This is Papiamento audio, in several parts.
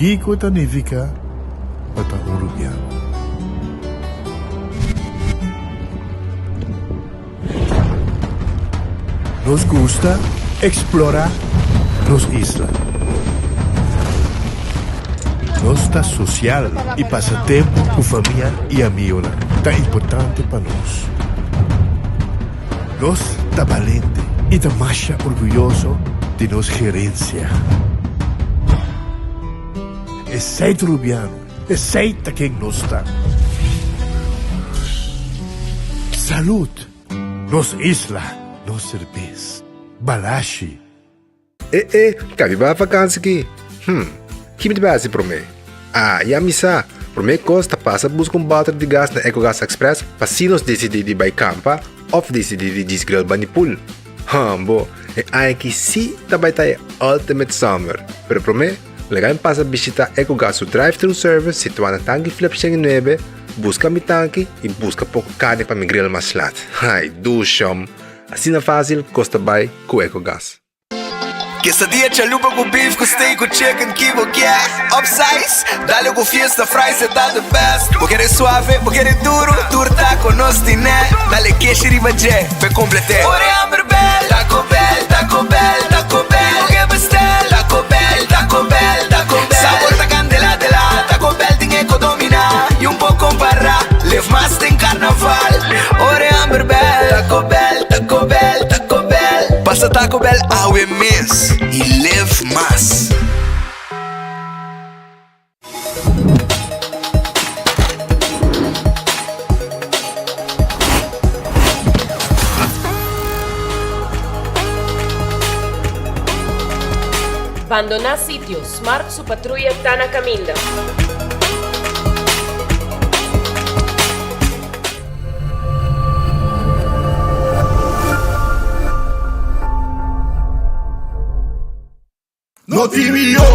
Kiko ta nifiká pa ta un rubiano? Nos gusta eksplorá nos isla. Nos ta sosial i pasa tempu ku famia i amigonan ta importante pa nos. Nos ta balente i ta masha orguyoso di nos gerensia. Esei ta Rubiano, esei ta ken nos ta. Salud! Nos isla, nos serbes. Balashi. E e, ka mi bai vakansi ki? Hm, ki mi ta bai hasi promé? Ah, ya mi sa! Promé kos ta pasa buska un bòter di gas na Ecogas Express pa si nos disidí di bai kampa òf disidí di djis grill bani pool. Hambo, e aña aki sí ta bai ta e ultimate summer! Pero promé, laga mi pasa bishitá Ecogas su drive-thru service situá na Tanki Flip 109, buska mi tanki i buska poko karni pa mi grill mas lat. Ai, dushom! Asina fásil kos ta bai ku Ecogas. Quesadilla chalupa ku beef ku steak ku chicken ki bo kier Upsize, dale ku fiesta fries e ta the best Bo kere suave, bo kere duro, tur taco nos tine Dale keshi riba dje, p'e complete Ora e hamber bel, Taco Bell, Taco Bell, Taco Bell Ki bo ke bestel, Taco Bell, Taco Bell, Taco Bell Sabor ta candela de la, Taco Bell tin e ko domina Y un por compara, live mas den carnaval Ora e hamber bel, Taco Bell, Taco Bell, Taco Bell Pasa Taco Bell awe mes y live mas. Bandoná sitio, Smart su patruya ta na kaminda. No TVO,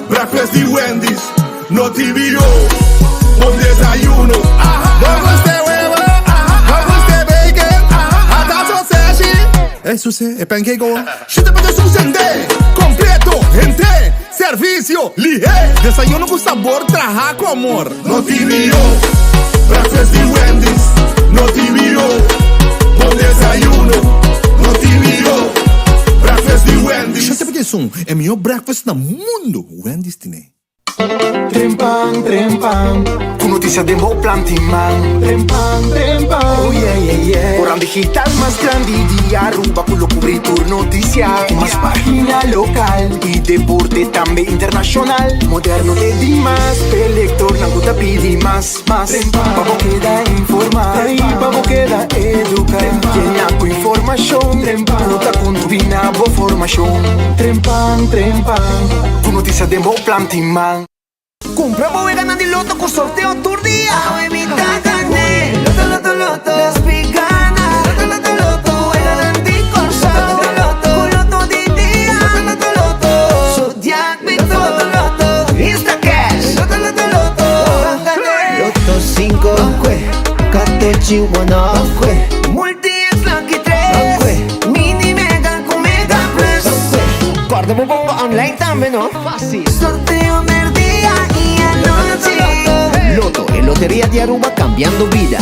breakfast di Wendy's. No TVO, bon desayuno. No gusta e huevo, no gusta e bacon, hasta sausage. Ey, suse, e pancake awor. Shita pa ta sende, completo, hente, servicio, lihe. Desayuno cu sabor traha cu amor. No TVO, breakfast di Wendy's. No TVO, bon desayuno. No TVO, breakfast di Wendy's. Shete pa esun, e mihó breakfast na mundo, Wendy's tine. Trempan, trempan, ku notisia den bo planti man. Trempan, trempan, oh yeah, yeah, yeah. Koran digital mas grandi di Aruba ku lo kubri tur notisia. Ku mas pagina lokal i deporte tambe internashonal. Moderno te di mas, p'e lektornan ku ta pidi mas, mas. Pa bo keda informá i pa bo keda eduká. Yena ku informashon ku ta kontribuí na bo formashon. Trempan, trempan, ku notisia den bo planti man. Cumpra bo weganan di loto cu sorteo tur dia. Awe mi ta gané. Loto, loto, loto. Las pi gana. Loto, loto, loto. Weganan di Corsou. Loto, loto, Cu loto di dia. Loto, loto, loto. Zodiac mi to. Loto, loto, loto. Instacash. Loto, loto, loto. Gané. Loto 5, Katochi 1, Multi X Lucky 3. Mini Mega cu Mega Plus. Corda bo bomba online tambe no. Sorteo merdia y anochi. Lotto, e loteria di Aruba cambiando bida.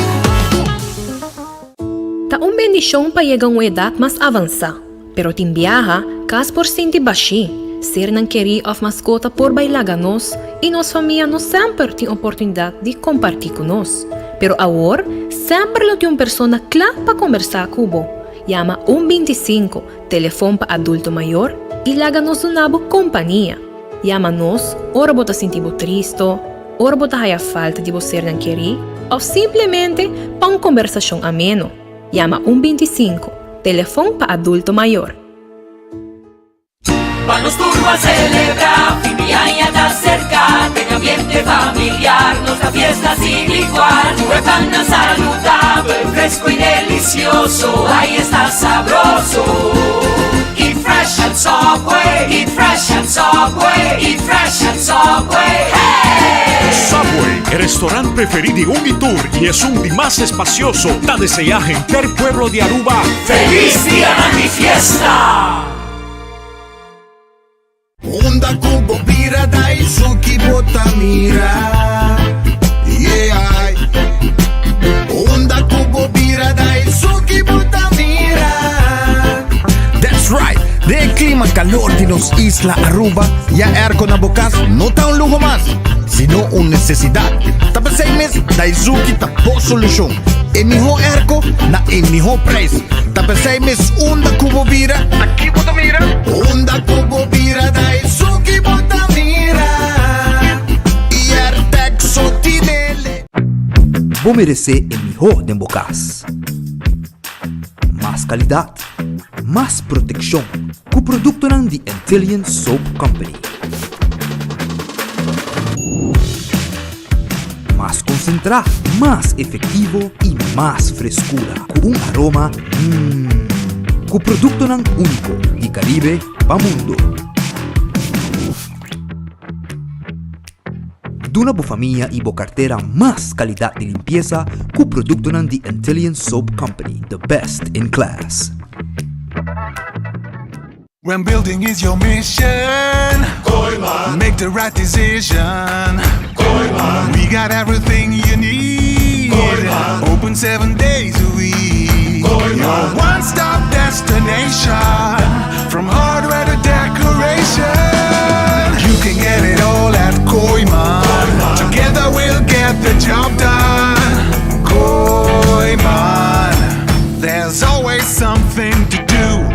Ta un bendishon pa yega un edat mas avansá, pero tin biaha kas por sinti bashí, sernan kerí òf maskota por bai laga nos i nos famia no semper tin oportunidat di kompartí ku nos. Pero awor semper lo tin un persona kla pa kombersá ku bo. Yama un 25, telefon pa adulto mayor, i laga nos duna bo kompania. Yama nos ora bo ta sinti bo tristo, ora bo ta haya falta di bo sernan kerí òf simplemente pa un kombersashon ameno. Yama un 25, telefon pa adulto mayor. Pa nos tur ban celebra, fin di aña ta cerca, den ambiente familiar, nos ta fiesta sin igual. Cu e pannan saludabel, fresco y delicioso, ay esta sabroso. Eat fresh at Subway, eat fresh at Subway, eat fresh at Subway, hey! Subway, e restaurant preferi di un y tur y esun di mas espacioso, ta desea henter pueblo di Aruba Feliz Dianan di Fiesta! Unda ku bo bira Daisuki bo ta mira Yeah Unda ku bo bira Daisuki bo ta mira That's right! Den e clima calor di nos isla Aruba, ya airco na bo cas no ta un luho mas, sino un necesidad. Ta p'esey mes Daizuki ta bo solucion. E miho airco na e miho prijs. Ta p'esey mes unda cu bo bira, ta ki bo ta mira? Unda ku bo bira Daisuki bo ta mira I Airtec so tinele. Bo meresé e mihó den bo kas. Mas kalidat, mas protekshon ku produktonan di Antillian Soap Company. Mas konsentrá, mas efektivo i mas freskura ku un aroma mmm. Ku produktonan úniko di Karibe pa mundo. Duna bo famia i bo kartera mas kalidat di limpiesa ku produktonan di Antillian Soap Company, the best in class. When building is your mission, Kooyman, make the right decision. Kooyman, we got everything you need. Kooyman, open seven days a week. Kooyman, your one-stop destination, from hardware to decoration. You can get it all at Kooyman. Together we'll get the job done. Kooyman, there's always something to do.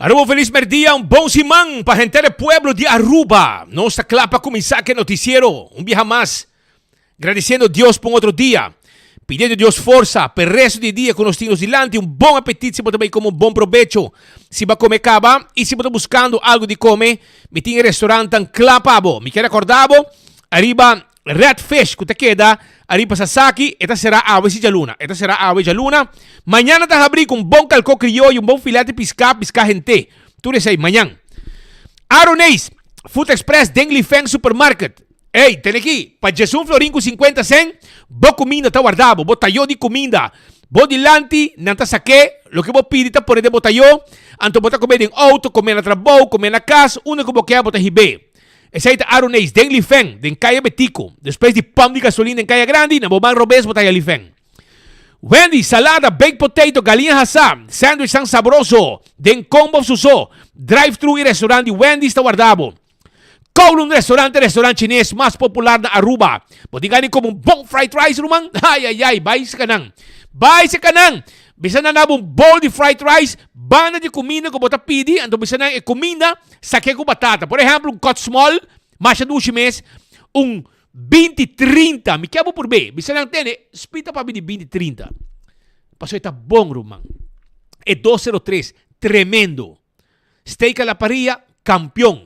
Aruba un feliz merdia, un bon siman pa henter e pueblo di Aruba. Nos ta kla pa kuminsá ku e notisiero un biaha mas. Gradisiendo Dios pa un otro dia. Pidiendo Dios forsa pa e resto di e dia ku nos tin nos dilanti. Un bon apetit si bo ta bai kome un bon probecho si bo a kome kaba. I si bo ta buskando algu di kome, mi tin e restaurantnan kla pa bo. Mi ke rekorda bo ariba Red Fish ku ta keda ariba Sasaki. E ta será awe si djaluna. E ta será awe djaluna. Mañana ta habrí ku un bon kalkó krioyo, un bon filete piská, piská hent'é. Tur esei mañan. Aroneis, Food Express den Lifeng Supermarket. Ey, tene aki, pa djesun florin ku sinkuenta sen, bo kuminda ta warda bo, bo tayó di kuminda. Bo dilanti, nan ta sak'é, loke bo pidi ta pone den bo tayó, anto bo ta kom'é den outo, kom'é na trabou, kom'é na kas, unda ku bo ke bo ta hib'é. Esei ta Aruneis den Lifen, den Kaya Betico. Despues di pump di gasolin den Kaya Grandi, na bo man robes bo ta haya Lifen. Wendy's, salada, baked potato, galiña hasá, sandwichnan sabroso, den combo of su so. Drive-thru y restaurant di Wendy's ta warda bo. Kowloon Restaurant e restaurant chines mas popular na Aruba. Bo tin gana di come un bon fried rice ruman? Ay ay ay, bai seka nan. Bai seka nan! Bisa nan dabo un bowl di fried rice, banda di cuminda cu bo ta pidi, anto bisa nan e cuminda sake cu batata. Por ehempel un cut small, masha dushi mes, un binti trinta, mi ke bo purbe. Bisa nan tene, spita pa mi di binti trinta. Pasobra e ta bon ruman. E 203, tremendo. Steak a la parrilla, campeon.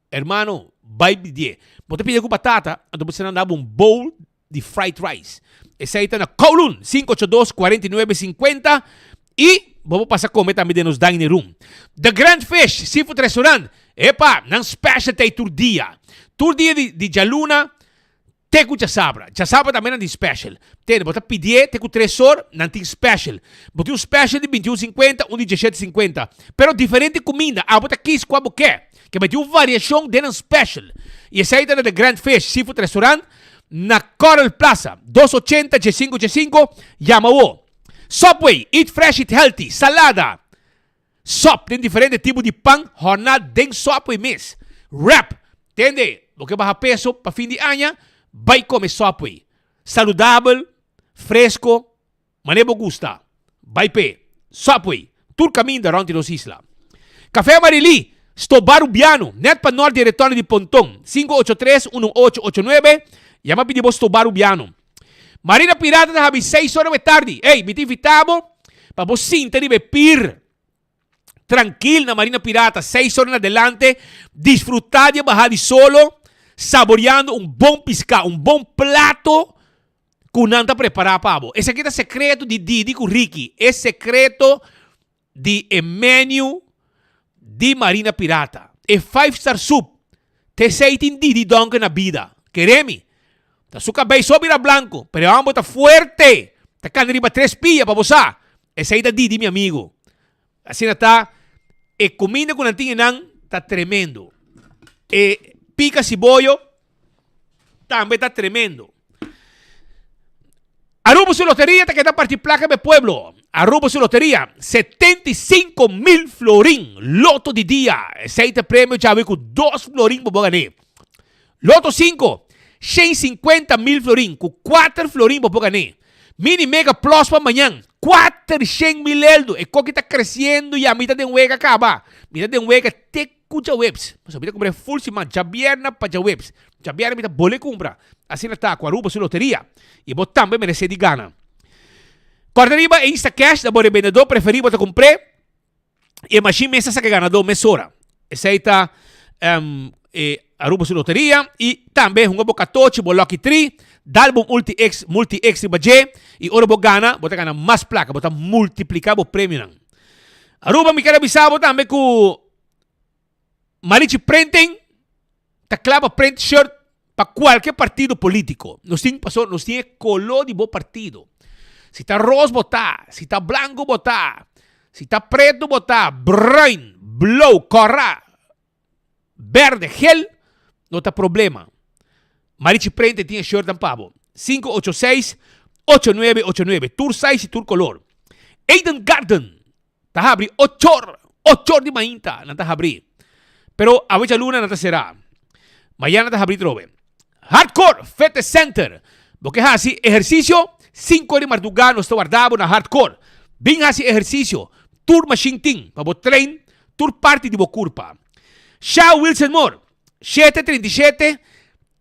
Hermano, bai pidié. Bo ta pidi ku batata, anto bo ta dabo un bowl di fried rice. Esei ta na Kowloon, 582 49 50 i bo por pasa kome tambe den nos dining room. The Grand Fish Seafood Restaurant, epa, nan special ta ei tur dia. Tur dia di di djaluna Te ku djasabra. Djasabra tambe nan tin special. Tende, bo ta pidié te ku tres or, nan tin special. Bo tin un special di binti un sinkuenta, un di djeshete sinkuenta. Pero diferente kuminda, abo ta kis kua bo ke. Ke bai tin un variashon den nan special. I esei ta na The Grand Fish Seafood Restaurant na Coral Plaza, dos ochenta djesinku djesinku, yama awo. Subway, eat fresh eat healthy, salada. Sop den diferente tipo di pan horná den Subway mes. Wrap! Tende, bo ke baha peso pa fin di aña? Bai kome Subway. Saludabel, fresko, manera bo gusta. Bai p'e. Subway, tur kaminda rònt di nos isla. Café Amarili, Sto Barubiano, nèt pa nòrt di e retorno di Ponton, 583 1889, Yama pidi bo Sto Barubiano. Marina Pirata ta habi seis ora we tardi. Ey, mi ta invita bo pa bo sinta riba e pir trankil na Marina Pirata seis ora na adelante, disfruta di e baha di solo, saboreando un bon piská, un bon plato ku nan ta prepara pa bo. Esaki ta sekreto di Didi ku Ricky, e sekreto di e menu di Marina Pirata. E five star soup t'esey tin Didi Donker na bida. Kere mi. Ta su cabey so bira blanco, pero e homber ta fuerte. Ta cana riba tres pia pa bo sa. Esey ta Didi mi amigo. Asina ta e cuminda cu nan tin enan ta tremendo. E pica siboyo tambe ta tremendo. Aruba su loteria ta keda parti placa be pueblo. Aruba su loteria, 75 mil florin, loto di dia. Esey ta premio djawe cu dos florin bo bo gane. Loto 5, 150 mil florin, cu 4 florin bo por gane. Mini Mega Plus pa mañan, 400 mil eldo. E koki ta creciendo ya, mi ta den wega caba. Mi ta den wega te Ku djaweps, pasobra mi ta kumpra e ful siman, djabierna pa djaweps. Djabierna mi ta bole kumpra. Asina ta ku Aruba su loteria i bo tambe meresé di gana. Kòrda riba e Instacash na bo rebendedó preferí bo ta kumpr'é i e mashin mes ta saka e ganadó mesora. Esei ta e Aruba su loteria i tambe hunga bo katochi, bo lucky tree, dal bo multi X, multi X riba dje i ora bo gana bo ta gana mas plaka, bo ta multipliká bo premionan. Aruba mi ker a bisa bo tambe ku Marichi Printing ta kla pa print shirt pa kualke partido politiko. Nos tin paso nos tin e kolo di bo partido. Si ta ros bo ta, si ta blanko bo ta, si ta preto bo ta, bruin, blou, kòrá, berde, gel, no ta problema. Marichi Printing tin e shirtnan pa bo. 586 8989 tur size y tur color. Eden Garden ta habri ochor, ochor di mainta nan ta habri. Pero awe djaluna nan ta sera. Mañana ta habri trobe. Hardcore Fitness Center. Bo ke hasi ehercicio? Cinco di marduga nos ta warda bo na Hardcore. Bin hasi ehercicio. Tur machine tin pa bo train tur parti di bo curpa. Sha Wilson Moore, shete 37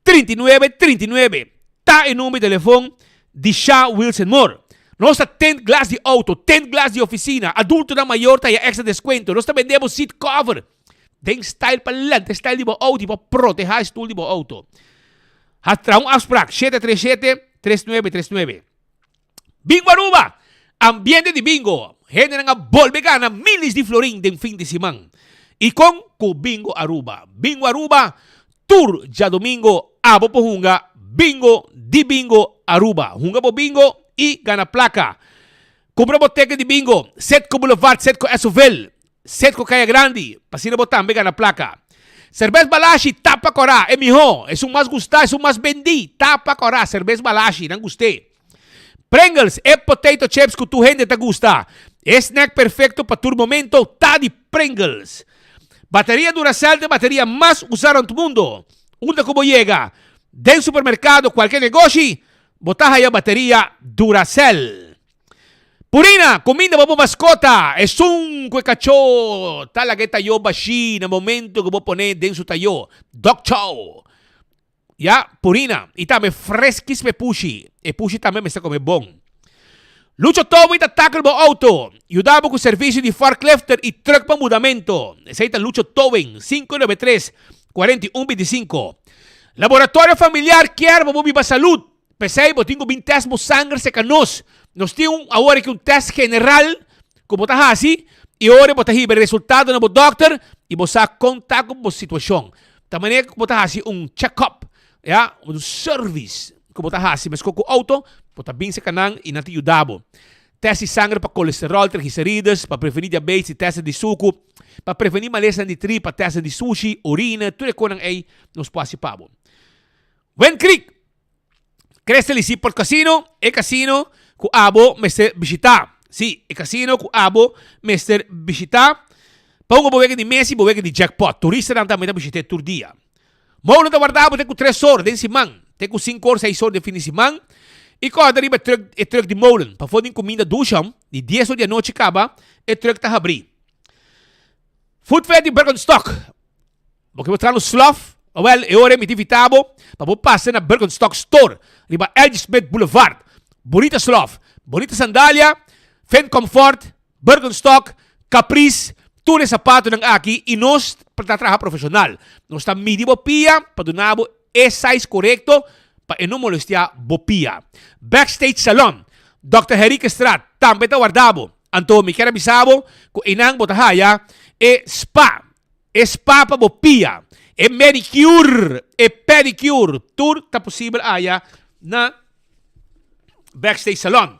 39 39 ta e number di telefon di Sha Wilson Moore. Nos ta tint glas di auto, tint glas di oficina, adultonan mayor ta haya extra descuento. Nos ta bende bo seat cover den style pa lanta e style di bo auto y pa proteha e stoel di bo auto. Ha traha un afspraak, shete tres shete, tres nuebe tres nuebe. Bingo Aruba! Ambiente di bingo! Hendenan a bolbe gana miles di florin den fin di siman. Y con cu Bingo Aruba. Bingo Aruba tur djadomingo abo por hunga bingo di Bingo Aruba. Hunga bo bingo y gana placa. Cumpra bo teken di bingo, Setco Boulevard, Setco Esoville. Set ku kaya grandi, pa asina bo tambe gana plaka. Serbes Balashi, tapa kòrá, e mihó, esun mas gustá, esun mas bendí, tapa kòrá, Serbes Balashi, nan gust'é. Pringles, e potato chips ku tur hende ta gusta. E snack perfekto pa tur momento ta di Pringles. Bateria Duracell ta e bateria mas usá rònt mundo. Unda ku bo yega, den supermerkado, kualke negoshi, bo ta haya bateria Duracell. Purina, kuminda pa bo maskota. Esun ku e kachó ta laga e tayó bashí na momento ku bo pon'é den su tayó. Dog chow. Ya, Purina. I tambe freskis pa e pushi. E pushi tambe mester kome bon. Lucho Towing ta tackle bo auto, yuda bo ku servisio di forklifter i truck pa mudamento. Esei ta Lucho Towing, 593 41 25. Laboratorio Familiar kier pa bo biba salud. P'esei bo tin ku bin test bo sanger serka nos. Nos tin un awor aki un test general ku bo ta hasi i ora bo ta hiba e resultado na bo dòkter i bo sa kon ta ku bo situashon. Ta manera ku bo ta hasi un check-up, ya, un service ku bo ta hasi meskos ku outo, bo ta bin serka nan i nan ta yuda bo. Test di sanger pa kolesteròl, triglicerides, pa prevení diabetes i tèsten di suku, pa prevení malesanan di tripa, tèsten di sushi, orina, tur e konan ei nos por hasi pa bo. Wen Creek, Crystal y Seaport Casino, e casino cu abo mester bishita. Sí, e casino cu abo mester bishita. Pa un bo wega di Messi, bo wega di jackpot. Turistanan tambe ta bishit'é tur dia. Molen ta warda abo te cu tres or den siman, te cu cinco or, seis or den fin di siman. Y corda riba e truck, e truck di molen. Pafó den cuminda dusham, di dies or di anochi caba, e truck ta habri. Food Fair di Birkenstock. Bo ke bo traha un slof? Awel, e ora ei mi ta invitá bo pa bo pasa na Birkenstock Store riba L.G. Smith Boulevard. Bonita slof, bonita sandalia, Finn Comfort, Birkenstock, Caprice, tur e sapatonan aki i nos ta traha profeshonal. Nos ta midi bo pia pa duna bo e size korekto pa e no molestiá bo pia. Backstage Salon, Dòkter Henriquestraat tambe ta warda bo. Anto mi kier a bisa bo ku einan bo ta haya e spa. E spa pa bo pia, e manicure, e pedicure, tur ta posibel aya na Backstage Salon.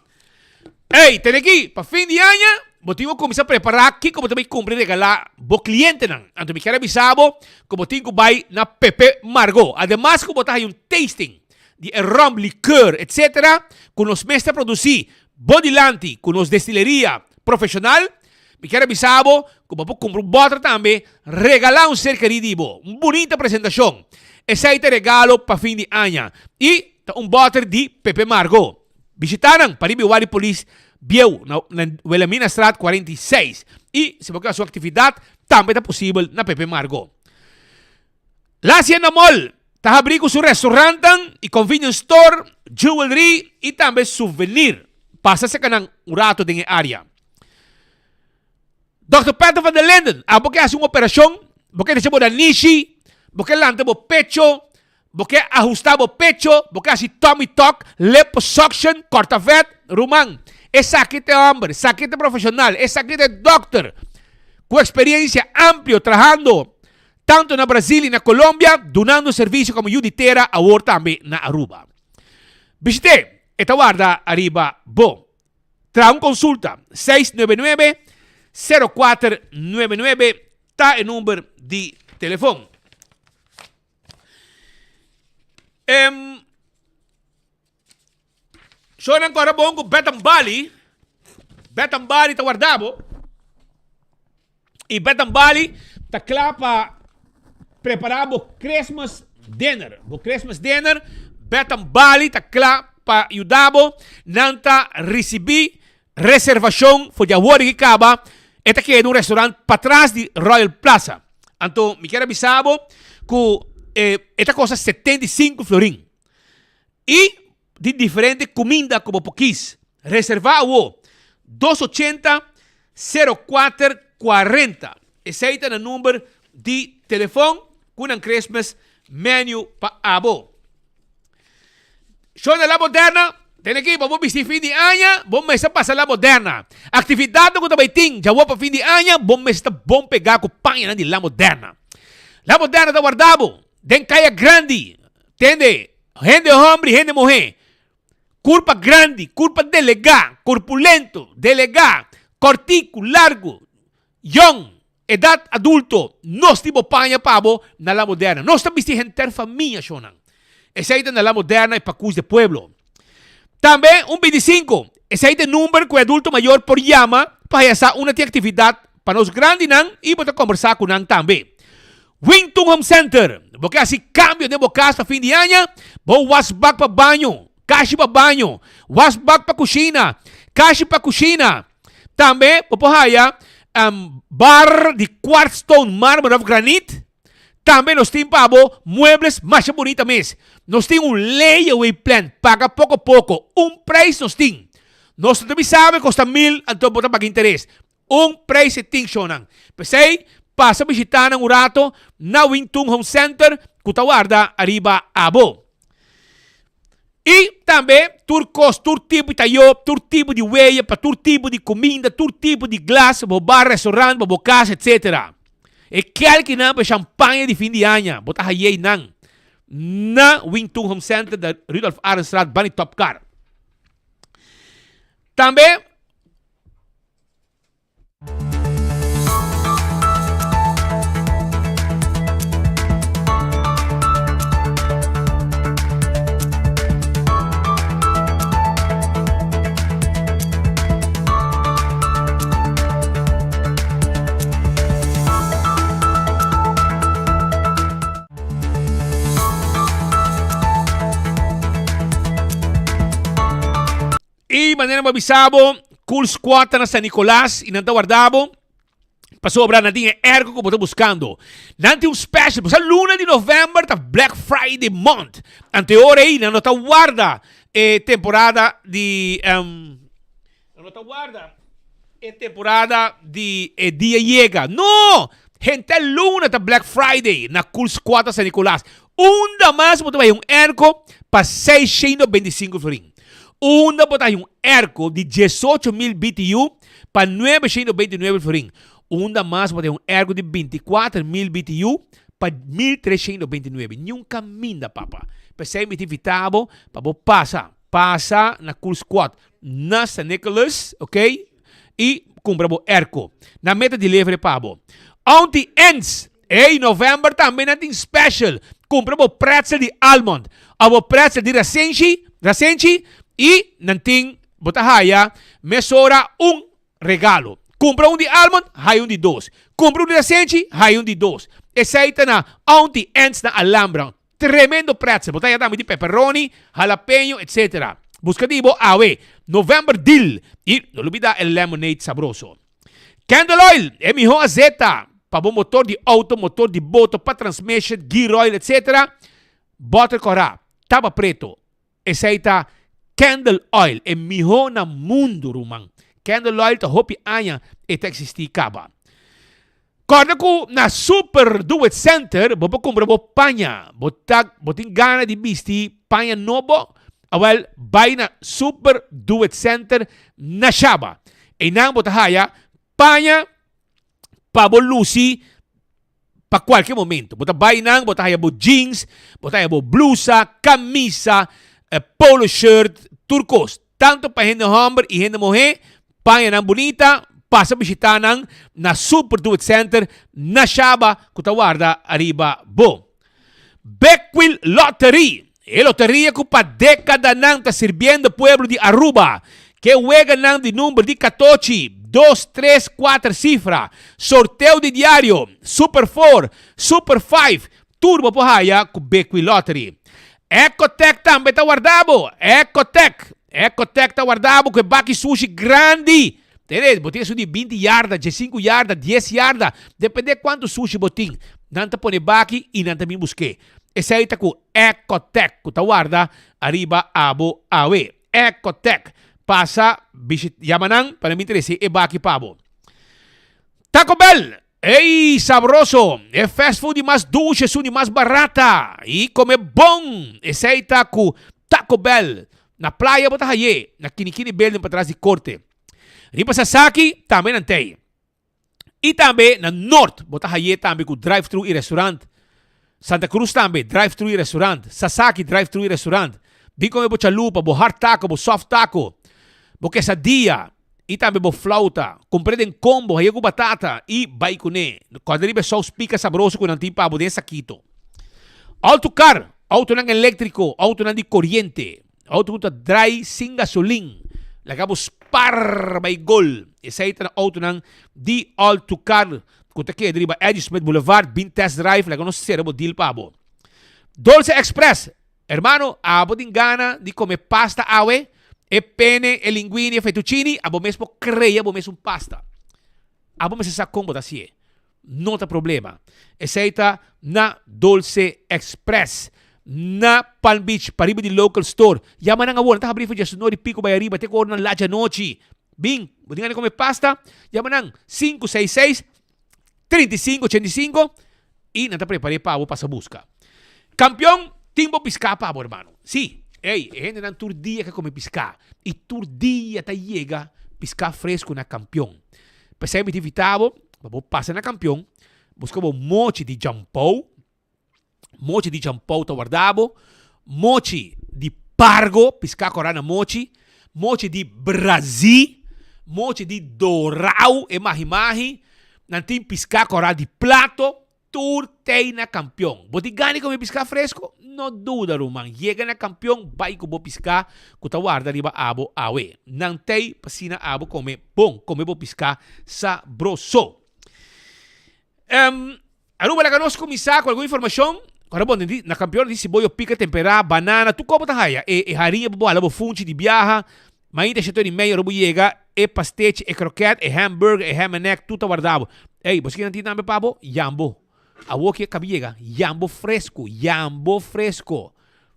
Ey, tene aki, pa fin di aña, bo tin ku kuminsá prepará kiko bo ta bai kumpra i regalá bo klientenan. Anto mi kier a bisa bo ku bo tin ku bai na Pepe Margo. Ademas ku bo ta haña un tasting di e rum, likeur, etcetera, ku nos mes ta produsí bo dilanti ku nos destileria profeshonal. Mi kier a bisa bo ku bo por kumpra un bòter tambe, regalá un ser kerí di bo. Un bunita presentashon. Esei ta e regalo pa fin di aña. I ta un bòter di Pepe Margo. Bishitá nan pa riba e Wadi Polis bieu na Wilhelminastraat 46. I si bo ke hasi un aktividat, tambe ta posibel na Pepe Margo. La Hacienda Mall ta habrí ku su restaurantnan i convenience store, jewelry i tambe souvenir. Pasa serka nan un rato den e área. Dòkter Peter van der Linden, abo ke hasi un operashon, bo ke decha bo nanishi, bo ke lanta bo pecho, bo ke ahusta bo pecho, bo ke hasi tummy tuck, liposuction, kòrta vèt, ruman, esaki ta e hòmber, esaki ta e profeshonal, esaki ta e dòkter ku eksperiensia amplio trahando tantu na Brazil i na Colombia, dunando servisio komo yu di tera awor tambe na Aruba. Bishit'é, e ta warda ariba bo. Traha un konsulta, 699 0499 ta e number di telefon. Em, Shonan kora bon ku Betan Bali, Betan Bali ta warda bo. I Betan Bali ta kla pa prepara bo Christmas dinner. Bo Christmas dinner, Betan Bali ta kla pa yuda bo. Nan ta risibi reservashon for di awor di kaba. E ta keda un restaurant patras di Royal Plaza. Anto mi kier a bisa bo ku e ta kosta 75 florin. I di diferente kuminda ku bo por kis. Reservá awo, dos ochenta, sero kuater, kuarenta. Esei ta na number di telefon ku nan Christmas menu pa abo. Shon na La Moderna, tene aki pa bo bisti fin di aña, bo mester pasa La Moderna. Aktividatnan ku ta bai tin djawo pa fin di aña, bo mester ta bon pegá ku pañanan di La Moderna. La Moderna ta warda bo den Kaya Grandi. Tende, hende homber i hende muhé, kurpa grandi, kurpa delegá, korpulento, delegá, kòrtiku, largu, yòn, edat adulto, nos tin bo paña pa bo na La Moderna. Nos ta bisti henter famia, shownan. Esei ta na La Moderna e pakus de pueblo. Tambe un 25, esei ta e number ku e adulto mayor por yama pa haya sa unda tin aktividat pa nos grandinan i bo ta kombersá ku nan tambe. Wington Home Center, Bo ke hasi kambio den bo kas pa fin di aña? Bo wasbak pa baño, kashi pa baño, wasbak pa kushina, kashi pa kushina. Tambe bo por haya bar di quartz stone, marmer òf granit. Tambe nos tin pa bo muebles masha bunita mes. Nos tin un layaway plan, paga poko poko, un prijs nos tin. Nos no ta bisa bo e kosta mil, anto bo ta paga interes. Un prijs e tin shownan. P'esei, pasa bishita nan un rato na Wing Tun Home Center ku ta warda ariba abo. I tambe tur kos, tur tipo di tayó, tur tipo di weya, pa tur tipo di kuminda, tur tipo di glas, bo bar, restaurant, pa bo kas, etsetera. E kelkinan pa e shampaña di fin di aña, bo ta hay'ei nan na Wing Tun Home Center da Rudolf Arendstraat, bani Top Car. Tambe. I manera bo a bisa bo, Cool Squad ta na San Nicolas i nan ta warda bo pasobra nan tin e airco ku bo ta buskando. Nan tin un special, bo sa luna di november ta Black Friday month. Anto e ora ei nan no ta warda e temporada di nan no ta warda e temporada di e dia yega. No! Henter luna ta Black Friday na Cool Squad na San Nicolas. Unda mas bo ta bai un airco pa 625 florin. Unda bo ta hay un airco di 18,000 BTU pa 929 florin. Unda mas bo ta hay un airco di 24,000 BTU pa 1,329. Niun caminda, papa. P'esei mi ta invita bo pa bo pasa, pasa na Cool Squad na San Nicolas, ok, y cumpra bo airco. Nan meta delivery pa bo. Auntie Anne's Ey, november tambe nan tin special. Cumpra bo pretzel di almond of bo pretzel di rasenchi, rasenchi y nan tin, bo ta haya mesora un regalo. Cumpra un di almond, haya un di dos. Cumpra un di rasenchi, haya un di dos. Esey ta na Auntie Anne's na Alhambra. Tremendo pretzel. Bo ta haya tambe di pepperoni, jalapeño, etc. Busca di bo awe. November deal. Y no lubida e lemonade sabroso. Candle oil, e mihó azeta pa bo motor di auto, motor di boto, pa transmission, gear oil, etc. Bòter kòrá, taba preto. Esei ta candle oil, e mihó na mundu, ruman. Candle oil ta hopi aña e ta eksistí kaba. Kòrda ku na Super Do It Center bo por kumpra bo paña. Bo ta bo tin gana di bisti paña nobo? Awèl, bai na Super Do It Center na Shaba. Einan bo ta haya paña pa bo lusi pa kualke momento. Bo ta bai einan, bo ta haya bo jeans, bo ta haya bo blusa, kamisa, polo shirt, tur kos. Tanto pa hende homber y hende muhe, pañanan bunita, pasa bishita nan na Super Do It Center na Shaba cu ta warda ariba bo. Bekwil Lottery, e loteria cu pa decadanan ta sirbiendo pueblo di Aruba, ke weganan di number di catochi, dos, tres, cuater cifra, sorteo di diario, Super Four, Super Five, Tur bo por haya ku Bekwil Lottery. Ecotec tambe ta warda bo! Ecotec! Ecotec ta warda bo ku e baki sushi grandi. Tene, bo tin esun di 20 yarda, 15 yarda, 10 yarda, depende kuantu sushi bo tin. Nan ta pone baki i nan ta bin busk'é. Esei ta ku Ecotec ku ta warda ariba abo awe. Ecotec! Pasa bishit, yama nan pa nan bin trese e baki pa bo. Taco Bell! Ey, sabroso! E fast food di mas dushi esun di mas barata y come bon! Esey ta cu Taco Bell. Na playa bo ta haye, na Kinikini Building patras di Corte. Riba Sasaki tambe nan tey. Y tambe na Noord bo ta haye tambe cu drive thru y restaurant. Santa Cruz tambe, drive thru y restaurant. Sasaki drive thru y restaurant. Bin come bo chalupa, bo hard taco, bo soft taco, bo quesadilla. I tambe bo flauta. Kumpr'é den kombo, haye ku batata i bai kuné. Kòrda riba e sous pika sabroso ku nan tin pa bo den e sakito. Autocar, outonan eléktriko, outonan di koriente. Auto ku ta drai sin gasolin. Laga bo spar bai gol. Esei ta na autonan di All To Car ku ta keda riba Eddie Smith Boulevard. Bin test drive laga nos sera bo deal pa bo. Dolce Express, Hermano, abo tin gana di kome pasta awe? E pene, e linguini, e fettuccini, abo mes por krea bo mes un pasta. Abo mester sa kon bo ta hasié. No ta problema. Esei ta na Dolce Express na Palm Beach, pariba di Local Store. Yama nan awor, nan ta habri for djesnor i piko bai ariba te ku ora nan lacha anochi. Bin, bo tin gana di kome pasta? Yama nan 566 35 85 i nan ta prepar'é pa bo pasa buska. Kampion, tin bo piská pa bo, hermano. Sí, ey, e hendenan tur dia ke kome piská i tur dia ta yega piská fresku na Kampion. P'esei mi ta invitá bo pa bo pasa na Kampion, buska bo mochi di jampou, mochi di jampou ta warda bo, mochi di pargo, piská kòrá na mochi, mochi di brazí, mochi di dorau, e mahi-mahi, nan tin piská kòrá di plato, Tur tei na kampion. Bo tin gana di kome piská fresko? No duda ruman, yega na kampion bai ku bo piská ku ta warda riba abo awe. Nan tei pa asina abo kome bon, kome bo piská sabroso. Em, Aruba laga nos kuminsá ku algun informashon. Ora bo na kampion di siboyo pika temperá, banana, tur kos bo ta haya. E e hariña pa bo hala bo funchi di biaha. Mainta shete ora i meia ora bo yega, e pastechi, e kroket, e hamburger, e ham and egg, tur ta warda bo. Ey, bo skina tin tambe pa bo? Yambo. Awor ki a kabi yega, yambo fresku, yambo fresko.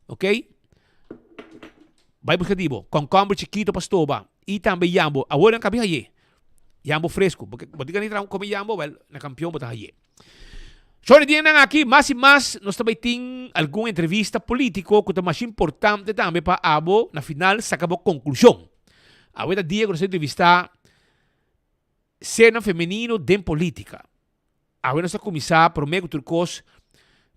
Ok? Bai buska di bo. Konkomber chikito pa stoba. I tambe yambo. Awor nan kabi haye. Yambo fresku. Bo bo tin gana di traha un kome yambo, wèl, na kampion bo ta haye. Shor di dianan aki, mas i mas nos ta bai tin algun entrevista politico cu ta masha importante tambe pa abo na final saca bo conclusion. Awe ta dia cu nos ta entrevista sernan femenino den politica. Awe nos ta cuminsa prome cu tur cos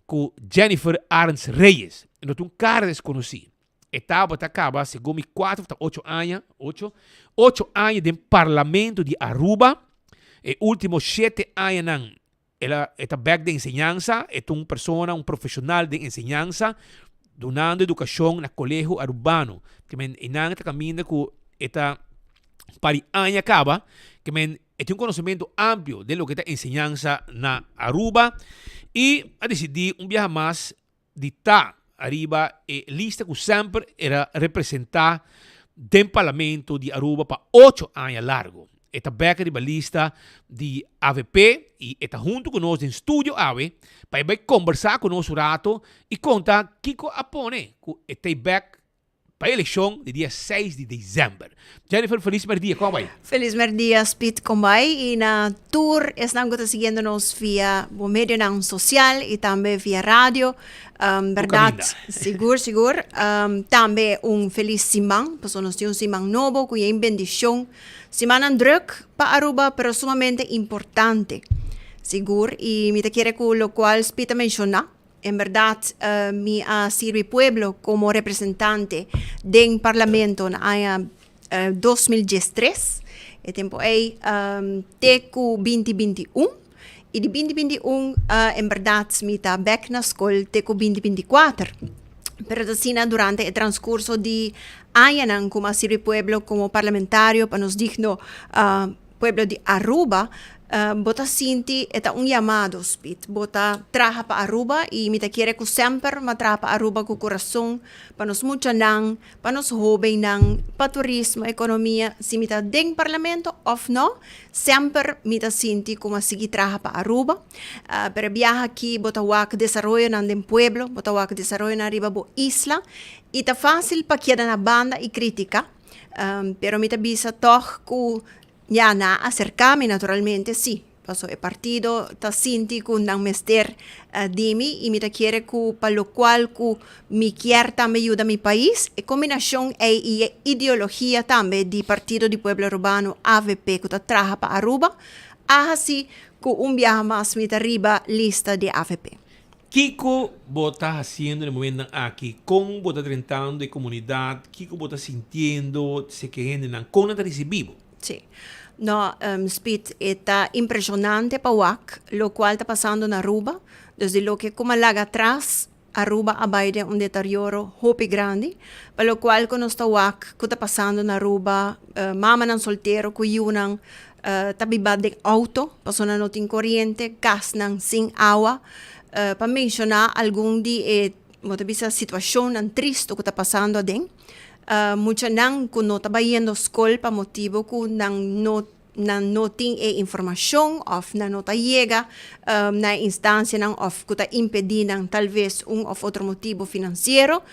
cu Jennifer Arends Reyes. E no ta un cara desconoci. E tabata caba segun mi cuatro of ta ocho aña, ocho, ocho aña den Parlamento di Aruba. E ultimo shete añanan el a e ta bek den enseñansa, e ta un persona, un profesional den enseñansa, dunando educacion na Colegio Arubano. Ke men einan ta caminda cu e ta par di aña caba, ke men e tin un conocemento amplio den loke ta enseñansa na Aruba y a dicidi un biaha mas di ta ariba e lista cu semper era representa den Parlamento di Aruba pa ocho aña largo. E ta bek riba lista di avp y e ta hunto cu nos den studio awe pa e bay combersa cu nos un rato y conta kico a pone cu e ta bek Pa e elekshon di dia seis di desèmber. Jennifer, felis mèrdia, kon a bai? Felis mèrdia Speed, kon bai? I na tur esnan ku ta siguiendo nos via bo medionan sosial i tambe via radio. Bèrdat, sigur sigur. Tambe un felis siman, pasobra nos tin un siman nobo ku yen bendishon. Simannan drùk pa Aruba, pero sumamente importante, sigur. I mi ta kere ku lokual Speed a menshoná, En berdad mi a sirbi pueblo como representante den parlamento na aña 2013, e tempo ey te cu 2021 y di 2021 en berdad mi ta bek na scol te cu 2024. Pero ta asina durante e transcurso di añanan cu mi a sirbi pueblo como parlamentario pa nos digno Pueblo di Aruba, bo ta sinti e ta un yamado, Speed. Bo ta traha pa Aruba y mi ta kere cu semper mi a traha pa Aruba cu curason, pa nos muchanan, pa nos hobennan, pa turismo, economia. Si mi ta den Parlamento of no, semper mi ta sinti cu mi a sigui traha pa Aruba. Pero e biaha aki bo ta wak desaroyonan den pueblo, bo ta wak desaroyonan riba bo isla y ta facil pa keda na banda y critica. Pero mi ta bisa tòg ku ya nan a aserká mi naturalmente sí, paso e partido ta sinti ku nan mester di mi i mi ta kere ku pa lokual ku mi kier tambe yuda mi pais, e kombinashon ei i e ideologia tambe di Partido di Pueblo Arubano, avp, ku ta traha pa Aruba, a hasi ku un biaha mas mi ta riba lista di avp. Kiko bo ta hasiendo na e momentonan aki? Kon bo ta drentando e komunidat? Kiko bo ta sintiendo seke hendenan? Kon nan ta risibí bo? Sí. No, Speed, e ta impreshonante pa wak lokual ta pasando na Aruba. Dus di loke ku mi a laga atras. Aruba a bai den un deterioro hopi grandi, pa locual cu nos ta wak cu ta pasando na Aruba, mamanan soltero cu yiunan ta biba den auto pasobra nan no tin coriente, casnan sin awa, pa menciona algun di e bo ta bisa situacionnan tristo cu ta pasando aden. Muchanan cu no ta bayendo scol pa motibo cu nan no nan no tin e informacion of nan no ta yega na e instancianan of cu ta impedi nan talves un of otro motibo financiero,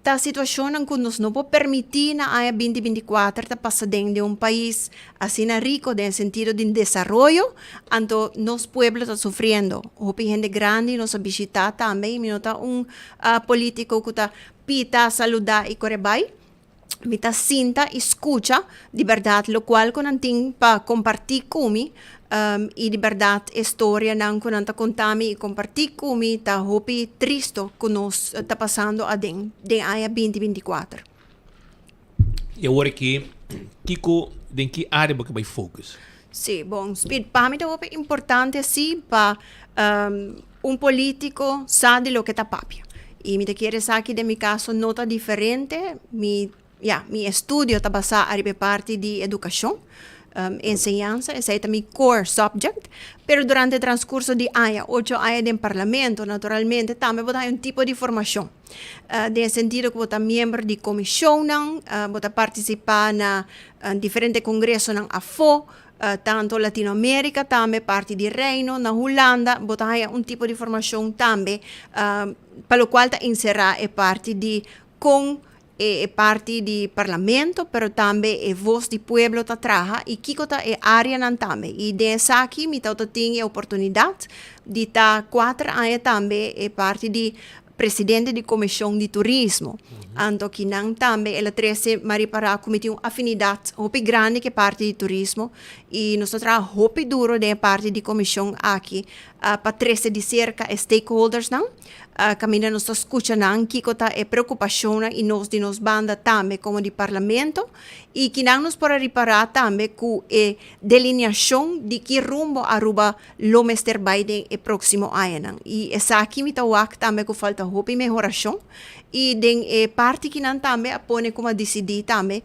ta situacionnan cu nos no por permiti na aña 2024 ta pasa den den un pais asina rico den e sentido di desaroyo, anto nos pueblo ta sufriendo. Hopi hende grandi nos a bishita tambe y mi no ta un politico cu ta pita, saluda y core bay. Mi ta sinta i skucha di bèrdat lokual ku nan tin pa kompartí ku mi i di bèrdat e storianan ku nan ta konta mi i kompartí ku mi ta hopi tristo ku nos ta pasando aden den aña 2024. I awor aki kiko den ki área bo ke bai focus? Sí, bon, Speed, pa mi ta hopi importante si pa un polítiko sa di loke ta papia. I mi ta kere esaki den mi kaso no ta diferente. Mi, ya, mi estudio ta basá ariba e parti di edukashon, enseñansa, esei ta mi core subject. Pero durante transkurso di aña, ocho aña den parlamento, naturalmente tambe bo ta haña un tipo di formashon. Den e sentido ku bo ta miembro di komishonnan, bo ta partisipá na diferente kongresonan afó, Tanto Latinoamerica tambe, parti di Reino, na Hulanda, bo ta haña un tipo di formacion tambe, pa locual ta encerra e parti di con e parti di parlamento, pero tambe e voz di pueblo ta traha y kico ta e areanan tambe. Y den esaki mi tabata tin e oportunidad di ta cuater aña tambe e parti di presidente di Comision di Turismo. Anto kinan tambe el a trece Maripará cu mi tin un afinidad hopi grandi cu e parti di turismo y nos ta traha hopi duro den e parti di comision aki pa trece di cerca e stakeholdersnan caminda nos ta scucha nan kico ta e preocupacionnan y nos di nos banda tambe como di Parlamento y kinan nos por a ripara tambe cu e delineacion di ki rumbo Aruba lo mester bai den e próksimo añanan. I esaki mi ta wak tambe ku falta hopi mehorashon. I den e parti kinan tambe a pone ku mi a disidí tambe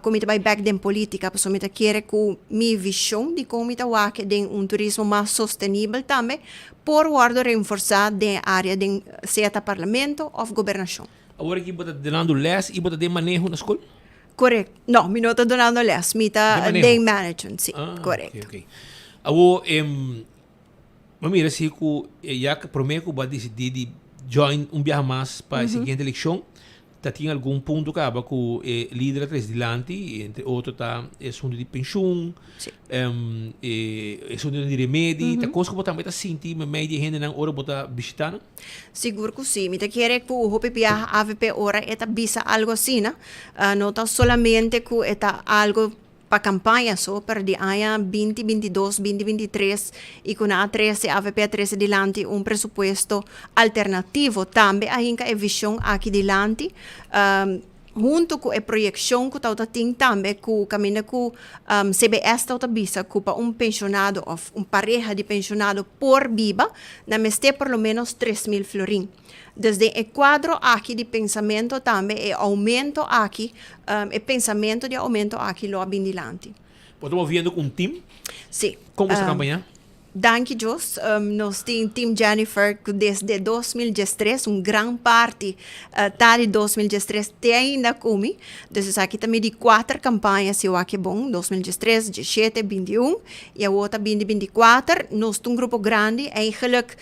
ku mi ta bai bèk den polítika pasobra mi ta kere ku mi vishon di kon mi ta wak den un turismo mas sostenibel tambe por wòrdu renforsá den e área den sea ta parlamento òf gobernashon. Awor aki bo ta dunando lès i bo ta den maneho na skol? Correct. No, mi no ta donando les. Mi ta den management, sí. Ah, Correcto. Okay, okay. Awo, em, ma mira si ku eh, ya que prome ku ba decidi di join un biaha mas pa e siguiente eleccion, ta tin algun punto kaba ku e lider a tres dilanti, entre otro ta e asunto di pensioen, em, e asunto di remedi, ta kos ku bo tambe ta sinti memei di e hendenan ora bo ta bishita nan? Sigur ku si. Mi ta kere ku hopi biaha avp ora e ta bisa algu asina, no ta solamente ku e ta algu pa kampaña so, pero di aña 2022, 2023 i ku nan a trese, avp a trese dilanti un presupuesto alternativo, tambe a hinka e vishon aki dilanti. Hunto ku e proyekshon ku tabata tin tambe ku kaminda ku CBS tabata bisa ku pa un penshonado òf un pareha di penshonado por biba nan mester por lo ménos 3000 florin. Dus den e kuadro aki di pensamentu tambe e oumento aki, e pensamentu di e oumento aki lo a bin dilanti. Bo ta moviendo ku un tim? Sí. Kon bo sta kampañá? Danki Jos. Nos tin Team Jennifer ku desde 2013, un gran parti ta di 2013 te ainda ku mi. Dus esaki ta mi di kuater kampaña si wak e bon, 2013, 17, 21 i awor ta 2024. Nos ta un grupo grandi, eigenlijk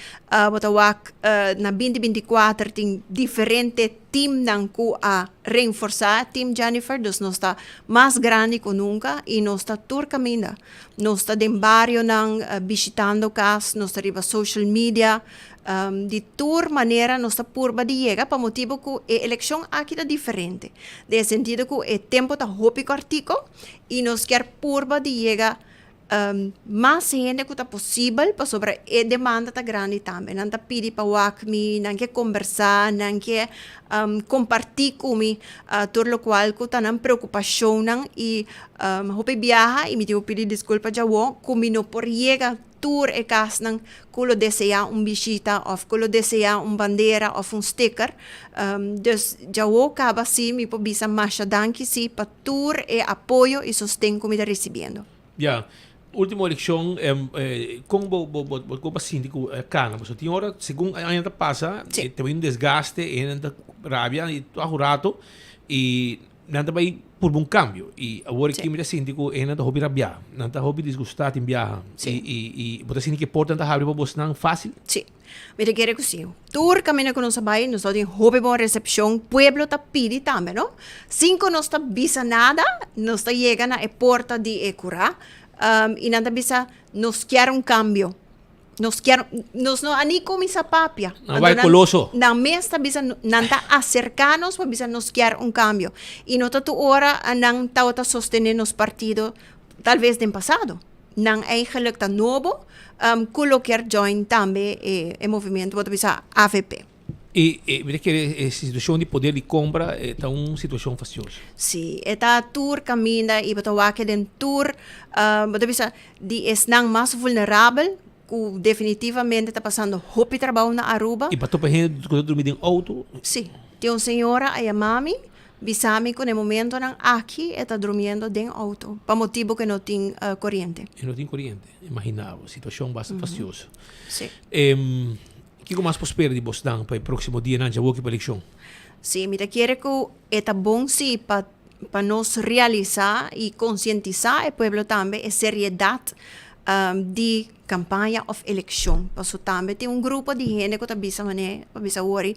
bo ta wak na 2024 tin diferente teamnan ku a reenforsá Team Jennifer, dus nos ta mas grandi ku nunka i nos ta tur kaminda. Nos ta den barionan bishitando kas, nos ta riba social media, di tur manera nos ta purba di yega pa motibu ku e elekshon aki ta diferente. Den e sentido ku e tempu ta hopi kòrtiku i nos kier purba di yega mas hende ku ta posibel pasobra e demanda ta grandi tambe. Nan ta pidi pa wak mi, nan ke kombersá, nan ke kompartí ku mi tur lokual ku ta nan preokupashonnan i hopi biaha i mi tin ku pidi diskulpa djawo ku mi no por yega. tur e kasnan ku lo deseá un bishita òf ku lo deseá un bandera òf un sticker. Dus djawo kaba si mi por bisa masha danki si pa tur e apoyo i sosten ku mi ta risibiendo. Ya. Ultimo elekshon, kon bo bo bo bo bo sinti ku a kana? Pasobra tin ora segun aña ta pasa ta bin un desgaste, e hende ta rabia i tur un rato i nan ta bai purba un kambio. I awor aki mi ta sinti ku e hende ta hopi rabiá, nan ta hopi disgustá tin biaha. I i i bo ta sinti ku e portanan ta habri pa bosnan fásil? Sí. Mi ta kere ku sí. Tur kaminda ku nos a bai, nos tabatin hopi bon resepshon. Pueblo ta pidi tambe, no? Sin ku nos ta bisa nada, nos ta yega na e porta di e kurá, i nan ta bisa, Nos kier un kambio. Nos kier, nos no a ni kuminsá papia. Nan bai koloso. Nan mes ta bisa, nan ta aserká nos pa bisa nos kier un kambio. I no ta tur ora nan tabata sostené nos partido, talves den pasado. Nan eigenlijk ta nobo um, ku lo kier join tambe e, e movimiento, bo ta bisa avp. I e, mi ta kere e situashon di poder di kompra e ta un situashon fastioso. Sí, e ta tur kaminda i bo ta wak den tur, uh, bo ta bisa di esnan mas vulnerabel ku definitivamente ta pasando hopi trabou na Aruba. I pa topa hende ku ta drumi den outo. Sí, tin un señora a yama mi Bisa mi ku na e momentonan aki e ta drumiendo den outo pa motibu ku e no tin koriente. E no tin koriente. Imagina bo, situashon basta fastioso. Sí. Kiko mas por spera di bosnan pa e próksimo dianan djawoki pa elekshon? Sí, mi ta kere ku e ta bon sí pa pa nos realisá i konsientisá e pueblo tambe e seriedat di kampaña òf elekshon. Pasobra tambe tin un grupo di hende ku ta bisa manera, pa bisa wori,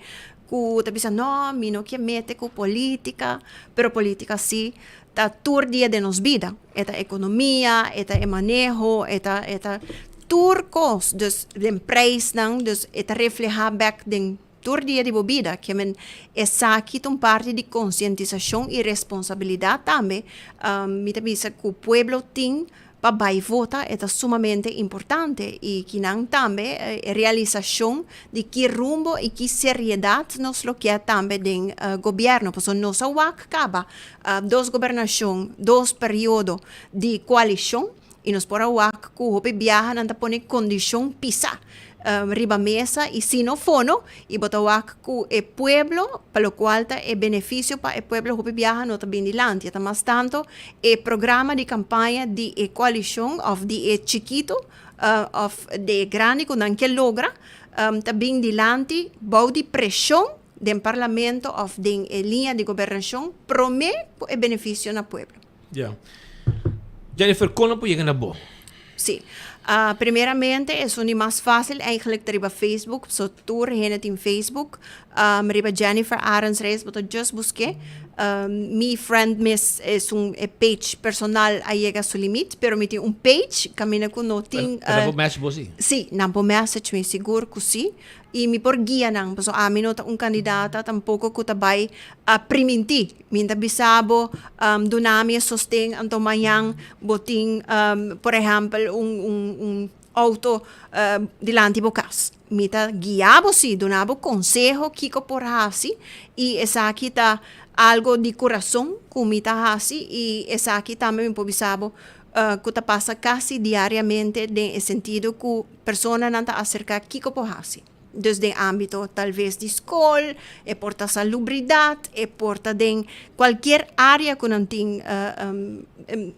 ku ta bisa no mi no ke mete ku politica, pero politica si ta tur dia den nos bida, e ta ekonomia, e ta e maneho, e ta e ta tur kos, dus den prijsnan, dus e ta refleha bek den tur dia di bo bida, ke men esaki ta un parti di konsientisashon i responsabilidat tambe, mi ta bisa ku pueblo tin Pa bai vota e ta sumamente importante i kinan tambe e realisashon di ki rumbo i ki seriedat nos lo kier tambe den gobierno. Pasobra nos a wak kaba dos gobernashon, dos periodo di koalishon i nos por a wak ku hopi biaha nan ta pone kondishon pisa riba mesa i si no fono i bo ta wak ku e pueblo pa lokual ta e benefisio pa e pueblo hopi biaha no ta bin dilanti e ta mas tanto e programa di kampaña di e koalishon òf di e chikitu òf di e grandi ku nan ke logra ta bin dilanti bou di preshon den parlamento òf den e liña di gobernashon promé ku e benefisio na pueblo. Ya. Jennifer, kon nan por yega na bo? Sí. Primeramente esun di mas fácil eigenlijk ta riba Facebook, so tur hende tin Facebook. Riba Jennifer Arends Reyes bo ta just busk'é. Mi friend mes esun e page personal a yega su limit, pero mi tin un page kaminda ku no tin. Pero nan por message bo sí? Sí, nan por message mi, sigur ku sí. I mi por guia nan, pasobra ami no ta un kandidata tampoko ku ta bai a primintí. Mi ta bisa bo, duna mi e sosten, anto mañan bo tin, por ehèmpel, un un un outo dilanti bo kas. Mi ta guia bo sí, duna bo konseho kiko por hasi i esaki ta algo di kurason ku mi ta hasi i esaki tambe mi por bisa bo ku ta pasa kasi diariamente den e sentido ku personanan ta aserká kiko por hasi. Dus den ámbito talves di skol, e por ta salubridat, e por ta den kualkier área ku nan tin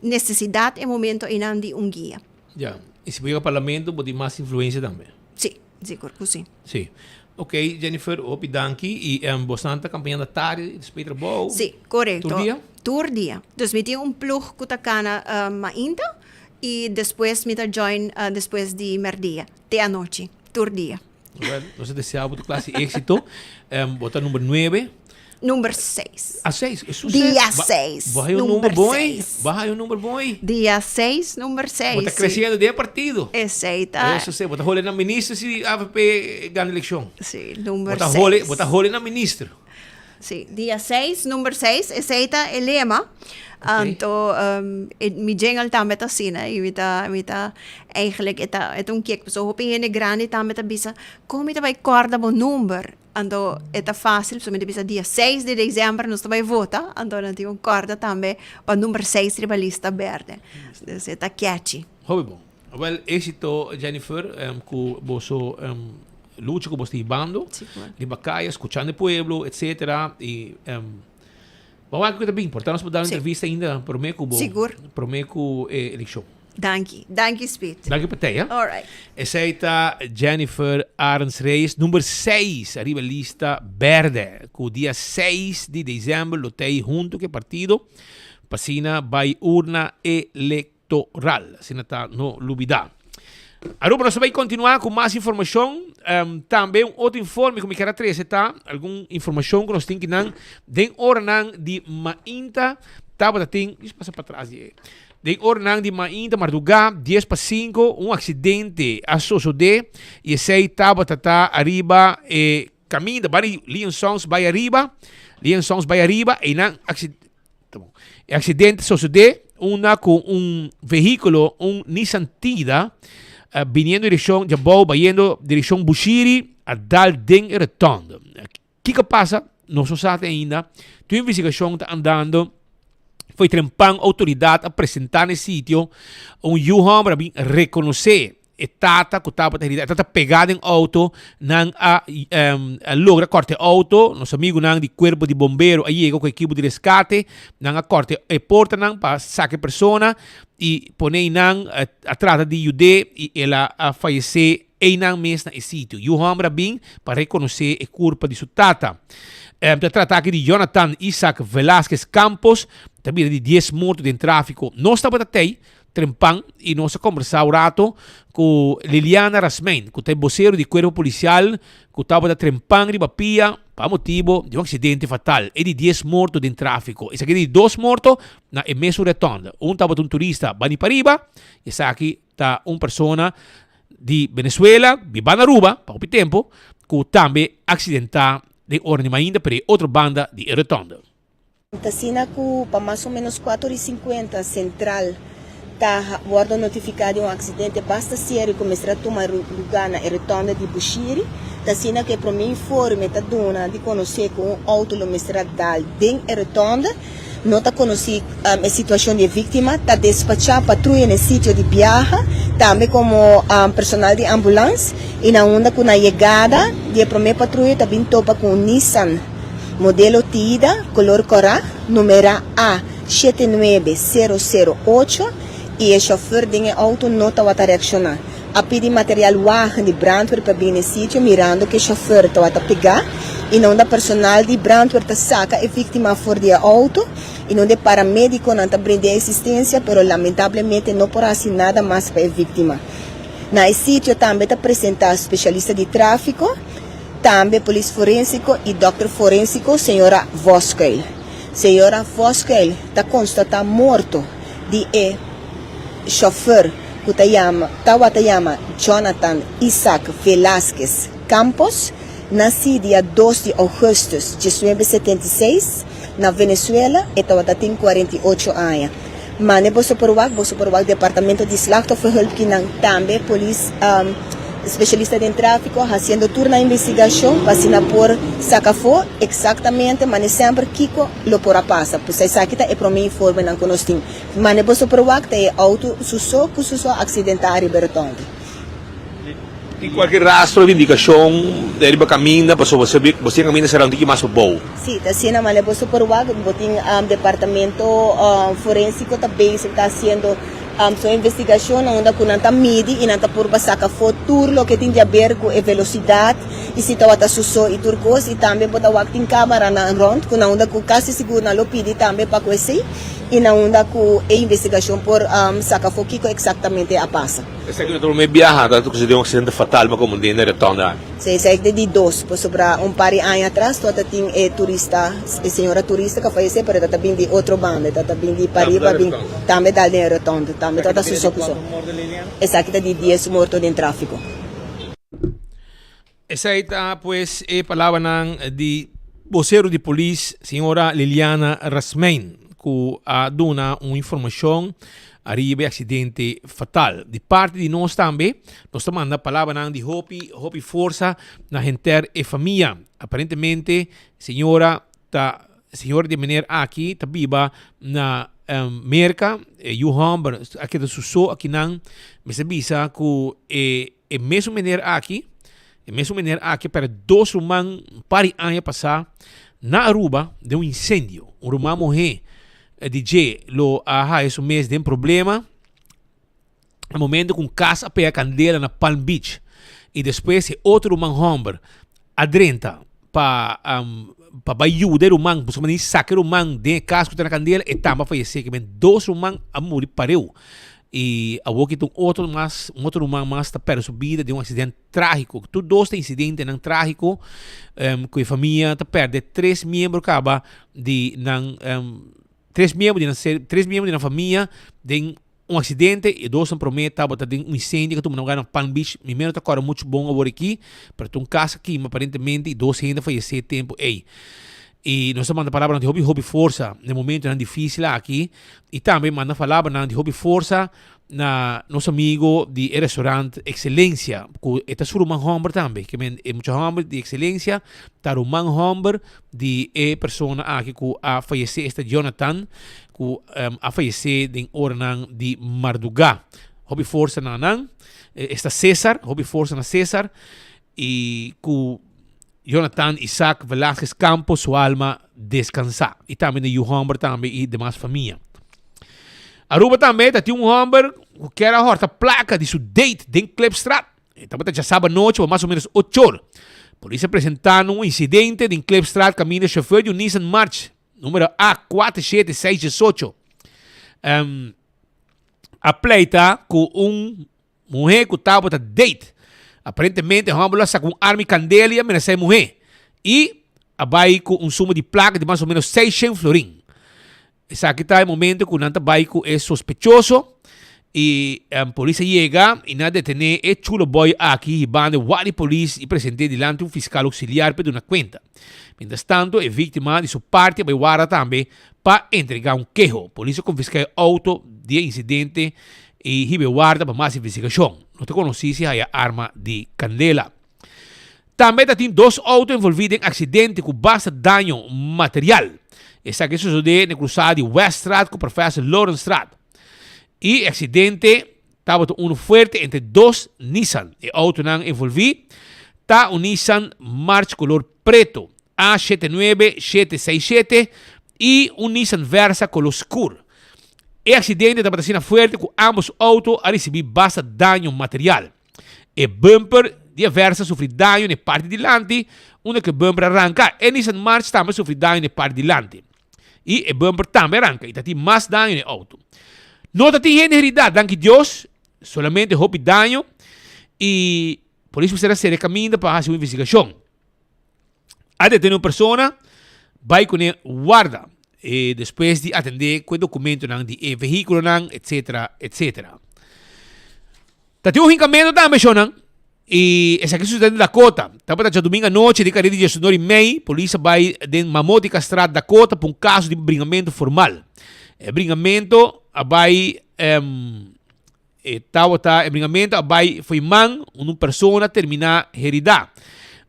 nesesidat e momento einan di un guia. Ya, i si bo yega parlamento bo tin mas influensia tambe. Sí, sigur ku sí. Sí. Ok, Jennifer, hopi danki. I bosnan ta kampañando tardi despues di trabou? Sí, korekto. Tur dia? Tur dia. Dus mi tin un plug ku ta kana mainta i despues mi ta join despues di mèrdia te anochi. Tur dia. Well, nos ta desea bo tur clase di éxito. Um, bo ta number 9. Number 6. Ah, 6. Eso Dia 6. Bo hay un number boy. Bo hay un number boy. Dia 6, number 6. Bo ta creciendo den partido. Esey ta. Eso sí. Bo ta hole na minister si AVP gana eleccion. Sí, number 6. Bo ta hole na minister. Sí, dia 6, number 6, esei ta e lema. Anto, um, e, mi jingle tambe ta asina y mi ta, mi ta, eigenlijk e ta, e ta un kiek. Pasobra hopi hende grandi tambe ta bisa, kon mi ta bai kòrda bo number? Anto, e ta fácil, pasobra mi ta bisa dia 6 di december nos ta bai vota, anto nan tin ku kòrda tambe pa number 6 riba lista berde. Dus e ta catchy. Hopi bon. Wel, éxito Jennifer, ku boso lucha ku boso ta hibando riba kaya, skuchando e pueblo, etcetera. I bo wak ku ta bin, por ta nos por da un entrevista ainda promé ku bo, promé ku e elekshon. Danki, danki Speed. Danki pa tei, All right. Esei ta Jennifer Arends Reyes, number seis ariba lista berde, ku dia seis di december lo tei hunto ku e partido pa asina bai urna electoral. Asina ta, no lubida. Aruba, nos ta bai kontinuá ku mas informashon. Tambe un otro informe ku mi kier a trese ta algun informashon ku nos tin kinan den oranan di mainta tabata tin, pasa patras di e. Den oranan di mainta mardugá, dies pa sinku, un aksidente a sosodé i esei tabata ta ariba e kaminda bai Leon Sons bai ariba, Leon Sons bai ariba, einan e aksidente sosodé unda ku un vehíkulo, un Nissan Tiida, biniendo direkshon djabou bayendo direkshon Bushiri a dal den e rotonde. Kiko pasa? Nos no sa te ainda. Tu investigashon ta andando. Foi trempan outoridat a presentá na e sitio. Un yu hòmber a bin rekonosé e tata ku tabata herida. E tata pegá den outo. Nan a a logra kòrta e outo. Nos amigunan di kuerpo di bombero a yega ku ekipo di reskate. Nan a kòrta e portanan pa saka e persona i pone einan a trata di yud'é i el a fayesé. Einan mes na e sitio, yu hòmber a bin pa rekonosé e kurpa di su tata. Ta trata aki di Jonathan Isaac Velasquez Campos, ta bira di dies morto den tráfiko. Nos tabata tei trempan i nos a kombersá un rato ku Liliana Rasmijn, ku ta e bosero di kuerpo polisial ku tabata trempan riba pia pa motibo di un aksidente fatal. E di dies morto den tráfiko. Esaki di dos morto na e mesun retònde. Un tabata un turista bani pariba, esaki ta un persona di Venezuela, biba na Aruba pa hopi tempo, cu tambe accidenta den ora di mainta pero e otro banda di e rotonde. Ta asina cu pa mas o menos cuatro y cincuenta Central ta wordo notifica di un accidente basta serio cu mester a tuma lugar na e rotonde di Bushiri. Ta asina cu e prome informe ta duna di conoce cu un auto lo mester a dal den e rotonde. No ta konosí e situashon di e víktima. Ta despachá patruya na e sitio di biaha, tambe komo personal di ambulans i na unda ku na yegada di e promé patruya ta bin topa ku un Nissan modelo Tiida kolor kòrá, numerá A shete nuebe sero sero ocho i e shòfèr den e outo no tabata reakshoná. A pidi material wagen di brandweer pa bini e sitio mirando cu e chauffeur tawata pega y na unda personal di brandweer ta saca e victima for di e auto y na unda e paramediconan ta brinda e asistencia pero lamentablemente no por haci nada mas pa e victima. Na e sitio tambe ta presenta specialista di trafico, tambe polis forensico y dokter forensico señora Voskuil. Señora Voskuil ta constata morto di e chauffeur ku ta yama tawata yama Jonathan Isaac Velasquez Campos, nasí dia dos di ougùstùs diesnuebe setenta i seis na Venezuela, e tawata tin 48 aña. Mane boso por wak, boso por wak Departamento di Slachtofferhulp kinan tambe polis specialista den tráfiko hasiendo tur nan investigashon pa asina por saka afó eksaktamente mane semper kiko lo por a pasa. Pues esaki ta e promé informenan ku nos tin. Mane boso por wak ta e auto su so ku su so a aksidentá riba e rotonde. Tin kualke rastro di indikashon riba kaminda pasobra bo tin kaminda sera un tiki mas pabou? Si, ta asina. Mane boso por wak bo tin departamento forensiko ta bezig ta hasiendo su investigashon na unda ku nan ta midi i nan ta purba saka afó tur loke tin di aber ku e velosidat i si tabata su so i tur kos i tambe bo ta wak tin kamaranan rònt ku na unda ku kasi sigur nan lo pidi tambe pa ku esei. I na unda ku e investigashon por saka afó kiko eksaktamente a pasa. Esaki no ta promé biaha ta ku sucedió un aksidente fatal ma komo den e rotonda aki. Sí, esaki ta di dos, pasobra un par di aña atras tabata tin e turista, e señora turista ku a fayesé, pero e tabata bin di otro banda, e tabata bin di pariba bin tambe dal den e rotonda, tambe tabata su so ku so. Esaki ta di dies morto den tráfiko. Esei ta pues e palabranan di bosero di polis, señora Liliana Rasmijn, ku a duna un informashon ariba e aksidente fatal. Di parti di nos tambe, nos ta manda palabranan di hopi, hopi forsa na henter e famia. Aparentemente, señora ta, señora di e meneer aki ta biba na. Merka, e yu hòmber a keda su so akinan. Mester bisa ku e e mesun meneer aki, e mesun meneer aki a pèrdè dos ruman un par di aña pasá na Aruba den un insendio. Un ruman muhé di dje lo a haya su mes den problema na momento ku un kas a pega kandela na Palm Beach i despues e otro ruman hòmber a drenta pa pa bai yuda e ruman pasobra ni saka e ruman den e kas ku ta na kandela e tambe a fayesé kimen dos ruman a muri pareu i awor ki ta un otro mas un otro ruman mas ta pèrdè su bida den un aksident trágiko tur dos ta insidentenan trágiko ku e famia ta pèrdè tres miembro kaba di nan tres miembro di nan ser tres miembro di nan famia den Un accidente y dos nan prome tabata den un incendio cu a tuma lugar na Palm Beach. Mi mero ta corda mucho bon awor aki, pero ta un casa kima aparentemente y dos hende a fayece e tempo ey. Y nos ta manda palabranan di hopi hopi forsa na e momentonan dificil aki y tambe manda palabranan di hopi forsa na nos amigo di e restaurant Excelencia cu e ta su ruman homber tambe. Ke men e mucha homber di Excelencia ta ruman homber di e persona aki cu a fayece, esta Jonathan. Ku a fayesé den oranan di mardugá. Hopi forsa na nan. Esta Cesar, hopi forsa na Cesar. I ku Jonathan Isaac Velasquez Campos su alma deskansá. I tambe na yu hòmber tambe i demas famia. Aruba tambe ta tin un hòmber ku kier a hòrta plaka di su date den Klipstraat. E tabata djasaba nochi pa mas o menos ochor. Polis a presentá na un insidente den Klipstraat kaminda shofèr di un Nissan March Numero A 47618 um, a pleita ku un muhé ku tabata date. Aparentemente homber lo a saka un arma i kandela i a menasá e muhé. I a bai ku un suma di plaka di mas o menos 600 florin. Esaki ta e momento ku nan ta bai ku e sospechoso i um, polis a yega i nan a detené e chulo boy aki hibando e wak di polis i present'é dilanti un fiskal auxiliar pa e duna kuenta. Mientras tanto, e víktima di su parti a bai warda tambe pa entregá un keho. Polis a konfiská e outo di e insidente i hiba e warda pa mas investigashon. No ta konosí si haya arma di kandela. Tambe ta tin dos outo envolví den aksidente ku basta daño material. Esaki a sosodé na e krusada di Weststraat ku Professor Lorenstraat. E aksidente Tabata unu fuerte entre dos Nissan. E autonan envolví ta un Nissan March color preto, A shete nuebe shete seis shete, i un Nissan Versa color scur. E accidente tabata asina fuerte cu ambos auto a ricibi basta daño material. E bumper di e Versa sufri daño na e parti dilanti, unda cu e bumper a ranca. E Nissan March tambe a sufri daño na e parti dilanti. I e bumper tambe a ranka i ta tin mas daño na e auto. No ta tin hende heridá, danki Dios, solamente hopi daño i polis mester a sera e kaminda pa hasi un investigashon. A detene un persona, bai kuné warda e despues di atendé ku e dokumentonan di e vehíkulonan, etcetera, etcetera. Ta tin un hinkamentu tambe, shonnan. I esaki sucede den Dakota. Tabata djadumingu anochi den kare di diesunor i mei, polis a bai den Mamotica Straat, Dakota pa un kaso di bringamentu formal. E bringamentu a bai e tabata e bringamentu a bai fo'i man un un persona a terminá heridá.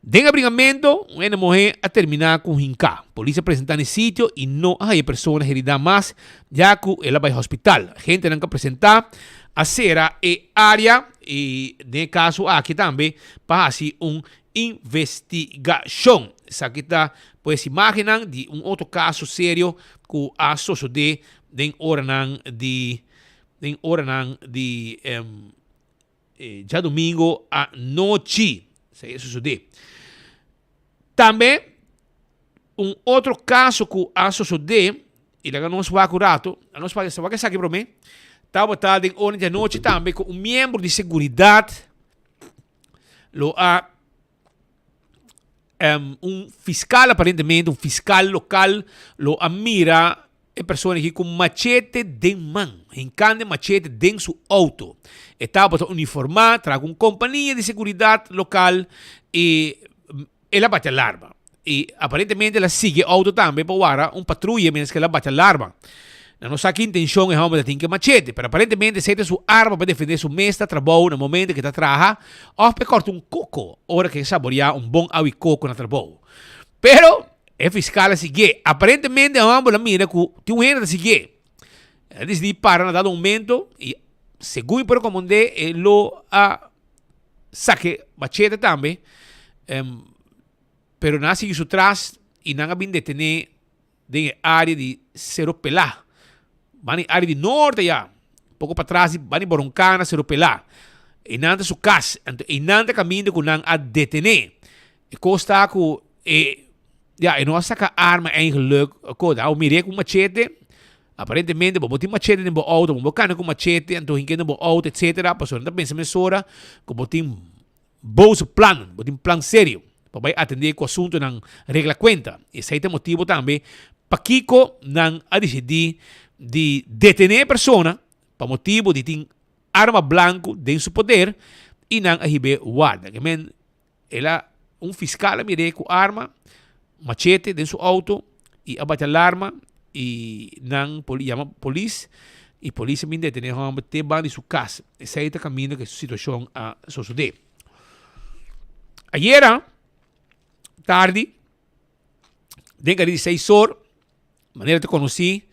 Den e bringamentu un hende muhé a terminá ku hinká. Polis a presentá na e sitio i no a haña e persona heridá mas ya ku el a bai hospital. Gentenan ku a presentá a sera e área i den e kaso aki tambe pa hasi un investigashon. Esaki ta pues imágennan di un otro kaso serio ku a sosodé den oranan di den oranan di djadumingu anochi. Esaki a sosodé. Tambe un otro kaso ku a sosodé, i laga nos wak un ratu, laga nos wak wak esaki promé, tabata den ora di anochi tambe ku un miembro di seguridat lo a un fiskal aparentemente, un fiskal lokal lo a mira E persona aki ku machete den man, hinkando e machete den su outo. E tabata uniformá, traha ku un kompania di seguridat lokal i el a bati alarma. I aparentemente el a sigui e outo tambe pa wara un patruya mientras ku el a bati alarma. Nan no sa ki intenshon e hòmber ta tin ku e machete, pero aparentemente esei ta su arma pa defendé su mes na trabou na momento ku e ta traha òf pa e kòrta un koko ora ku e saboriá un bon awi koko na trabou. Pero E fiskal a siguié. Aparentemente e hòmber a mira ku tin un hende ta siguié. El a disidí para na dado momento i segun mi por rekomend'é e lo a sake machete tambe, pero nan a sigui su tras i nan a bin detené den e área di Sero Pelá. Ban e área di norte ya, poko patras di ban di Boroncana, Sero Pelá. Einan ta su kas, anto einan ta kaminda ku nan a detené. E kos ta ku e, ya, e no a saka arma eigenlijk, ko, nan a mir'é ku machete, aparentemente bo bo tin machete den bo outo, bo bo kana ku machete, anto hinke den bo outo, etcetera, pasobra nan ta pensa mesora ku bo tin Bo su plan, bo tin plan serio pa bai atendé ku asuntunan regla kuenta. Esei ta e motibu tambe pakiko nan a disidí di detené e persona pa motibu di tin arma blanku den su poder i nan a hib'é warda. Ke men el a un fiskal a mir'é ku arma, machete den su outo i a bati alarma i nan yama polis i polis a bin detené e hòmber te banda di su kas. Esei ta kaminda ku e situashon a sosodé. Ayera tardi den kari di seis or manera ta konosí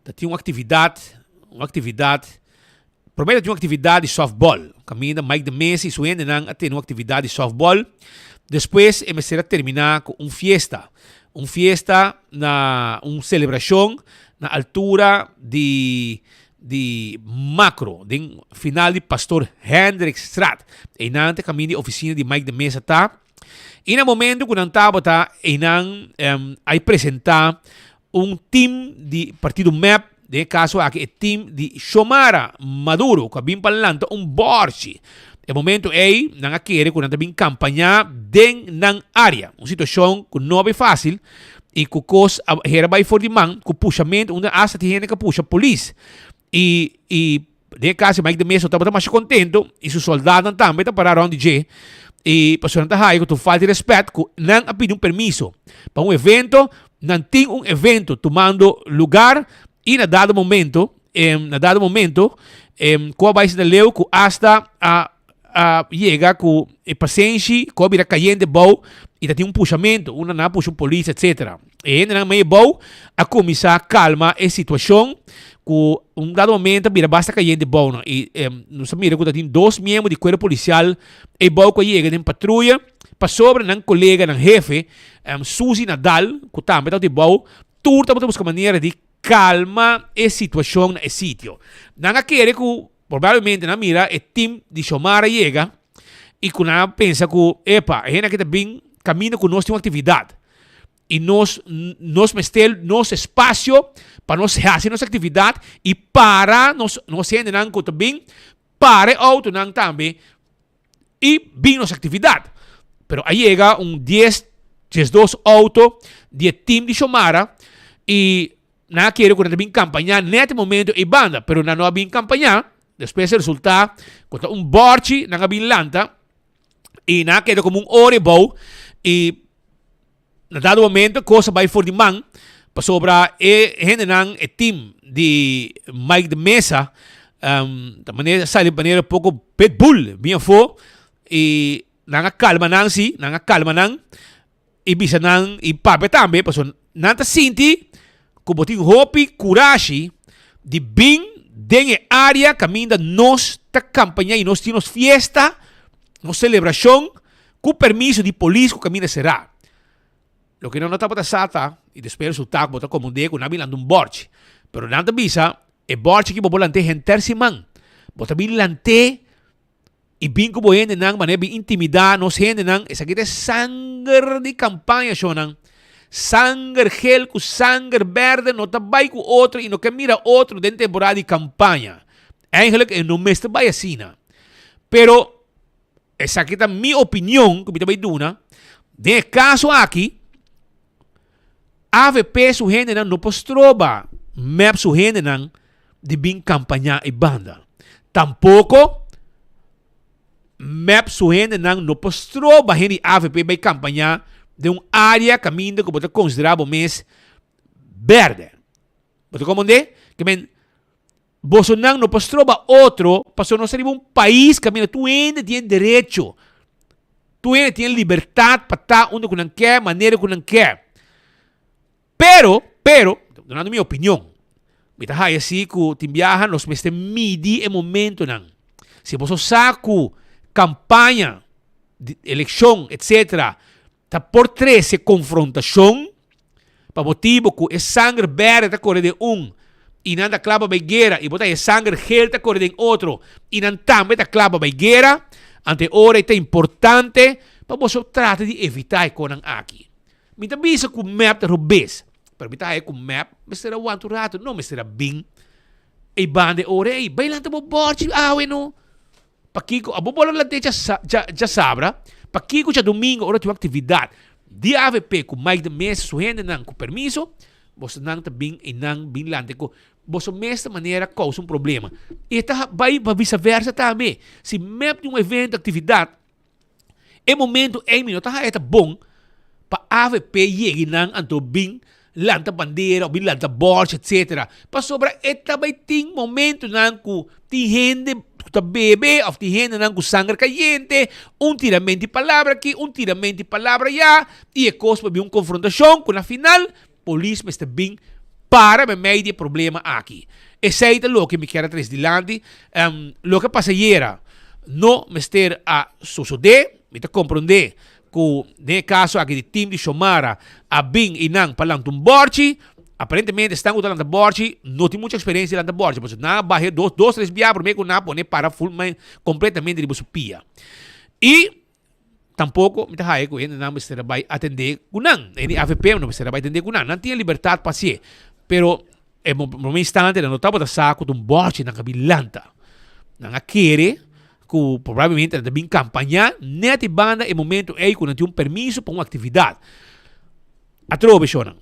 ta tin un aktividat un aktividat promé ta tin un aktividat di sòftbòl kaminda Mike de Meza i su hendenan a tene un aktividat di sòftbòl despues e mester a terminá ku un fiesta un fiesta na un selebrashon na altura di di Makro den final di Pastor Hendrikstraat einan ta kaminda di ofisina di Mike de Meza ta. I na momento ku nan tabata einan a presentá un team di partido mep, den e kaso aki e team di Xiomara Maduro ku a bin pa lanta un bòrchi. E momento ei nan a kere ku nan ta bin kampañá den nan área, un situashon ku no a bai fásil i ku kos a hera bai for di man ku pushamentu unda asta tin hende ku a pusha polis i i Den e kas Mike de Meza tabata masha kontento i su soldadonan tambe ta pará rònt di dje i pasobra nan ta haya ku ta un falta di rèspèt ku nan a pidi un permiso pa un evento, nan tin un evento tumando lugar i na dado momento na dado momento ku a bai asina leu ku asta a a yega ku e pasenshi ku a bira kayente bou i ta tin un pushamentu unda nan a pusha un polis etcetera. E hendenan mei bou a kuminsá kalma e situashon ku un dado momento a bira basta kayente bou nan i nos a mira ku ta tin dos miembro di kuerpo polisial ei bou ku a yega den patruya pasobra nan kolega nan hefe Suzy Nadal ku tambe tabata ei bou tur tabata buska manera di kalma e situashon na e sitio. Nan a kere ku Probablemente nan mira e team di Xiomara yega y cu nan a pensa cu, epa, e hende aki ta bin caminda cu nos tin un actividad y nos nos mester nos espacio pa nos haci nos actividad y para nos nos hendenan cu ta bin para e autonan tambe y bin nos actividad. Pero a yega un dies, diesdos auto di e team di Xiomara y Nan a kere ku nan ta bin kampañá nèt e momento ei banda, pero nan no a bin kampañá. Despues a resultá ku ta un bòrchi nan a bin lanta i nan a keda komo un ora ebou i na dado momento kos a bai for di man pasobra e hendenan, e team di Mike de Meza ta manera sali manera poko pitbull bin afó i nan a kalma nan si, nan a kalma nan. I bisa nan i papia tambe, pasobra nan ta sinti ku bo tin hopi kurashi di bin den e área kaminda nos ta kampañá i nos tin nos fiesta, nos selebrashon ku permiso di polis ku kaminda será. Loke nan no tabata sa ta, i despues resultá ku bo ta komprondé ku nan a bin lanta un bòrchi. Pero nan ta bisa, e bòrchi aki bo por lant'é henter siman. Bo ta bin lant'é I bin ku bo hendenan manera bin intimidá nos hendenan, esaki ta e sanger di kampaña shonnan. Sanger gel ku sanger bèrdè no ta bai ku otro i no ke mira otro den temporada di kampaña. Eigenlijk e no mester bai asina. Pero esaki ta mi opinion ku mi ta bai duna, den e kaso aki avp su hendenan no por stroba mep su hendenan di bin kampañá e banda. Tampoko mep su hendenan no por stroba hende di avp bai kampañá den un área kaminda ku bo ta konsiderá bo mes bèrdè. Bo ta komprendé? Ke men, bosonan no por stroba otro pasobra nos ta riba un pais kaminda tur hende tin e derecho, tur hende tin e libertat pa ta unda ku nan ke, manera ku nan ke. Pero, pero, dunando mi opinion. Mi ta haya si ku tin biaha nos mester midi e momentonan. Si boso sa ku kampaña di elekshon etsetera ta por trese konfrontashon pa motibu ku e sanger bèrdè ta kore den un i nan ta kla pa bai guera i bo ta e sanger gel ta kore den otro i nan tambe ta kla pa bai guera, anto e ora ei ta importante pa boso trata di evitá e konan aki. Mi ta bisa ku mep ta robes, pero mi ta haya ku mep mester a wanta un ratu, no mester a bin ei banda e ora ei, bai lanta bo bòrchi awe no. Pakiko abo bo lo lant'é djasabra? Pakiko djadumingo ora tin un aktividat di avp ku Mike de Meza su hendenan ku permiso, bosonan ta bin einan bin lanta ku boso mes ta manera kousa un problema. E ta bai pa visaversa tambe. Si mep tin un evento, aktividat, E momento ei mi no ta haya ta bon pa avp yega nan anto bin lanta bandera of bin lanta borchi etcetera pasobra e ta bay tin momentonan cu tin hende cu ta bebe of tin hendenan cu sanger cayente un tiramento di palabra aki un tiramento di palabra aya y e cos por bin un confrontacion cu na final polis mester bin para memey di e problema aki. Esey ta loke mi kier a trece dilanti. Loke a pasa ayera no mester a sosode. Mi ta comprende cu den e caso aki di team di Xiomara a bin eynan pa lanta un borchi. Aparentemente esnan cu ta lanta borchi no tin mucho experiencia di lanta borchi pasobra nan a baha dos, dos tres bia prome cu nan a pone para full completamente riba su pia. Y Tampoco mi ta haya cu hendenan mester a bay atende cu nan. Hende di avp no mester a bay atende cu nan. Nan tin e libertad pa hacié. Pero e prome instante nan no tabata sa cu ta un bochi nan a bin lanta. Nan a kere cu probablemente nan ta bin campaña net e banda e momento ey cu nan tin un permiso pa un actividad. Atrobe shonan.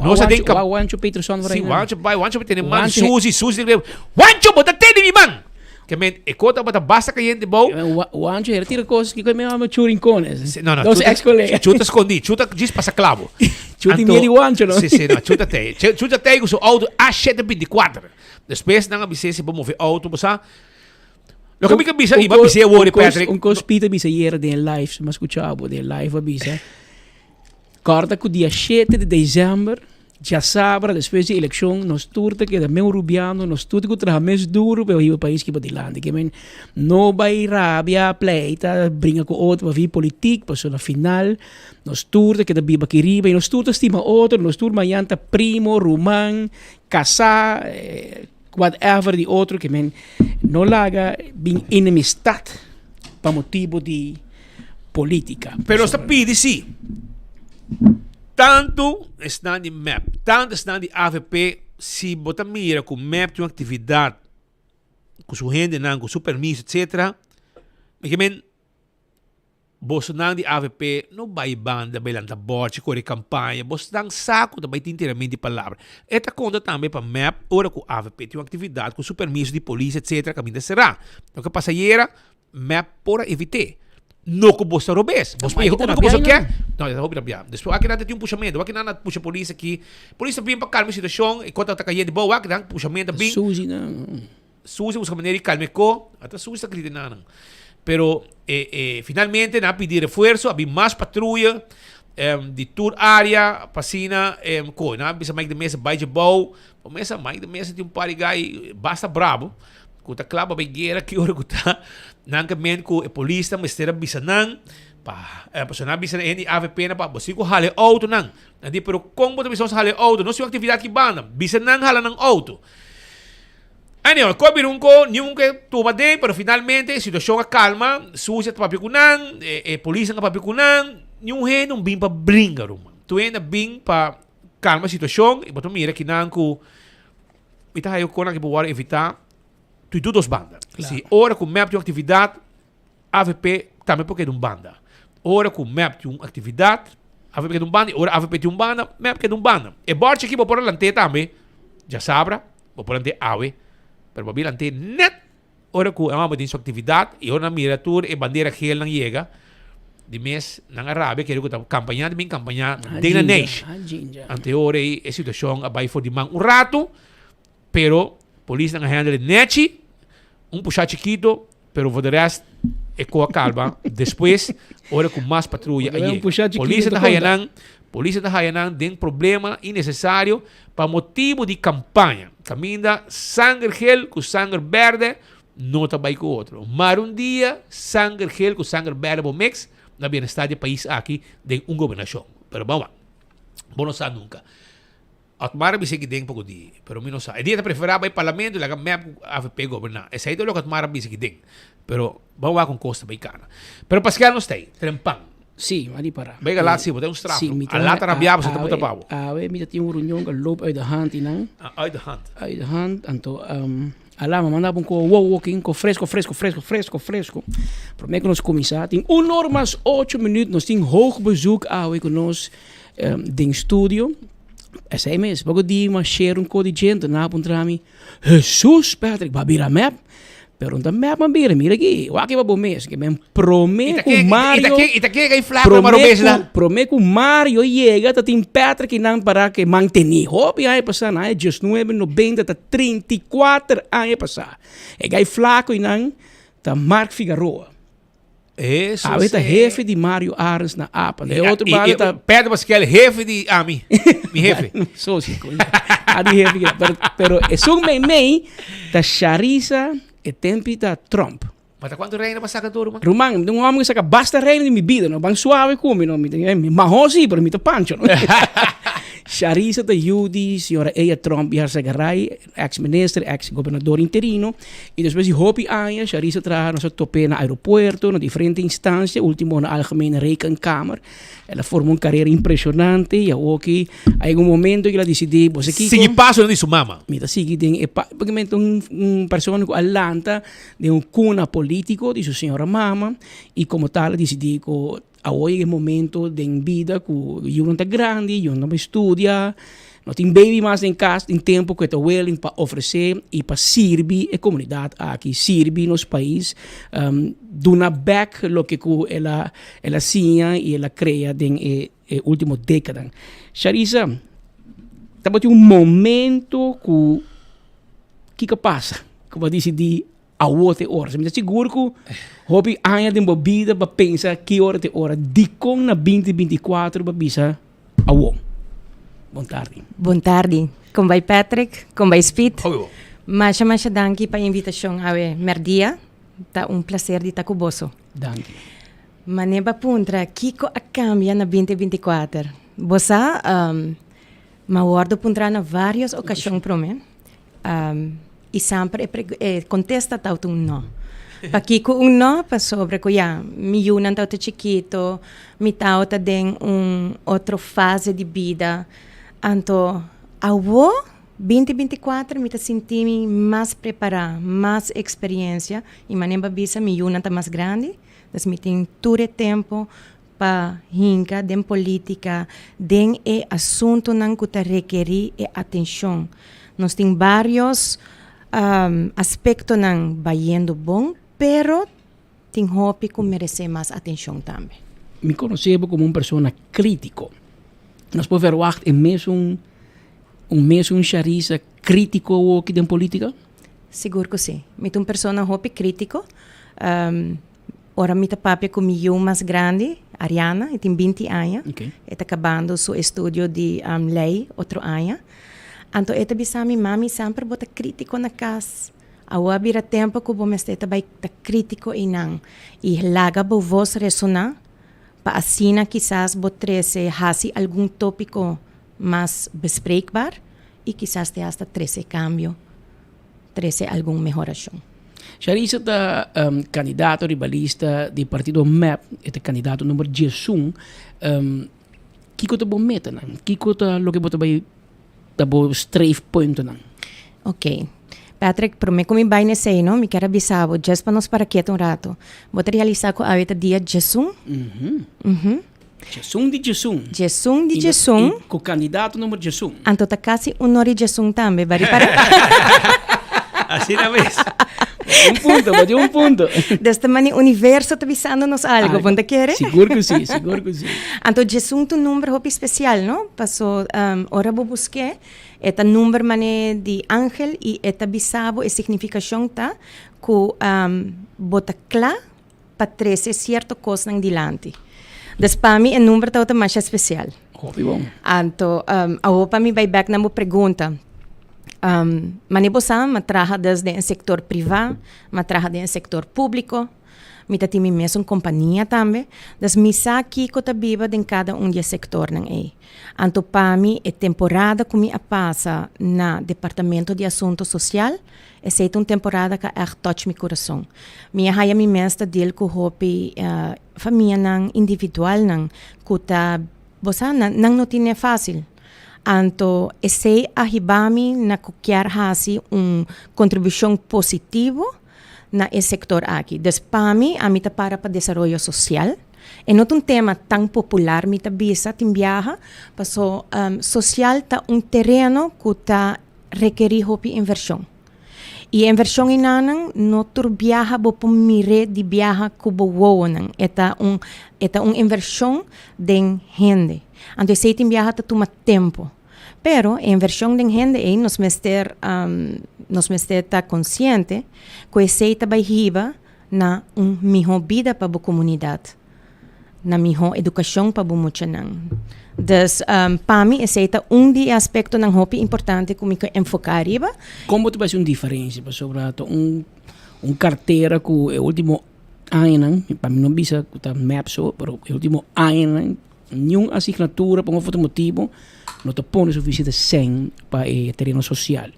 Nos a den kap. Wancho Peterson Si, Wancho bai, Wancho tene man Susi, Susi tene Wancho bo ta tene mi man. Ke men e kota bata basta kayente bou. Wancho era tira cosas que me llama churincones. No, no, Dos ex colegas. Chuta escondi, chuta djis pasa clavo. Chuta miedo di Wancho, no? Si, si, no, chuta te. Chuta te ku su auto A724. Despues nan a bis'é si bo move auto, bo sa. Loke mi ka bisa, i bo a bis'é awor, Patrick. Un cos Peter bisa ayera den live, si mi a scucha bo den live a bisa. Kòrda ku dia shete di desèmber, djasabra despues di elekshon, nos tur ta keda meu rubiando, nos tur tin ku traha mes duru pa hiba e pais kiba dilanti. Ke men no bai rabia, pleita, bringa ku otro pa vi politik, pasobra na final nos tur ta keda biba aki riba i nos tur ta stima otro, nos tur mañan ta primo, ruman, kasá, whatever di otro. Ke men no laga bin enemistat pa motibu di. politica. Pero nos ta pidi si tantu esnan di mep, tantu esnan di avp, si bo ta mira ku mep tin un aktividat ku su hendenan, ku su permiso etcetera, mi ke men bosonan di avp no bai banda bai lanta bòrchi kore kampaña, bosnan sa ku ta bai tin tirament di palabra. E ta konta tambe pa mep ora ku avp tin un aktividat ku su permiso di polis etcetera kaminda será. Loke pasa ayera Mep por a evit'é. No ku bos ta robes. Bos por yega unda ku boso ke. No, e ta hopi rabiá. Despues aki nan ta tin un pushamentu. Wak nan a pusha polis aki. Polis ta bin pa kalma e situashon. E kos ta kayente bou. Wak nan pushamentu a bin. Suzy nan. Suzy buska manera di kalma e ko. Ata Suzy ta grita nan. Pero e e finalmente nan a pidi refuerso. A bin mas patruya di tur area pa asina ko. Nan a bisa Mike de Meza bai dje bou. Bo mesa Mike de Meza tin un par di gai basta brabo. Ku ta kla pa bai guera ki ora ku ta nan ke men ku e polisnan mester a bisa nan pa pasobra nan a bisa e hende di avp nan pa bo si ku hala e outo nan. Nan di pero kon bo ta bisa nos hala e outo nos tin un aktividat ki banda bisa nan hala nan outo. Anyway ko a bira un ko niun ke tuma den pero finalmente e situashon a kalma Susi a papia ku nan e polisnan a papia ku nan niun hende no bin pa bringa ruman tur hende a bin pa kalma e situashon i bo ta mira kinan ku Mi ta haya con aki por worde evita tu tu dos banda. Claro. Si ora cu mep tin un actividad, AVP tambe por keda un banda. Ora cu mep tin un actividad, AVP keda un banda. Y ora AVP tin un banda, mep keda un banda. E borchi aki bo por a lant'é tambe djasabra, bo por lant'é awe, pero bo a bin lant'é net Ora ku e hòmber tin su aktividat i ora nan mira tur e bandera gelnan yega, di mes nan a rabia kere ku ta kampañá ta bin kampañá den nan neis. Anto e ora ei e situashon a bai for di man un ratu, pero polisnan a handle nechi, un pushá chikito, pero for de rest e ko a kalma despues ora ku mas patruya a yega. Polisnan ta haya nan. Polisnan ta haya nan den problema innesesario pa motibu di kampaña. Kaminda sanger gel ku sanger bèrdè no ta bai ku otro. Mar un dia sanger gel ku sanger bèrdè bo mix na bienestar di e pais aki den un gobernashon. Pero ban wak. Bo no sa nunka. Otmar a bisa ki den poko di, pero mi no sa. E dia ta prefera bai parlamento y laga mep ku avp goberna. Esei ta loke Otmar a bisa ki den. Pero ban wak kon kos ta bai kana. Pero Pascal nos ta ei, trempan. Sí, mi a ripara. Bai galat si, bo ta un straf. Sí, mi ta. A lata rabia bo sa ta puta pa bo. Awe mi ta tin un reunion ku a loop uit de hand einan. Ah, uit de hand. Uit de hand, anto ala mi a manda bo un ko wow wow kin ko fresco fresco fresco fresco fresco. Prome ku nos kuminsá tin un or mas ocho minuut nos tin hoog bezoek awe ku nos den studio. Esei mes, poko di mi a share un ko di djente nan a puntra mi, Hesus Patrick, bo a bira mep? Pero no ta mep mi a bira, mira aki, wak riba bo mes, ke men prome ku Mario, I ta ken ei flaco na marobes la? Prome ku Mario yega ta tin Patrick i nan para ke manteni. Hopi aña pasa, na aña diesnuebe nobenta ta 34 aña pasa. E gai flaco i nan ta Mark Figaroa. Eso Awe ta hefe di Mario Arends na APA. De otro banda ta... Pedro Pascal, hefe di ami. Mi hefe. Socio, coño. A di hefe. Pero, pero esun mei mei ta Sharisa e tempi ta Trump. Maar ta cuanto reina pa saca tur, man? Ruman, un hombre que saca basta reina di mi vida, no ban suave cu mi, no. Mi, mi maho sí, pero mi ta pancho, no. Sharisa ta yu di señora Ella Trump Yarzagaray, ex minister, ex gobernador interino y despues di hopi aña Sharissa traha nos a top'é na aeropuerto, na diferente instancia, ultimo na Algemene Rekenkamer. El a forma un carera impresionante y awoki a yega un momento cu el a dicidi bo sa kico? Sigui pasonan di su mama. Mi ta sigui den e pa, porque mi ta un un persona cu a lanta den un cuna politico di su señora mama y como tal a dicidi cu Awor yega e momento den bida ku yunan ta grandi, yunan ta bai studia, no tin baby mas den kas, tin tempu ku e ta willing pa ofresé i pa sirbi e komunidat aki, sirbi nos pais, duna bèk loke ku el a el a siña i el a krea den e e último dékadanan. Sharissa, tabatin un momento ku kiko a pasa ku bo a disidí Awor t'e ora. Mi ta sigur ku hopi aña den bo bida bo a pensa ki ora t'e ora. Dikon na binti binti kuater bo a bisa awor? Bon tardi. Bon tardi. Kon bai Patrick? Kon bai Speed? Masha masha danki pa e invitashon awe mèrdia. Ta un plaser di ta ku boso. Danki. Manera bo a puntra kiko a kambia na binti binti kuater. Bo sa, mi a wòrdu puntrá na vários okashon promé. I semper e e kontesta tabata un no. Pakiko un no? Pasobra ku ya, mi yunan tabata chikito, mi tabata den un otro fase di bida. Anto awo, binti 24, mi ta sinti mi mas prepará, mas eksperensia, i manera bo a bisa mi yunan ta mas grandi, dus mi tin tur e tempu pa hinka den politica den e asuntonan cu ta rekeri e atencion. Nos tin varios aspectonan bayendo bon, pero tin hopi cu merece mas atencion tambe. Mi conoce bo como un persona critico. Nos por verwacht e mesun un mesun Sharissa critico awoki den politica? Sigur cu si. Mi ta un persona hopi critico. Ora mi ta papia ku mi yu mas grandi, Ariana, e tin binti aña. E ta kabando su estudio di lei otro aña. Anto e ta bisa mi, Mami, semper bo ta krítiko na kas. Awor a bira tempu ku bo mester ta bai ta krítiko einan i laga bo vos resoná pa asina kisas bo trese hasi algun tópiko mas bespreekbaar i kisas te hasta trese kambio. trese algun mehorashon. Sharissa ta kandidato riba lista di partido mep, e ta kandidato number diesun. Kiko ta bo metanan? Kiko ta loke bo ta bai ta bo streefpuntonan? Ok. Patrick, prome ku mi bai na esei no, mi kier a bisa bo, djes pa nos para ketu un rato. Bo ta realisa ku awe ta dia diesun? Djesun di djesun. Djesun di djesun. I ku kandidato number djesun. Anto ta kasi un or i djesun tambe, bari para. Asina mes. Un punto, bo tin un punto. Des ta mane universo ta bisando nos algo, bo no ta kere? Sigur ku si, sigur ku si. Anto djesun ta un number hopi spesial, no? Paso ora bo busk'é, e ta number mane di angel i e ta bisa bo e signifikashon ta ku bo ta kla pa trese sierto kosnan dilanti. Dus pa mi e number tabata masha spesial. Hopi bon. Anto, um, awo pa mi bai bek na bo pregunta. Um, mane bo sa, m'a traha dus den e sector priva, m'a traha den e sector publico, mi ta tin mi mesun compania tambe. Dus mi sa kico ta biba den cada un di e sectornan ey. Anto pa mi e temporada cu mi a pasa na Departamento di Asunto Social, esey ta un temporada cu a echt touch mi curason. Mi a haya mi mes ta deal cu hopi famianan, individualnan cu ta, bo sa, nan no tine facil. Anto esey a hiba mi na cu kier haci un contribucion positivo na e sector aki. Dus pa mi, ami ta para pa desaroyo social. E no ta un tema tan popular mi ta bisa tin biaha, paso social ta un tereno cu ta rekeri hopi inversion. Y e inversion enanan no tur biaha bo por mir'é di biaha cu bo wowonan. E ta un e ta un inversion den hende. Anto esey tin biaha ta tuma tempo. Pero e inversion den hende ey nos mester nos mester ta consciente cu esey ta bay hiba na un mihó bida pa bo komunidat, na mihó edukashon pa bo muchanan. Dus pa mi esei ta un di e aspektonan hopi importante ku mi ke enfoká riba. Kon bo ta bai hasi un diferensia? Pasobra ta un un kartera ku e último añanan, pa mi no bisa ku ta mep so, pero e último añanan niun asignatura pa un of otro motibu no ta pone sufisiente sèn pa e tereno sosial.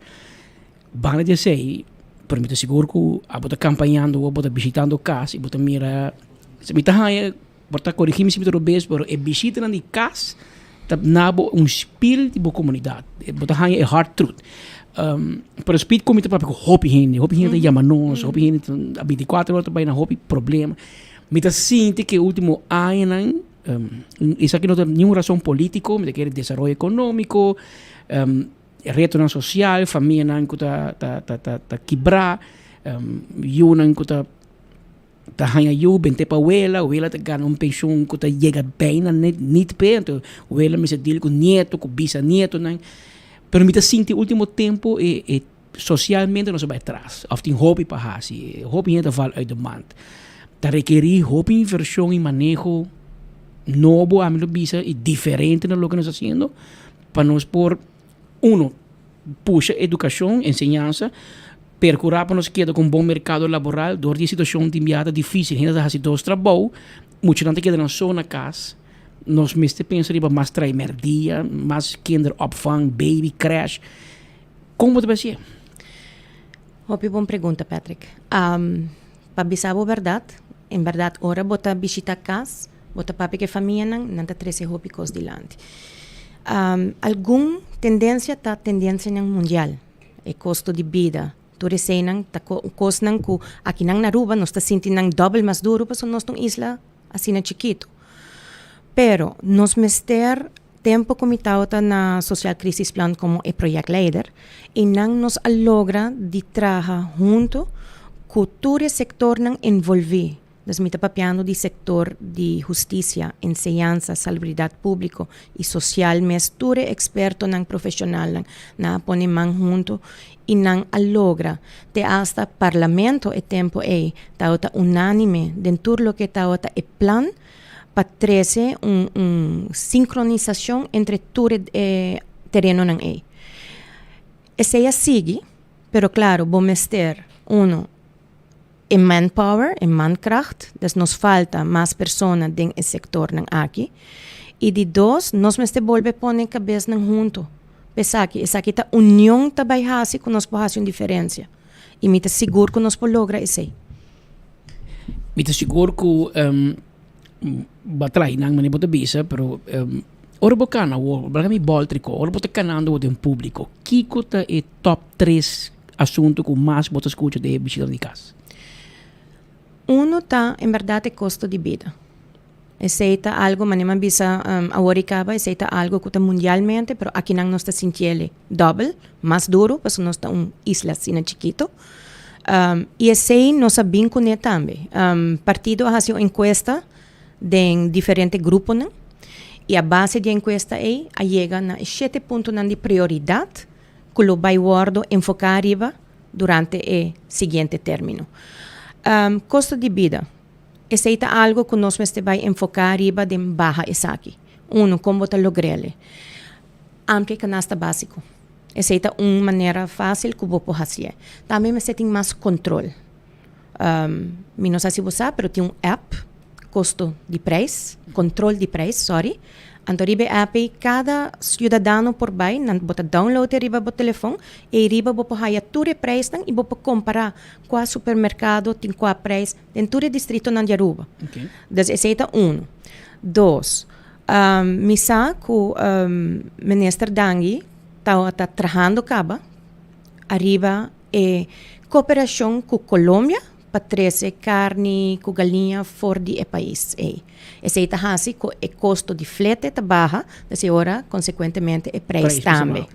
Banda di esei, pero mi ta sigur ku abo ta kampañando bo, bo ta bishitando kas i bo ta mira, mi ta haña, bo ta korigí mi si mi ta robes, pero e bishitanan di kas ta na bo un spil di bo komunidat. Bo ta haña e hard truth. Pero spit ku mi ta papia ku hopi hende, hopi hende ta yama nos, hopi hende ta bintikuater ora ta bai na hopi problema. Mi ta sinti ku e ultimo añanan, esaki no ta niun rason politiko, mi ta kere desaroyo ekonómiko, Retonan sosial, famianan ku ta ta ta ta ta kibrá, yunan ku ta ta haña yu bent'é pa wela, wela ta gana un penshun ku ta yega bijna net nit p'e, anto wela mester deal ku nieto, ku bisanietonan. Pero mi ta sinti ultimo tempu e e sosialmente nos a bai atras òf tin hopi pa hasi, hopi hende ta val uit de mand. Ta rekerí hopi invershon i maneho nobo ami lo bisa i diferente na loke nos ta hasiendo. Pa nos por, uno, pusha edukashon, enseñansa, perkurá pa nos keda ku un bon merkado laboral dor di e situashon tin biaha ta difísil, hende ta hasi dos trabou, muchanan ta keda nan so na kas, nos mester pensa riba mas trae mèrdia, mas kinderopvang, baby crèche. Kon bo ta bai hasié? Hopi bon pregunta, Patrick. Pa bisa bo bèrdat, en bèrdat ora bo ta bishita kas, Bo ta papia ku e famianan, nan ta trese hopi kos dilanti. Algun tendensia ta tendensianan mundial, e kosto di bida, tur eseinan ta kosnan ku akinan na Aruba nos ta sinti nan dòbel mas duru pasobra nos ta un isla asina chikitu. Pero nos mester tempu ku mi tabata na Sociaal Crisisplan komo e projectleider, einan nos a logra di traha huntu ku tur e sektornan envolví. Dus mi ta papiando di sektor di hustisia, enseñansa, salubridat públiko i sosial mes. Tur e ekspertonan, profeshonalnan nan a pone man huntu i nan a logra. Te asta parlamento e tempu ei tabata unánime den tur loke tabata e plan pa trese un un sinkronisashon entre tur e terenonan ei. Esei a sigui, pero klaro bo mester, uno, E manpower, e mankracht, dus nos falta mas persona den e sectornan aki. Y di dos, nos mester bolbe pone cabesnan hunto pa esaki. Esaki ta union ta bay haci cu nos por haci un diferencia. Y mi ta sigur cu nos por logra esey. Mi ta sigur cu bo a traha nan manera bo ta bisa, pero ora bo cana awor, bo laga mi bòl tricó, ora bo ta canando den publico, kico ta e top tres Asuntu ku mas bo ta skucha den e bishita di kas? Uno ta en bèrdat e kosto di bida. Esei ta algu, manera mi a bisa awor i kaba, esei ta algu ku ta mundialmente, pero akinan nos ta sintiel dòbel, mas duru, pasobra nos ta un isla asina chikitu. I esei nos a bin kuné tambe. Partido a hasi un enkuesta den diferente gruponan i a base di e enkuesta ei a yega na e shete puntonan di prioridat ku lo bai wòrdu enfoká riba durante e siguiente término. Kosto di bida, esei ta algu ku nos mester bai enfoká riba den baha esaki. Uno, kon bo ta logr'el? Amplia e kanasta básiko. Esei ta un manera fásil ku bo por hasié. Tambe mester tin mas kontrol. Mi no sa si bo sa, pero tin un app, kosto di preis, kontrol di preis, sorry. Anto riba e app ei kada siudadano por bai, nan bo ta download e riba bo telefon, ei riba bo por haya tur e preisnan i bo por kompará kua supermerkado tin kua preis den tur e distritonan di Aruba. Dus esei ta unu. Dos, mi sa ku Minister Dangui tabata trahando kaba ariba e koperashon ku Colombia pa trese karni ku galiña for di e pais ei. Esei ta hasi ku e kosto di flete ta baha, dus e ora konsekuentemente e preis tambe.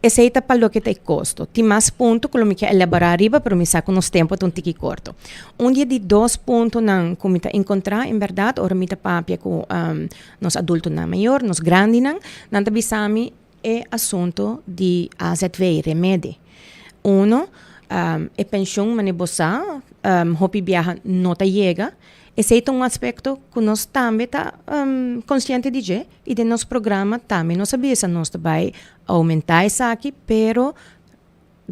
Esei ta pa loke ta e kosto. Tin mas punto ku lo mi ke elaborá ariba, pero mi sa ku nos tempu ta un tiki korto. Un di e di dos puntonan ku mi ta enkontrá en bèrdat ora mi ta papia ku nos adultonan mayor, nos grandinan, nan ta bisa mi e asunto di azv, remedi. Uno, e penshun manera bo sa, hopi biaha no ta yega. Esei ta un aspekto ku nos tambe ta konsiente di dje i den nos programa tambe nos a bisa nos ta bai oumentá esaki, pero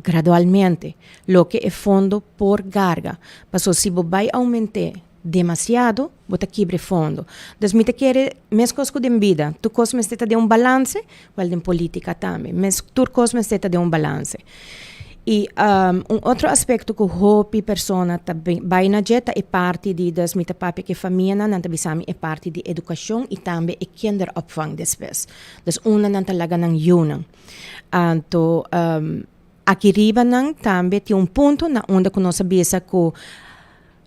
gradualmente, loke e fondo por garga. Pasobra si bo bai oument'é demasiado, bo ta kibra e fondo. Dus mi ta kere, meskos ku den bida, tur kos mester ta den un balanse, wèl den polítika tambe, mes tur kos mester ta den un balanse. I un otro aspekto ku hopi persona ta bai na dje ta e parti di, dus mi ta papia ku e famianan, nan ta bisa mi e parti di edukashon i tambe e kinderopvang despues. Dus unda nan ta laga nan yunan. Anto aki riba nan tambe tin un punto na unda ku nos a bisa ku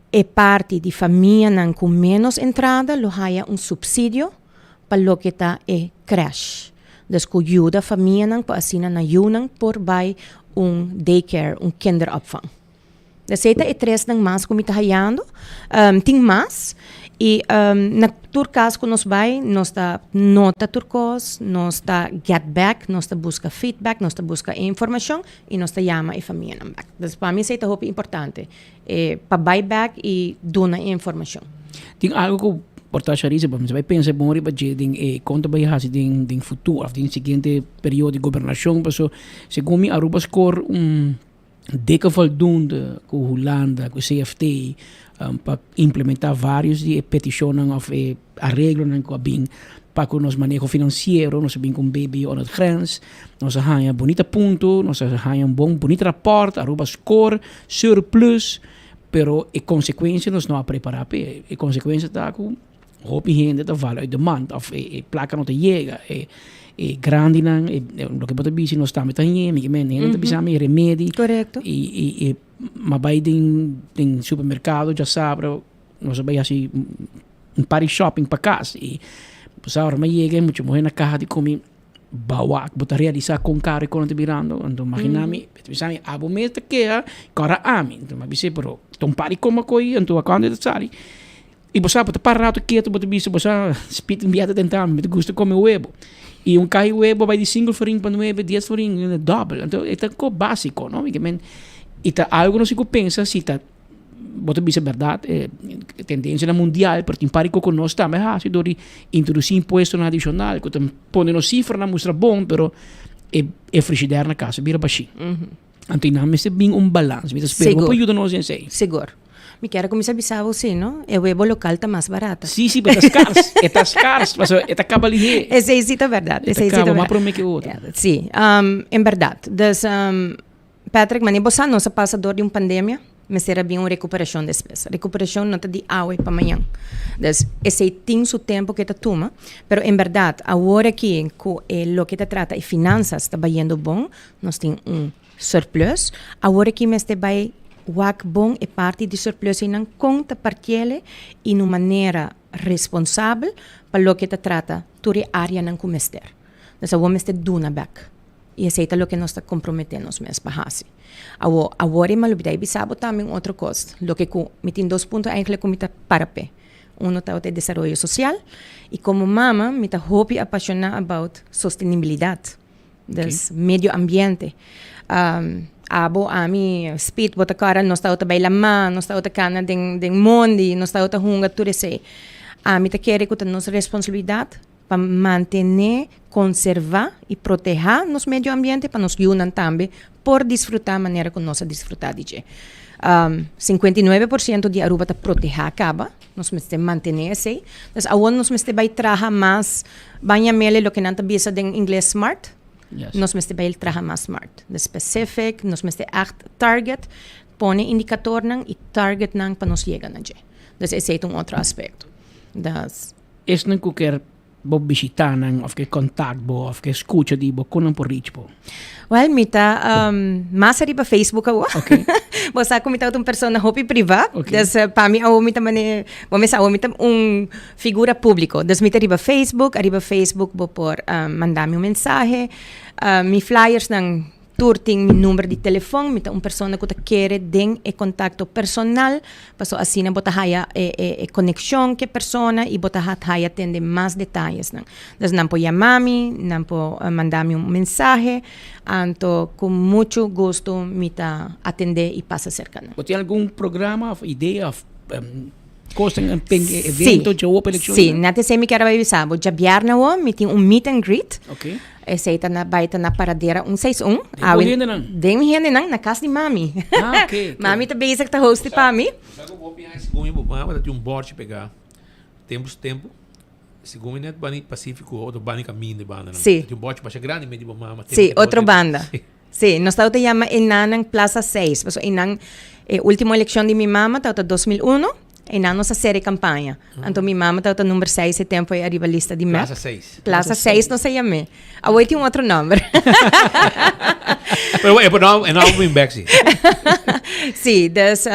e parti di famianan ku ménos entrada lo haya un supsidio pa loke ta e krèsh. Dus ku yuda famianan pa asina nan yunan por bai un daycare, un kinderopvang. Esei ta e tresnan mas ku mi ta hayando. Tin mas i na tur kas ku nos bai nos ta nota tur kos, nos ta get back, nos ta buska feedback, nos ta buska e informashon i nos ta yama e famianan bek. Dus pa mi esei ta hopi importante, pa bai bek i duna e informashon. Tin algu ku por ta Sharisa, bo mester bai pensa bon riba dje den e kon ta bai hasi den den futuro òf den siguiente periodo di gobernashon paso segun mi Aruba skor un Dikke voldoende ku Hulanda, ku CFT, pa implementá vários di e petishonnan òf e areglonan ku a bin pa ku nos maneho finansiero. Nos a bin ku un BBO aan het grens, nos a haña bunita punto, nos a haña un bon bunita rapòrt, Aruba skor surplus, pero e konsekuensia nos no a prepará p'e. E konsekuensia ta ku Hopi hende ta val uit de mand of e placa no ta yega, e e grandinan, e loke bo ta bisti nos tambe ta hende, mi men hende ta bisa mi remedi. Correcto. I i i m'a bai den den supermercado djasabra nos a bai hasi un par di shopping pa cas i bo sa ora m'a yega e mucha muher na caha di cu mi bawak bo ta realisa con caro e con ta birando anto imagina mi ta bisa mi abo mes ta keha cu ora ami anto m'a bis'e pero ta un par di coma coy anto a cuando e ta sali. I bo sa, bo ta para rato ketu, bo ta bisa, bo sa, spit un biaha ta tenta mi, mi ta gusta come webo. I un kaha di webo bai di sinku florin pa nuebe, dies florin, dòbel. Anto e ta ko básiko, no? Mi ke men, i ta algu nos tin ku pensa si ta, bo ta bisa bèrdat, e tendensianan mundial, pero tin par di kos ku nos tambe a hasi dor di introdusí impuestonan adishonal ku ta pone nos sifranan mustra bon, pero e e frishider na kas a bira bashí. Anto i nan mester bin un balans. Mi ta spera bo por yuda nos den esei. Sigur. Mi kier a kuminsá bisa bo si, no? E webo lokal ta mas barata. Sí, sí, pero e ta skars. E ta skars, pasobra e ta kaba lihé. Esei sí ta bèrdat. E ta kaba mas promé ke otro. Sí, en bèrdat. Dus, Patrick, manera bo sa, nos a pasa dor di un pandemia. Mester a bin un rekuperashon despues. Rekuperashon no ta di awe pa mañan. Dus, esei tin su tempu ku e ta tuma. Pero en bèrdat, awor aki ku e loke ta trata e finansas ta bayendo bon, nos tin un surplus. Awor aki mester bai wak bon e parti di surplus einan kon ta partiele i na un manera responsabel pa loke ta trata tur e areanan ku mester. Dus awor mester duna bek. I esei ta loke nos ta komprometé nos mes pa hasi. Awor, awor e malubidá i bisa bo tambe un otro kos, loke ku mi tin dos punto eigentlik ku mi ta para p'e. Uno ta e desaroyo sosial i komo mama mi ta hopi apashoná about sostenibilidat. Dus medio ambiente. Abo, ami, Speed, bo ta kòrda nos tabata bai lamá, nos tabata kana den den mondi, nos tabata hunga tur esei. Ami ta kere ku ta nos responsabilidat pa mantené, konservá i protehá nos medio ambiente pa nos yunan tambe por disfrutá manera ku nos a disfrutá di dje. 59 por siento di Aruba ta protehá kaba, nos mester mantené esei. Dus awor nos mester bai traha mas, ban yam'é loke nan ta bisa den ingles smart. Nos mester bai traha mas smart. De specific, nos mester echt target, pone indikatornan i targetnan pa nos yega na dje. Dus esei ta un otro aspekto. Dus. Esnan ku kier bo bishitá nan òf ke kontakt bo òf ke skucha di bo, kon nan por reach bo? Wel, mi ta mas ariba Facebook awor. Bo sa ku mi ta un persona hopi privá. Dus pa mi awor mi ta mane, bo mester awor mi ta un figura públiko. Dus mi ta riba Facebook, ariba Facebook bo por manda mi un mensahe. Mi flyersnan tur tin mi number di telefon. Mi ta un persona ku ta kere den e kontakto personal, paso asina bo ta haya e e konekshon ku e persona i bo ta haya tende mas detayesnan. Dus nan por yama mi, nan por manda mi un mensahe, anto ku muchu gusto mi ta atendé i pasa serka nan. Bo tin algun programa òf idea òf kos en evento dje opa elekshon? Sí, net esei mi kier a bai bisa bo. Djabièrnè awor mi tin un meet and greet. Esei ta na bai ta na Paradera 161. Den bo hendenan? Den mi hendenan, na kas di mami. Ah, oké. Mami ta bezig ta hosti pa mi. Sa ku bo biaha segun mi bo mama ta tin un bòrchi pegá tempu su tempu. Segun mi net bani Pasífiko otro bani kaminda e bandanan. Sí. Ta tin un bòrchi masha grandi mei di bo mama. Sí, otro banda. Sí, nos tabata yama enanan Plaza Seis, pasobra enan e ultimo elekshon di mi mama tabata 2001, enan nos a sera e kampaña. Anto mi mama tabata number seis e tempo ei ariba lista di mep. Plaza Seis. Plaza Seis nos a yam'é. Awor tin un otro nomber. Pero e por e nou bin bek si. Sí, dus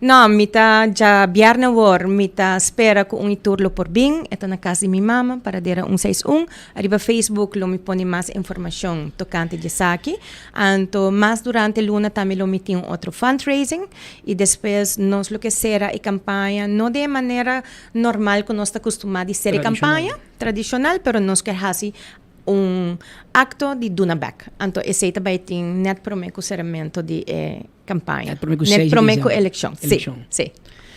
no, mi ta djabièrnè awor mi ta spera ku un i tur lo por bin. E ta na kas di mi mama, Paradera 161. Ariba Facebook lo mi pone mas informashon tokante di esaki. Anto mas durante luna tambe lo mi tin un otro fundraising i despues nos lo ke sera e kampaña no den e manera normal ku nos ta kustumá di sera e kampaña tradishonal pero nos ke hasi un akto di duna bèk. Anto esei ta bai tin nèt promé ku seramentu di e kampaña. Nèt promé ku Nèt seis di promé ku dezèmber. elekshon. Sí, Elekshon. sí.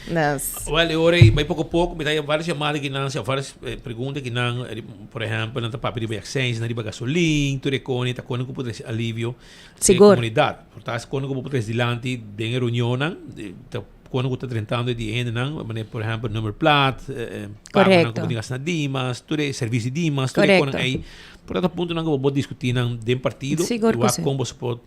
Dus. Wèl, e ora ei bai poko poko, mi ta haña vários yamada ki nan, vários pregunta ki nan, por ehèmpel, nan ta papia riba e aksèns, nan riba gasolin, tur e kone, ta kone ku por trese alivio den e Sigur. komunidat. Por ta kone ku bo por trese dilanti den e reunionnan, ta kone ku ta drentando di e hendenan, manera por ehèmpel nummerplaat, pagonan ku Korekto. bo tin gasta na Dimas, tur e servisio di Dimas, tur e Korekto. konan ei. Por ta puntonan ku bo por diskutí nan den partido, Sigur ku i wak si. kon bo por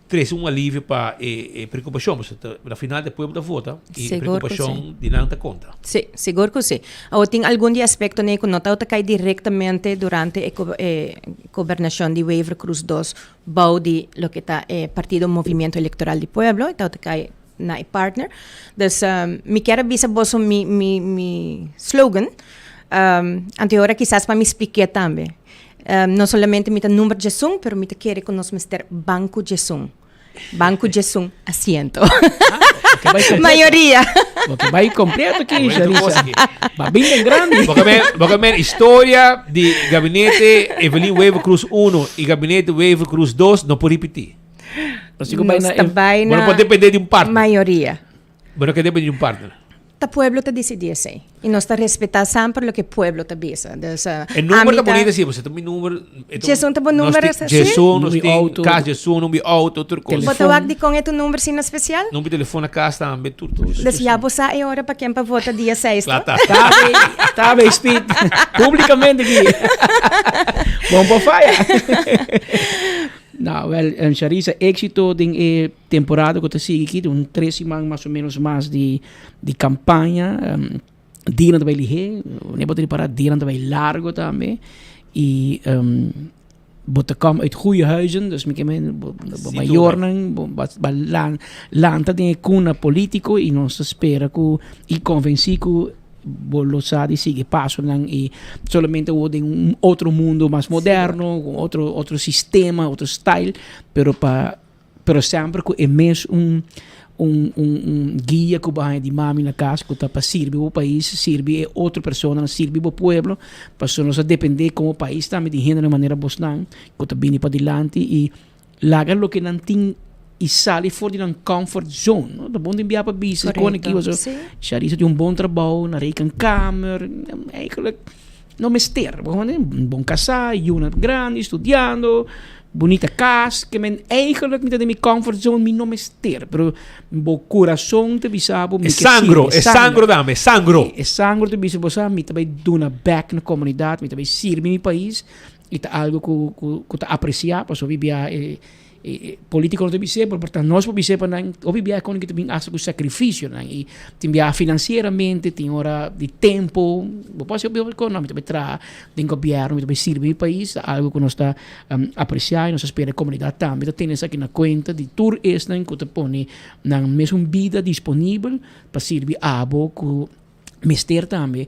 trese un alivio pa e preocupacion, pasobra ta na final ta pueblo ta vota y e Sigur ku si. preocupacion di nan ta conta. Sí, sigur ku sí. Awor tin algun di aspektonan ei ku no tabata kai direktamente durante e e gobernashon di Wever Croes dos bou di loke ta e partido Movimiento Electoral di Pueblo, e tabata kai na e partner. Dus mi kier a bisa boso mi mi mi slogan, anto e ora kisas pa mi splik'é tambe. No solamente mi ta number djesun, pero mi ta kere ku nos mester banku djesun. Banku djesun asiento. Mayoria. Bo ke bai kompleto ki, Sharissa. Ba bin den grandi. Bo ke men historia di gabinete Evelyn Wever Croes 1 i gabinete Wever Croes 2 no por ripití. Nos ta bai Bo no na por depende di un partner. mayoria. Bo no ke depende di un partner. Ta pueblo ta disidí esei. I nos ta respetá semper loke pueblo ta bisa. Dus, E number ami ta ta bonito si, pasobra ta mi number. Djesun ta bo number Nos tin así? djesun, nos Number tin auto. kas djesun, number auto, tur kos. Bo ta wak dikon e ta un number asina spesial? Number telefon na kas tambe, tur tur. Dus ya bo sa e ora pa ken pa vota dia seis, Kla no? ta. Ta bei, ta bei Speed. Publicamente aki. Bon por faya. Nou, wel, Sharissa, éxito den e temporada ku ta sigui aki, un tres siman mas o menos mas di di kampaña. Um, dianan ta bai lihé, wanneer bo ta ripará dianan ta bai largo tambe. I um, bo ta kom uit goeie huizen, dus mi ke men bo, bo Sin mayornan, bo ba, ba lan, lanta den e kuna polítiko i nos ta spera ku i konvensí ku Bo lo sa di sigui pasonan y solamente awor den un otro mundo mas moderno, con otro otro sistema, otro style, pero pa pero semper cu e mes un un un un guia cu bo haña di mami na cas cu ta pa sirbi bo pais, sirbi e otro personanan, sirbi bo pueblo, pasobra nos a depende como pais tambe di hendenan manera bosnan cu ta bini padilanti y laga loke nan tin. y sali for di nan comfort zone. No? Ta bon den bia pa bisa con aki paso Charissa tin un bon trabou na rekenkamer. Eigenlijk no mester. Bo un bon casá, yunan grandi, studiando, bunita cas. Ke men eigenlijk mi ta den mi comfort zone, mi no mester. Pero bo curason ta bisa bo mi E ke sangro, sirbi. e sangro dame, e sangro. E sangro ta bisa bo sa mi ta bay duna back na comunidad, mi ta bay sirbi mi pais. Y ta algo cu cu cu ta aprecia pasobra bia e e politico no ta bis'é pero por ta nos por bis'é pa nan hopi bia con ta bin hasta cu sacrificionan y tin bia financieramente tin ora di tempo bo por haci hopi hopi cos no mi ta bay traha den gobierno mi ta bay sirbi mi pais ta algo cu nos ta aprecia y nos ta spera e comunidad tambe ta tene esaki na cuenta di tur esnan cu ta pone nan mesun bida disponibel pa sirbi abo cu mester tambe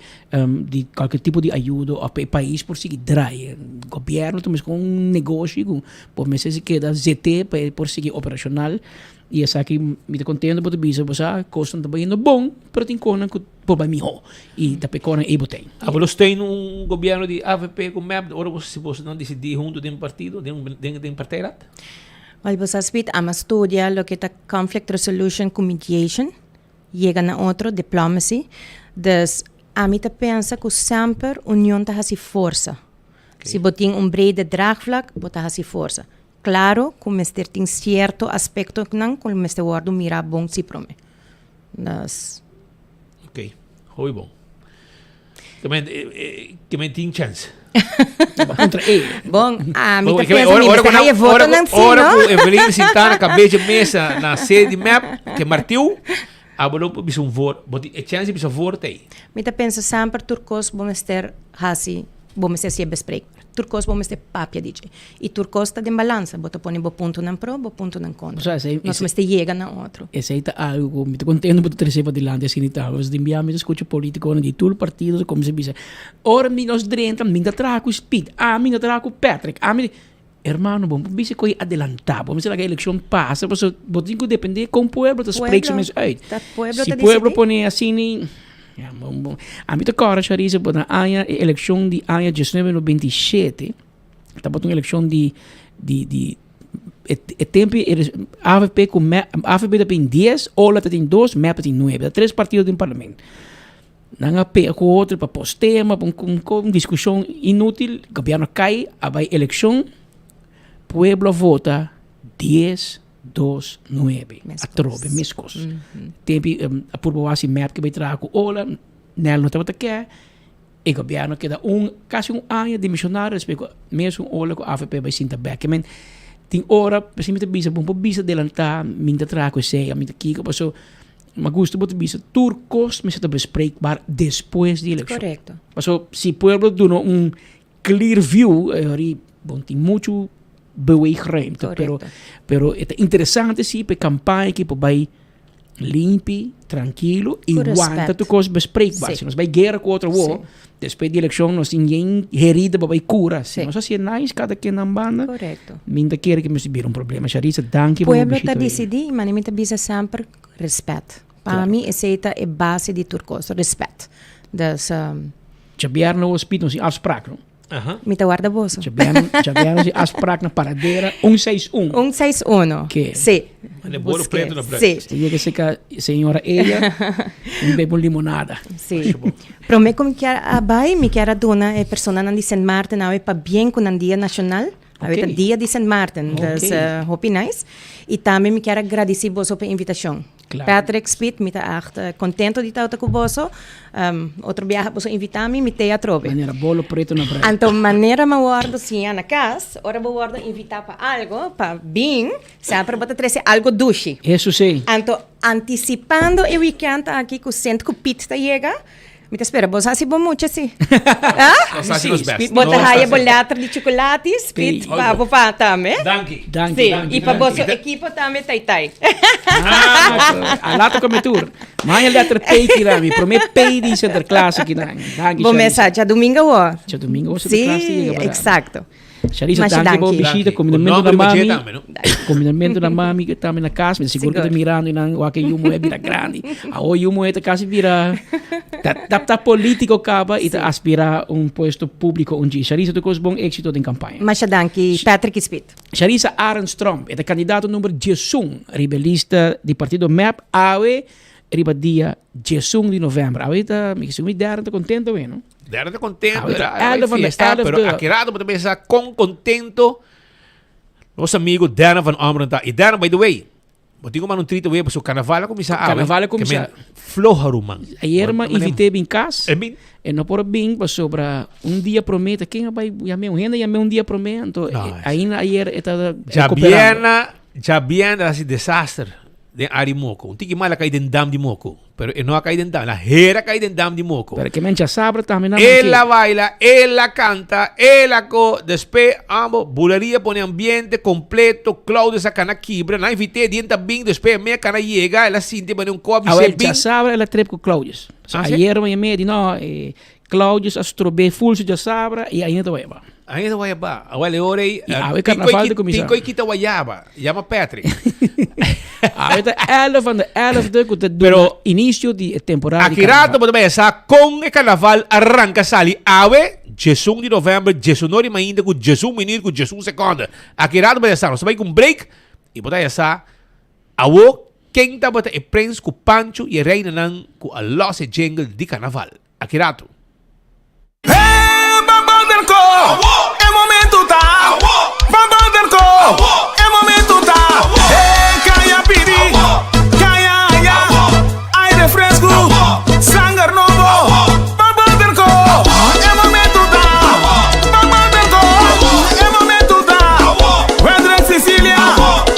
di cualkier tipo di ayudo of pa e pais por sigui draai. Gobierno ta mester con un negoshi cu por mester si keda zete pa e por sigui operacional y esaki mi ta contento bo ta bisa bo sa cosnan ta bayendo bon pero tin cosnan cu por bay miho y ta pa e cosnan ey bo ten. Abo lo steun un gobierno di avp cu mep ora bo si boso nan dicidi hunto den partido den den partijraad? Wel bo sa Speed, ama studia loke ta conflict resolution cu mediation. Yega na otro, diplomacy. Dus ami ta pensa ku semper union ta hasi forsa. Si bo tin un brede draagvlak, bo ta hasi forsa. Klaro ku mester tin sierto aspektonan ku mester wòrdu mirá bon si promé. Dus. Oké, hopi bon. Ke men, ke men tin chèns. Kontra e. Bon, ami ta pensa mi mester haya votonan si, no? Ora ku Evelyn sintá na kabes dje mesa na sede di mep, ke Martiu, abo lo por bisa un voor, bo tin e chèns di bisa voor ta ei. Mi ta pensa semper tur kos bo mester hasi, bo mester hasié bespreekbaar. Tur kos bo mester papia di dje. I tur kos ta den balansa. Bo ta pone bo puntonan pro, bo puntonan kontra. Osea, esei, Nos mester yega na otro. Esei ta algu ku mi ta kontento bo ta trese padilanti asina i tal. Pasobra tin bia mi ta skucha politikonan di tur partido ta kuminsá bisa, Ora mi nos drenta, mi ta traha ku Speed, ami ta traha ku Patrick, ami. Hermano, bo no por bisa ku ei adelantá. Bo mester laga e elekshon pasa pasobra bo tin ku dependé kon pueblo ta spreek su mes uit. Pueblo Si ta pueblo disidí. pone asina, ya, bon, bon. Ami ta kòrda, Charisse, bo na aña, e elekshon di aña diesnuebe nobenta i shete, Tabata un eleccion di di di e e tempo e avp cu mep avp ta tin dies, ola ta tin dos, mep ta tin nuebe. Ta tres partido den parlamento. Nan a pega cu otro pa pos tema, pa un un discusion inutil, gobierno a cay, a bay eleccion, pueblo a vota dies, dos, nuebe. Atrobe, mescos. Tempo a purba wak si mep ke bay traha cu ola, Nel no tabata ke. E gobierno keda un casi un aña dimisionario despues cu mesun ola cu avp bay sinta bek. Ke men tin ora p'esei mi ta bisa bo por bisa delanta mi ta traha cu esey mi ta kiko paso mi a gusta bo ta bisa tur cos mester ta bespreekbaar despues di eleccion. Correcto. Paso si pueblo duna un clear view e bon tin mucho beweegruimte pero pero e ta interesante si pa e campaña aki por bay limpi, trankilo y Ku wanta respet. tur kos bespreekbaar. Sí. Si nos bai guera ku otro wo, Sí. despues di elekshon nos tin yen herida pa bai kura. Si Sí. nos hasié nice kada ken nan banda, Korekto. mi ta kere ke mester bira un problema. Sharissa, danki pa bo Pueblo ta bishita hoy. disidí, mane mi ta bisa semper, respet. Pa Claro. mi esei ta e base di tur kos, respet. Dus, Djabièrnè nos pidi nos tin afspraak, no? Aha. Mi ta warda boso. Djabièrnè si afspraak na Paradera 161. 161. Ke? Sí. Mane bolo preto na Sí. breakfast. Te yega cerca señora ella, un bebe un limonada. Sí. Prome ku mi kier a bai, mi kier a duna e personanan di Sint Maarten awe pabien ku nan dia nashonal. Awe ta Ok. dia di Sint Maarten, dus Ok. hopi nice. I tambe mi kier a gradisí boso pa e invitashon. Claro. Patrick, Speed, mi ta echt contento di tawata cu boso. Otro biaha boso invita mi, mi te atrobe. Manera bolo preto na brei. Anto manera mi a wordo siña na cas, ora bo wordo invita pa algo, pa bin, semper bo ta trece algo dushi. Eso si. Anto anticipando e weekend aki cu Sint cu Piet ta yega, Mi ta spera boso hasi bo mucha si. Nos hasi nos best. Bo ta Nos haya hasi bo nos letter di chocolate, Speed, pa bo pa tambe. Danki. Danki, Sí, danki, y pa danki. boso equipo tambe tai tai. Ah, a lato come tour. Maya letter P kira mi. Prome P di Sinterklaas aki nan. Danki, Bo Charisse. mesa djadomingo wo. Djadomingo wo Sinterklaas ta Sí, yega para. exacto. Sharisa, Masha danki pa danki. bishita, Danki. kumindamentu Ku na nomber di mami. tambe, no? Kumindamentu na mami ku tambe na kas, mi ta sigur ku ta Sigur. mirando i nan wak e yu muhé bira grandi. Awor yu muhé ta kasi bira ta ta ta politico kaba i ta aspira un puesto públiko un dje. Sharisa, tur kos bon éksito den kampaña. Masha danki, Patrick i Speed. Sharisa Arends-Tromp e ta kandidato number 11 riba e lista di partido mep awe riba dia 11 di novèmber. Awe ta, mi segun mi Darren ta kontento awe, no? Darren ta kontento, Awe ta era elf van de fiesta, elf pero de. aki rato bo ta pensa kon kontento nos amigo Darren van Ommeren ta. I Darren, by the way, bo tin ku manda un trito awe pasobra karnaval a kuminsá awe. Karnaval a kuminsá. Ke men floha ruman. Ayer mi a invit'é bin kas. E bin? E no por a bin pasobra un dia promé ta ken a bai yam'é? Un hende a yam'é un dia promé, anto ainda ayer e ta rekuperando. Djabièrna, djabièrna ta hasi desaster den área di Moko. Un tiki mal a kai den dam di Moko. Pero e no a kai den dam. La hera a kai den dam di Moko. Pero ke men djasabra tambe nan manke. El a baila, el a kanta, el a ko. Despe ambo buleria pone ambiente kompleto. Claudio sa kana kibra. Nan invit'é dien ta bin. Despe e mea kana yega. El a sinti manera un ko a bis'é Awel bin. djasabra el a trep ku Claudius. So Ah, si? ayer maña mea di no, Claudius a strob'é ful su djasabra i ainda ta wayaba. Ainda ta wayaba. Awel e ora ei, I awe karnaval ta kuminsá. Tin koi kita wayaba. Yama Patrick. Awe ta elf van de elfde ku ta duna Pero inisio di e temporada di Aki rato karnaval. bo ta bai a sa kon e karnaval a ranka sali awe, djesun di novèmber, djesun ora i mainta ku djesun minüt ku djesun sekònde. Aki rato bo ta bai a sa. Nos ta bai ku un break i bo ta bai a sa awo ken tabata e prens ku Pancho i e reinanan ku a lòs e jingle di karnaval. Aki rato. Hey, Van Boderco, e momento ta. Van Boderco, e momento ta. Hey, caya pidi, caya haya, aire fresco, sanger nobo. Van Boderco, e momento ta. Van Boderco, e momento ta. Wendrick Cecilia,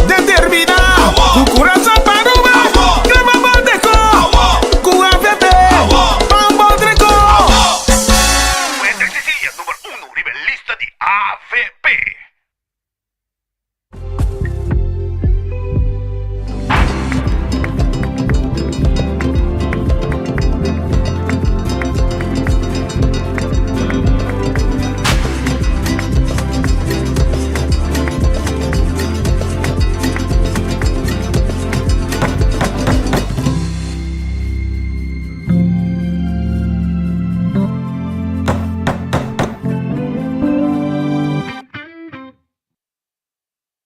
determina, cu curason pa Aruba, cre Van Boderco, cu AVP. Wendrick Cecilia, number uno riba e lista di avp.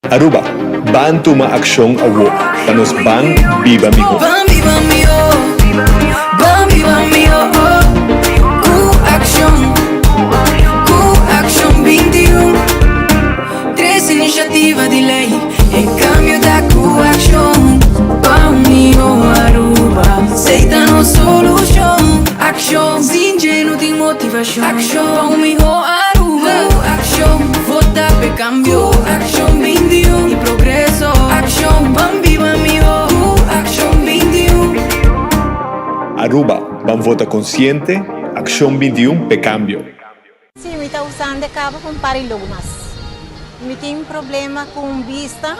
Aruba, ban tuma accion awo pa nos ban biba miho. Ban biba miho, ban biba miho, Cu accion, cu accion 21. Tres iniciativa di ley, e cambio ta cu accion. Pa un miho Aruba, esey ta nos solucion. Accion, sin dje no tin motivacion. Accion, pa un miho Aruba. Cu accion, vota p'e cambio. Cu accion 21 y progreso. Accion, ban biba miho. Cu accion 21. Aruba, ban vota consciente, Accion 21 p'e cambio. Sí, mi ta usando e caba pa un par di lunas. Mi tin problema cu un bista,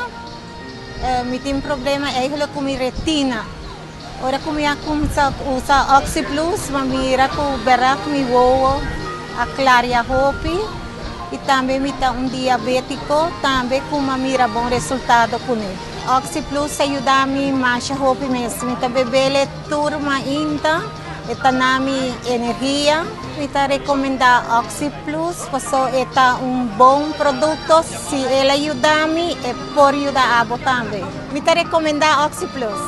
mi tin problema eigenlijk cu mi retina. Ora cu mi a cuminsa usa OxyPlus, mi a mira cu berdad mi wowo a claria hopi y tambe mi ta un diabetico tambe cu mi a mira bon resultado cune. OxyPlus a yuda mi masha hopi mes. Mi ta bebele tur mainta. E ta na mi energia. Mi ta recomenda OxyPlus paso e ta un bon producto. Si el a yuda mi, e por yuda abo tambe. Mi ta recomenda OxyPlus.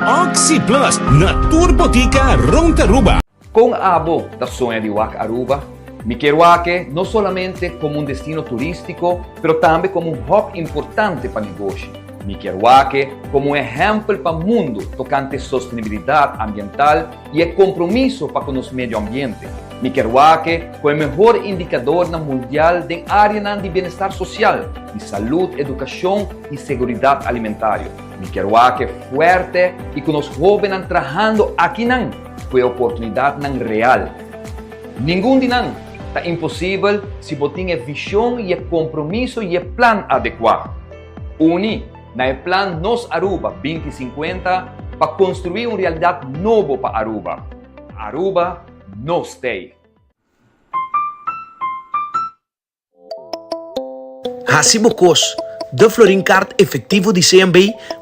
OxyPlus na tur botica rond Aruba. Con abo ta soña di wak Aruba? Mi kier wak-e no solamente como un destino turistico, pero tambe como un hub importante pa negoshi. Mi kier wak-e como un ehempel pa mundo tocante sostenibilidad ambiental y e compromiso pa cu nos medio ambiente. Mi kier wak-e cu e mehor indicadornan mundial den areanan di bienestar social, di salud, educacion y seguridad alimentario. Mi kier wak-e fuerte y cu nos hobennan trahando akinan cu e oportunidadnan real. Ningun di nan ta imposibel si bo tin e vision y e compromiso y e plan adecua. Uni na e plan Nos Aruba 2050 pa construi un realidad nobo pa Aruba. Aruba, nos t'ey! Hasi bo kos, De Florin Card Efectivo di CMB,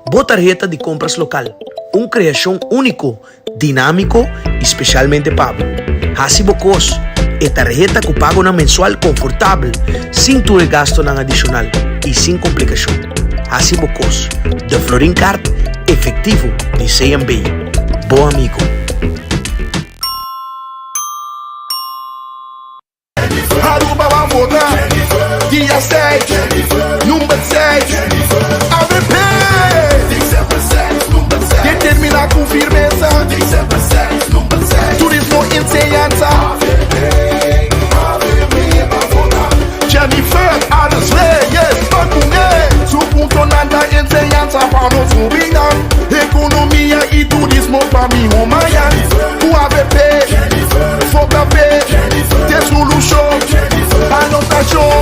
bo tarheta di compras local. Un creacion unico, dinamico y specialmente pa bo. Hasi bo kos, e tarheta cu pagonan mensual confortabel, sin tur e gastonan adicional y sin complicacion. Hasi bo kos, De Florin Card Efectivo di CMB, bo amigo. Aruba ban vota dia 6, number 6, avp! Determina cu firmeza, turismo, enseñanza. Jennifer Arends Reyes ban cune, su puntonan ta enseñanza pa nos hubinan, economia y turismo pa miho mañan. Cu avp, vota p'e. T'e solucion pa nos nacion.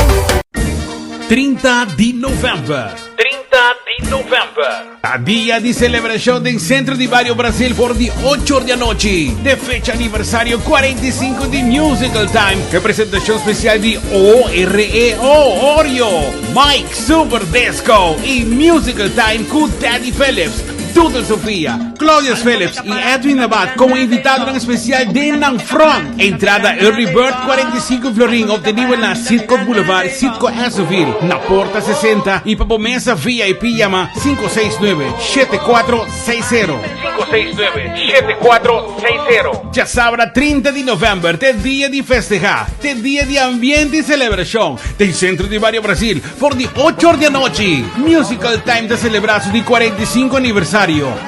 30 di november. 30 di november. Ta dia di celebracion den Centro di Bario Brasil for di ocho or di anochi. De fecha aniversario 45 di Musical Time. E presentacion special di OREO, Oreo, Mike Super Disco y Musical Time cu Daddy Phillips. Doodle Sofia, Claudius Phillips y Edwin Abad como invitadonan especial den nan front. Entrada Early Bird 45 florin obtenibel na Citgo Boulevard, Citgo Essoville, na Porta 60 y pa bo mesa VIP yama 569 7460. 569 7460. Djasabra 30 di november t'e dia di festeha, t'e dia di ambiente y celebracion den Centro di Bario Brasil. For di ocho or di anochi, Musical Time ta selebrá su di 45 aniversario.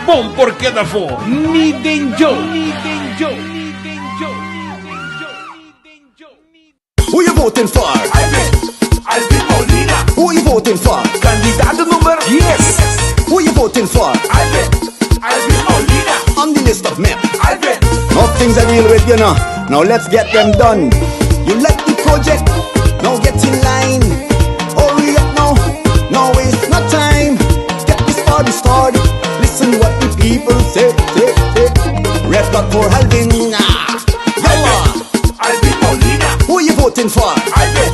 Bon por keda afó, ni den djo! Ni den djo! Ni den djo! Who you voting for? Alvin, Alvin Molina. Who you voting for? Candidato number 10. Who you voting for? Alvin, Alvin Molina. On the list of men. Alvin. No things I deal with, you know. Now let's get them done. You like the project? Now get in line. Hurry up now. Now waste no time. Get this party started. Listen what the people say. say, say. Red dot for Alvin. Ah. Alvin. Alvin Molina. Who you voting for? Alvin.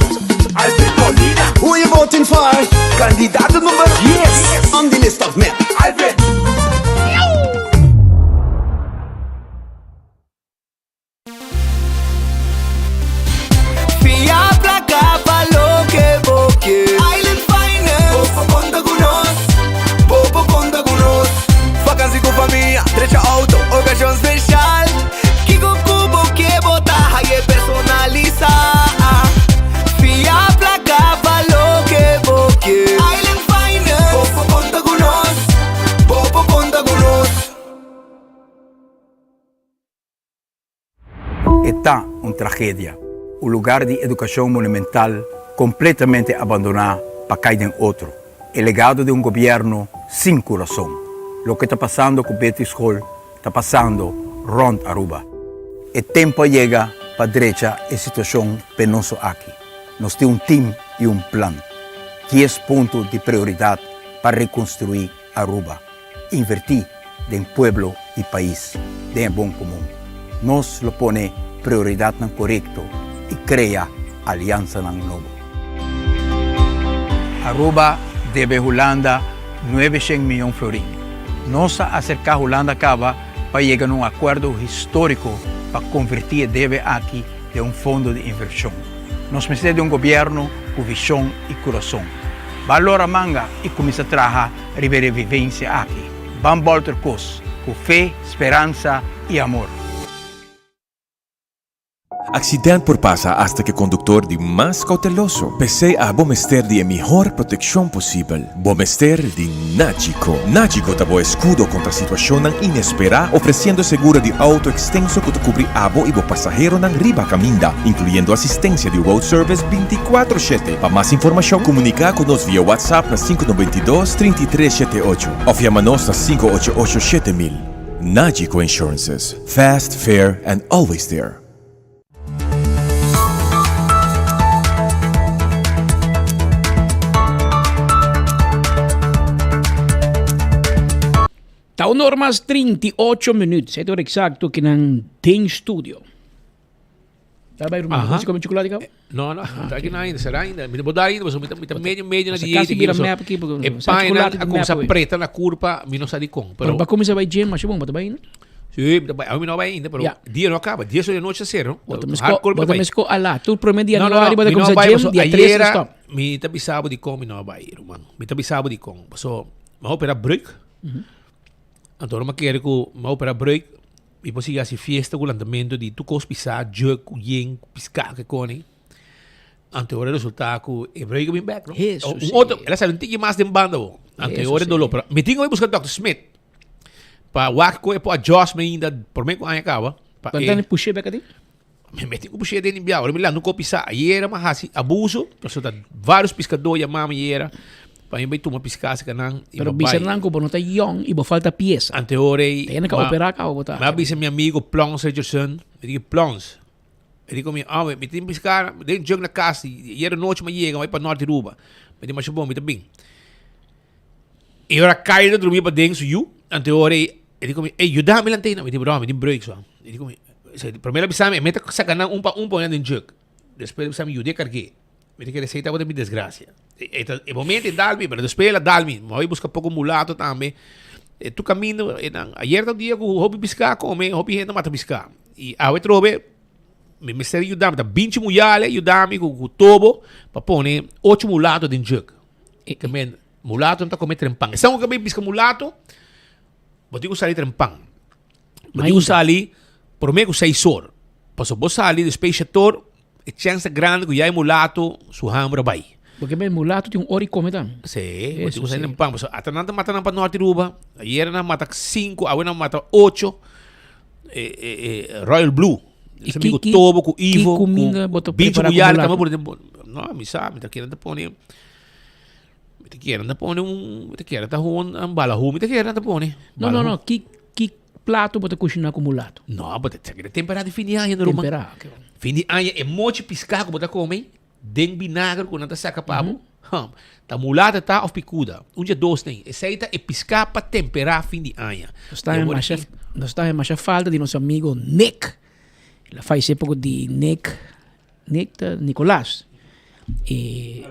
Alvin Molina. Who you voting for? Candidato number 10. On the list of men. Alvin. Fia placa pa loke bo ke. Island Finance. Bo por conta cu nos. Bo por conta cu nos. Vakantie cu famia, drecha auto, ocasion special. Kico cu bo ke bo ta haye personalisa. Fia placa pa loke bo ke. Island Finance. Bo por conta cu nos. Bo por conta cu nos. E ta un tragedia, un lugar di educacion monumental completamente abandona pa cay den otro. E legado di un gobierno sin curason. Loke ta pasando cu Betty School ta pasando rond Aruba. E tempo a yega pa drecha e situacion penoso aki. Nos tin un team y un plan. Dies punto di prioridad pa reconstrui Aruba. Invertí den pueblo i pais, den e bon komun. Nos lo pone prioridatnan korekto i krea aliansanan nobo. Aruba debe Hulanda nuebeshen miyon florin. Nos a aserká Hulanda kaba pa yega na un akuerdo históriko pa konvertí e debe aki den un fondo di invershon. Nos mester di un gobièrnu ku vishon i kurason. Balora manga i kuminsá traha riba e revivencia aki. Ban bolter cos cu fe, speransa y amor. Accident por pasa hasta cu e conductor di mas cauteloso. P'esey abo mester di e mihor proteccion posibel. Bo mester di Nagico. Nagico ta bo escudo contra situacionnan inespera, ofreciendo seguro di auto extenso cu ta cubri abo y bo pasaheronan riba caminda, incluyendo asistencia di road service binticuatro shete. Pa mas informashon komuniká ku nos via WhatsApp na sinku 92 33 shete ocho òf yama nos na 588 7000. Nagico Insurances, fast, fair and always there. Ta un or mas 38 minuut, sete ora exacto ki nan den studio. Ta bai ruman, bo come chocolate kaba? No, no, ta aki na ainda, será ainda. Mi ta bo dar ainda, pasobra mi ta medio medio na dieta. Kasi bira map aki, E pañanan a cuminsa preta na curpa, mi no sa dicon. Pero bo cuminsa bai gym, masha bon, bo ta bai ainda? Si, mi ta bai, awe mi no a bai ainda, pero dia no a caba, dies ora di anochi a cera, no? Bo ta mesco ala, tur prome di januari bo ta cuminsa gym, dia tres ta stop. Mi ta bisa bo dicon mi no a bai, ruman. Mi ta bisa bo dicon, pasobra mi a opera breuk, anto ora mi a kere cu mi a opera breuk, Mi por sigui hasi fiesta ku lantamentu di tur kos pisá, jug ku yen, ku piská ku e koni. Anto ora resultá ku e breuk a bin bèk, no? Hesus, Un otro, el a sali un tiki mas den banda bo. Anto Hesus, ora e doló. Pero mi tin ku bai buska Dòkter Smith pa wak ku e por adjust mi ainda promé ku aña kaba. Pa Bo e ta push'é bèk aden? Mi tin ku push'é den di bia. Ora mi lanta un kos pisá. Ayera mi a hasi abuso, pasobra ta vários piskadó yama mi ayera pa mi bai tuma piská serka nan i Pero mi bisa bai. nan ku bo no ta yòn i bo falta piesa. Ante ora ei Ta yende ka operá kaba bo ta. Mi a bisa mi amigo Plons Richardson, mi di Plons, e di ku mi, ah, mi tin piská den junk na kas, ayera nochi mi a yega, mi bai pa Norte Aruba. Mi di masha bon, mi ta bin. E ora Kyle ta drumi paden su yu, ante ora ei e di ku mi, ey, yuda mi lant'ei nan. Mi di, bro, mi tin breuk so. E di ku mi, promé el a bisa mi, e mester saka nan un pa un pone nan den junk. Despues el a bisa mi, yud'é karg'é. Mi ta kere esei tabata mi desgracia. E ta e momento e dal mi, pero despues el a dal mi. Mi a bai busca poco mulato tambe. E tur caminda e nan. Ayer ta un dia cu hopi pisca come, hopi hende mata pisca. Y awe trobe mi mester yuda mi, ta binchi muyale yuda mi cu tobo pa pone ocho mulato den jug. Ke men mulato no ta come trempan. Esan cu ka bay pisca mulato, bo tin cu sali trempan. Bo tin cu sali prome cu seis or. Pasobra bo sali despues shete or, E chèns ta grandi ku ya e mulato su hamber a bai. Porque e mulato tin un ora i kome tambe. Sí, bo tin ku sali pan. Pasobra ata nan ta mata nan pa Norte Aruba. Ayera nan mata sinku, awe nan mata ocho. Royal Blue. I Ese amigo ki Tobo ku ki Ivo ku kuminda bo ta Binchi prepara ku Muyale tambe mulato? por No, mi sa, mi ta kere ta pone mi ta kere ta pone un mi ta kere ta un balahu mi ta kere ta pone. No, no, no, ki ki plato bo ta kushiná ku mulato? No, bo ta chek e temperá di fin di aña no ruman. Temperá, oke. Fin di aña e mochi piská ku bo ta kome den binager ku nan ta saka pa bo, hum, ta mulata ta òf pikuda. Un dje dos nei. Esei ta e piská pa temperá fin di aña. Nos ta haña masha, nos ta haña masha falta di nos amigo Nick. El a falesé poko di Nick, Nick ta Nicolas i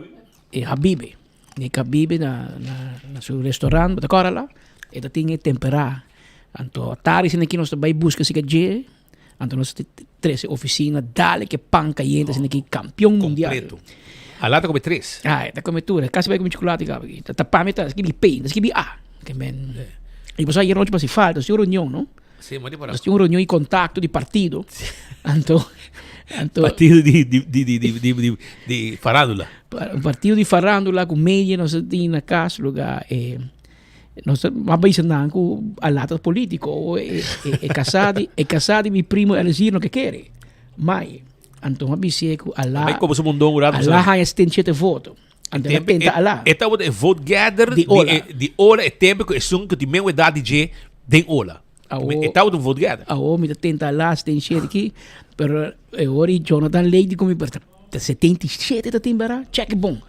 e Habibe. Nick Habibe na na na su restaurant, bo ta kòrda la? E ta tin e temperá. Anto atari asina aki nos ta bai buska asina dje, anto nos ta trese ofisina dale ke pan kayente asina aki kampion mundial. Kompleto. Alá ta kome tres. Ah, e ta kome tur. E kasi bai kome chokolate kaba aki. Ta pa mi ta skibi P, ta skibi A. Ke men. I bo sa ayer nochi pa hasi falta, nos tin un reunion, no? Sí, mandi para. Nos tin un reunion di contacto di partido. Anto, anto. Partido di, di, di, di, di, di, di, di farándula. Un partido di farándula cu media nos tin na cas lugar eh, nos a bisa nan cu a lata politico e, e, e casá di, e casá di mi primo Elzir no ke kere. Mai. Anto a bis'é cu a la, Mai como su mundon un rato. a la haya 77 voto. Anto el a tenta ala. E tabata e vote gather Di ola. Di ola e tempo ku esun ku tin men edad di dje den ola. Awo, E tabata un vote gather. Awo mi ta tenta ala 77 ki, pero e ora Jonathan Lake di ku mi, pero ta 77 ta tin bera? Check bon.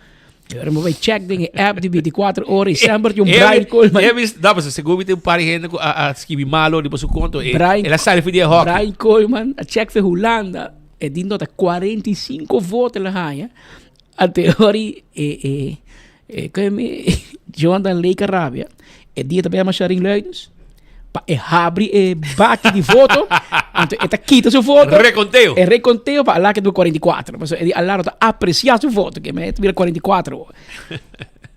E ora mi bai check den e app di 24 ora i semper tin un Brian Coleman. E mis, no, pero segun mi tin un par di hende ku a skibi malo riba su konto. E, Brian, el a sali for di e hockey. Brian Coleman a check for Hulanda. E di no ta 45 voto el a haña. Ante ori e e e ke mi Jonathan Lake a rabia e dia ta bai ama Sharin Luidens pa e habri e baki di voto anto e ta kita su voto Reconteo. e reconteo pa ala ke dura 44 pasobra e di ala no ta aprecia su voto ke me ta bira 44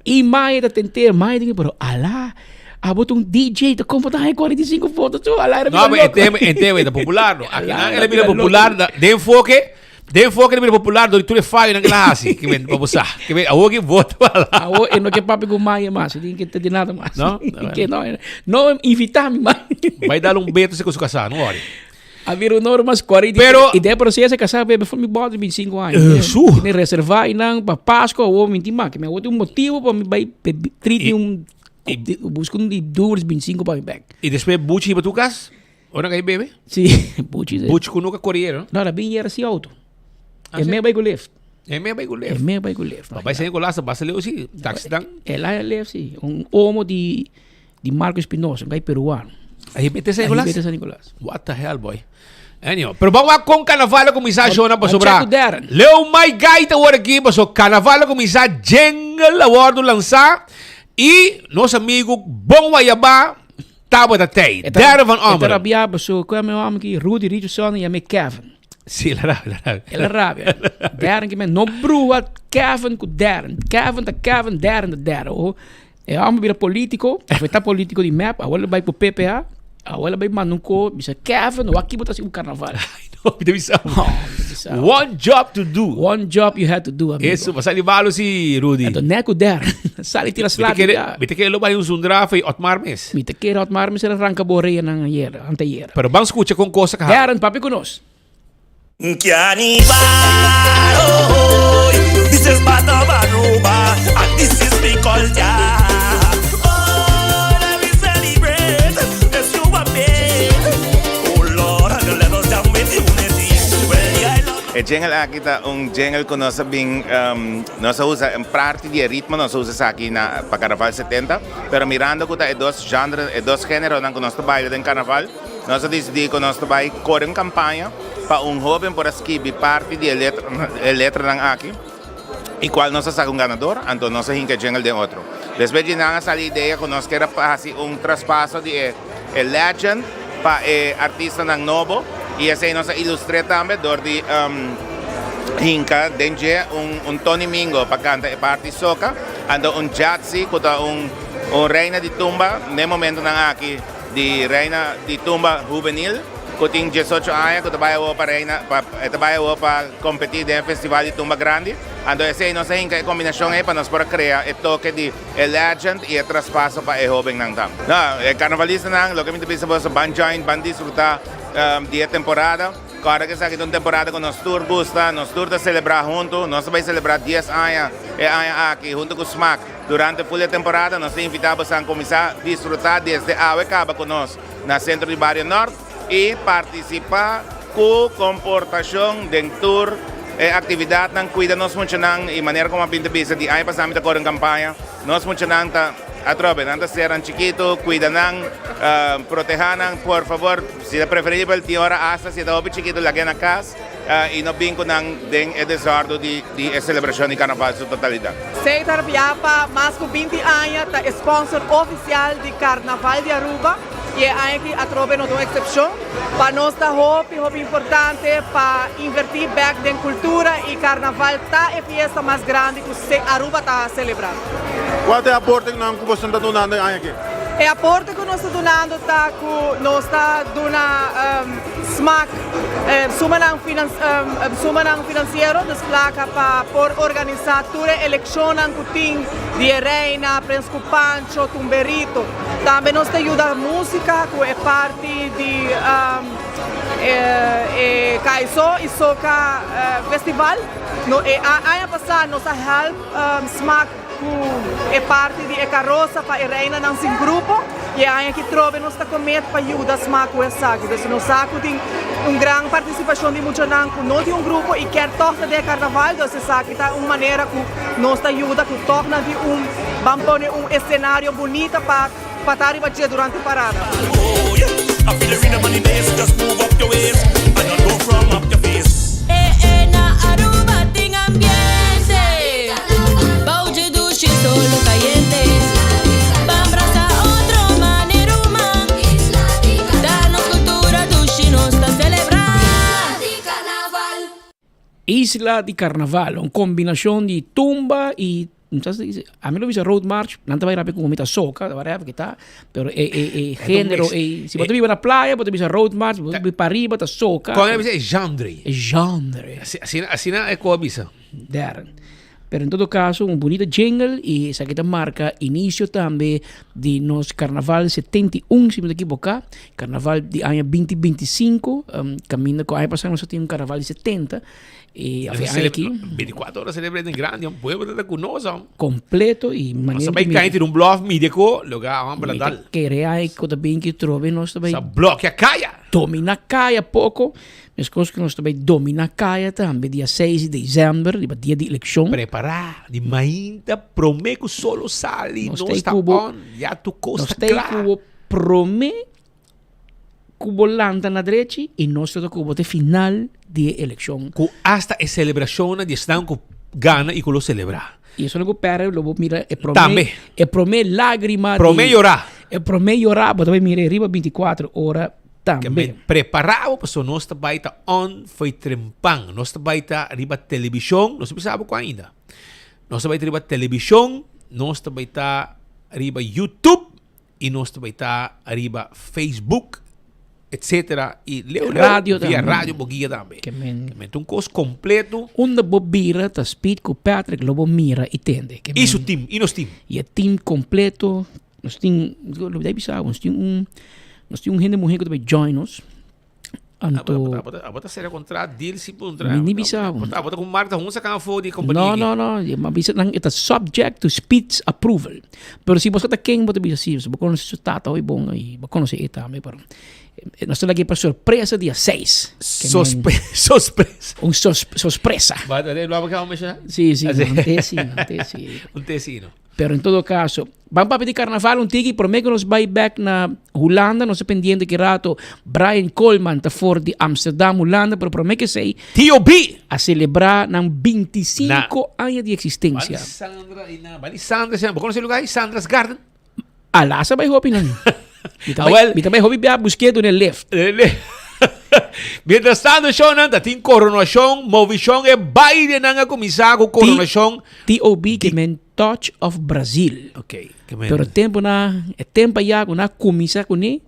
i mai e ta tenter mai e ta pero ala abo ta un DJ ta kon bo ta haña 45 voto tu ala era No, bira pero e loko tema, e tema e ta popular no. Ala Akinan era el a bira bira loko. popular na den enfoke. Den enfoke ta bira popular dor di tur e fayonan ku el a hasi. Ke men pa bo sa. Ke men awor ke voto pa la. Awor e no ke papia ku Maya mas. E tin ke tende nada mas. No? Ke no, no invita mi mas. Bai dal un beto si ku su kasá, no wòri. A bira un ora mas 40. Pero. I den proseso e kasá bebe for mi bòt di 25 aña. Eh, su. Tene reservá einan pa Pasko awor mi tin mas. Ke men awor tin un motibo pa mi bai treat un buska un di durs 25 pa mi bèk. I despues Buchi hiba tur kas? Ora ka bebe? Sí, Buchi. Sí. Buchi ku nunca corriera, no? No, la bin yera si auto. Ah, e me bai ku lift. E me bai ku lift. E me bai ku lift. Papai San Nicolas basta leu si, taxi dan. El a lift si, un omo di di Marco Espinosa, un gai peruano. Ahí mete San Nicolas? Ahí mete San Nicolas. What the hell, boy. Anyhow, pero ban wak kon carnaval a kuminsá shona pasobra check ku Darren. Leo My Guy ta wor aki paso carnaval a kuminsá jingle a wordu lansá i nos amigu Bon Wayabá tabata tei. Darren van E ta Ommeren. rabiá paso ku e mi hòmber aki Rudy Richardson yam'é Kevin. Sí, el a rabia, el a rabia. El a rabia. Darren ki men no bruha Kevin ku Darren. Kevin ta Kevin, Darren ta Darren. Oh, E hòmber bira polítiko, of e ta polítiko di mep, awor el bai ku PPA, awor el bai manda un ko, bisa Kevin, wak ki bo ta hasi ku karnaval? No, mi ta bisa bo. One job to do. One job you had to do, amigo. Eso, bo sali balo si, Rudy. Anto nek ku der, sali tira Mi sla ta kere, di mi ta kere lo bai un zundra fe Otmar mes. Mi ta kere Otmar mes el a ranka bo oreyanan ayer, anteayer. Pero ban skucha kon kos a kaha. Darren, papia ku nos. E jingle aki ta un jingle ku nos a bin nos a usa un parti di e ritmo nos a usa esaki na pa Carnaval 70 pero mirando ku ta e dos genre e dos generonan ku nos ta baila den Carnaval Nos a disidí ku nos ta bai kore un kampaña pa un hóben por a skibi parti di e e letranan aki i kual nos a saka un ganador, anto nos a hinka e jingle den otro. Despues di nan a sali idea ku nos kier a hasi un traspaso di e e legend pa e artistanan nobo i esei nos a ilustr'é tambe dor di hinka den dje un un Tony Mingo pa kanta e parti soca, anto un Jatsi ku ta un un reina di tumba n'e momentonan aki. Di Reina di Tumba Hubenil ku tin diesocho aña ku ta bai awor pa Reina pa e ta bai awor pa kompetí den e festival di tumba grandi. Anto esei nos a hinka e kombinashon ei pa nos por a krea e toke di e legend i e traspaso pa e hóbennan tambe. No, e karnavalistanan loke mi ta bisa boso ban join, ban disfrutá di e temporada. Kòrda ku esaki ta un temporada ku nos tur gusta, nos tur ta selebrá huntu. Nos ta bai selebrá dies aña e aña aki huntu ku Smaak. Durante ful e temporada nos ta invita bosan cuminsa disfruta desde awe caba cu nos na Centro di Bario Nort y participa cu comportacion den tur e actividadnan. Cuida nos muchanan y manera como a bin ta bisa di aña pasa mi ta core un campaña nos muchanan ta atrobe nan ta sernan chikito cuida nan proteha nan por favor si ta preferibel tin ora hasta si e ta hopi chikito lag'e na cas. i no bin ku nan den e desordo di e selebrashon di karnaval su totalidat. Setar bia pa mas ku 20 aña ta e sponsor ofisial di Karnaval di Aruba i e aña aki atrobe no ta un eksepshon. Pa nos ta hopi hopi importante pa invertí bèk den kultura i Karnaval ta e fiesta mas grandi ku Aruba ta selebrá. Kua ta e aportenan ku boso ta dunando e aña aki? E aporte ku nos ta dunando ta ku nos ta duna Smaak, sumanan sumanan finansiero, dus plaka pa por organisá tur e elekshonnan ku tin di e reina, Prens ku Pancho, Tumberito. Tambe nos ta yuda músika ku e parti di e Kaiso i Soka Festival. E aña pasá nos a hèlp Smaak. Ku e parti di e karosa pa e reinanan sin grupo i e aña aki trobe nos ta komet pa yuda sma ku esaki. Pues nos sa ku tin un gran partisipashon di muchanan ku no tin un grupo i kier tòg ta den e karnaval, dus esaki ta un manera ku nos ta yuda ku tòg nan tin un ban pone un esenario bunita pa pa ta riba dje durante parada. Isla di Carnaval, un combinacion di tumba y ami lo bisa road march, nan ta bai rapia cu mi ta soca, ta bai rapia kita, pero e e e genero e si bo ta biba na playa bo ta bisa road march, bo ta biba pariba ta soca. Con a bisa e genre? E genre. Asina asina e cu a bisa. Dern. Pero en todo caso un bunita jingle y esaki ta marca inicio tambe di nos carnaval 71 si mi no ta equivoca, carnaval di aña binti binti sinku, caminda cu aña pasa nos a tin un carnaval di 70 y afe aña aki. 24 ora celebra den grandi, un pueblo ta cu nos am. Completo y manera Nos a bay cae tira un bluff media cu loga homber la dal. Mi ta kere ay cu ta bin ki trobe nos ta bay. Sa blokea caya. Domina caya poco. Meskos ku nos ta bai dominá kaya tambe dia seis di desèmber, riba dia di elekshon. Prepará di mainta promé ku sol lo sali, nos ta on, ya tur kos ta kla. Nos ta ei ku bo promé Ku bo lanta na drechi i nos ta ku bo te final di e elekshon. Ku asta e selebrashonnan di esnan ku gana i ku lo selebrá. I esun ku pèrdè lo bo mira e promé. Tambe. E promé lágrima di. Promé yorá. E promé yorá bo ta bai mira riba bintikuater ora tambe. Ke men prepará bo pasobra nos ta bai ta on fo'i trempan. Nos ta bai ta riba televishon, nos no bisa bo ku ainda. Nos ta bai ta riba televishon, nos ta bai ta riba YouTube. Y nos ta bay ta ariba Facebook, etcetera. Y leu leu Radio via tambe. Radio Boguia tambe. Ke men. Ke men ta un cos completo. Unda bo bira ta Speed cu Patrick lo bo mira y tende. Ke Y su men. team, y nos team. Y e team completo. Nos tin, lo debe bisa, nos tin un, nos tin un hende muher cu ta bay join nos. Anto. Abo ta sera kontra deal si puntra. Mi ni bisa bo. Abo ta ku Marta hunsa kan afo di kompania No, no, no. Mi a bisa nan e ta subject to Speed's approval. Pero si bo sa ta ken bo ta bisa si, bo konosi su tata hopi bon i bo konosi e tambe pero nos ta lag'e pa sorpresa dia seis. Sorpresa. Un sospresa. Ba ta lo abo ke menshoná? Si, si, un tesino, un tesino. Un tesino. Pero en todo caso, ban papia di carnaval un tiki, prome cu nos bay bek na Hulanda, nos ta pendiente ki rato Brian Koolman ta for di Amsterdam, Hulanda, pero prome cu esey, TOB! A celebra nan 25 aña di existencia. Bali Sandra y na, Bali Sandra, bo conoce e lugar ahí? Sandra's Garden? Ala sa bay hopi nan. Mi ta bay, mi ta bay hopi bia buske dune lift. Mientras tanto, shownan, ta tin coronacion, movishon, e bailenan a cuminsa cu coronacion. TOB ke men Touch of Brazil. Ok, ke men. Pero tempo na, e tempo aya cu na cuminsa cune,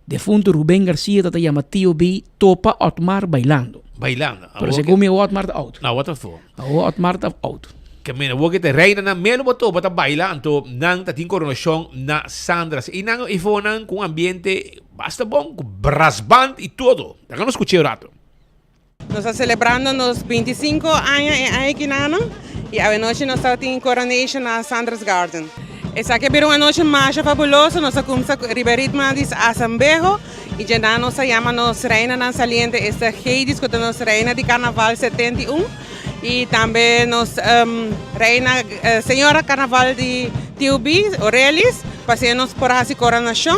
defunto Ruben Garcia ta ta yama TOB Topa Otmar Bailando. Bailando. Pero segun mi awor Otmar ta out. Awor ta afo. Awor Otmar ta out. Ke men awor ke ta reina nan melo bo topa ta baila anto nan ta tin coronacion na Sandra's. Y nan ifo nan cu un ambiente basta bon cu brassband y todo. Laga nos scucha un rato. Nos ta celebrando nos 25 aña e aña kinano y awenochi nos ta tin coronation na Sandra's Garden. Esaki a bira un anochi masha fabuloso, nos a cuminsa riba e ritmonan di Asambeho y djena nos a yama nos reinanan saliente esta Heidis cu ta nos reina di carnaval 71 y tambe nos reina señora carnaval di TUB Orelis pa asina nos por haci coronacion.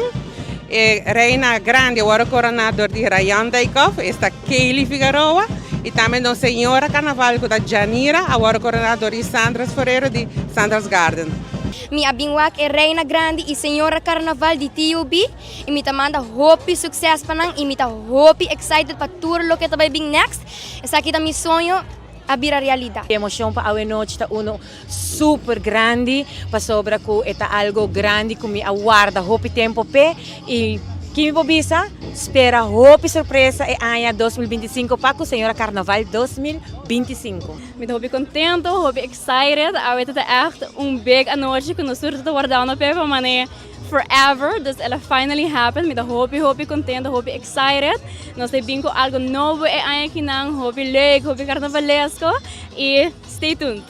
E reina grandi a wòrdu koroná dor di Rayan Dijkhoff, esta Kaylee Figaroa, i tambe nos señora karnaval ku ta Janira a wòrdu koroná dor di Sandra Forero di Sandra's Garden. Mi a bin wak e reina grandi i señora karnaval di TUB i mi ta manda hopi sukses pa nan i mi ta hopi excited pa tur loke ta bai bin next. Esaki ta mi soño a bira realidad. E emocion pa awenochi ta uno super grandi pasobra cu e ta algo grandi cu mi a warda hopi tempo p'e y ki mi por bisa? Spera hopi sorpresa e aña 2025 pa cu Señora Carnaval 2025. Mi ta hopi contento, hopi excited, awe ta ta echt un big anochi cu nos tur ta ta wardando p'e pa mane forever, dus el a finally happen, mi ta hopi hopi contento, hopi excited, nos ta bin cu algo nobo e aña akinan, hopi leuk, hopi carnavalesco y. Stay tuned!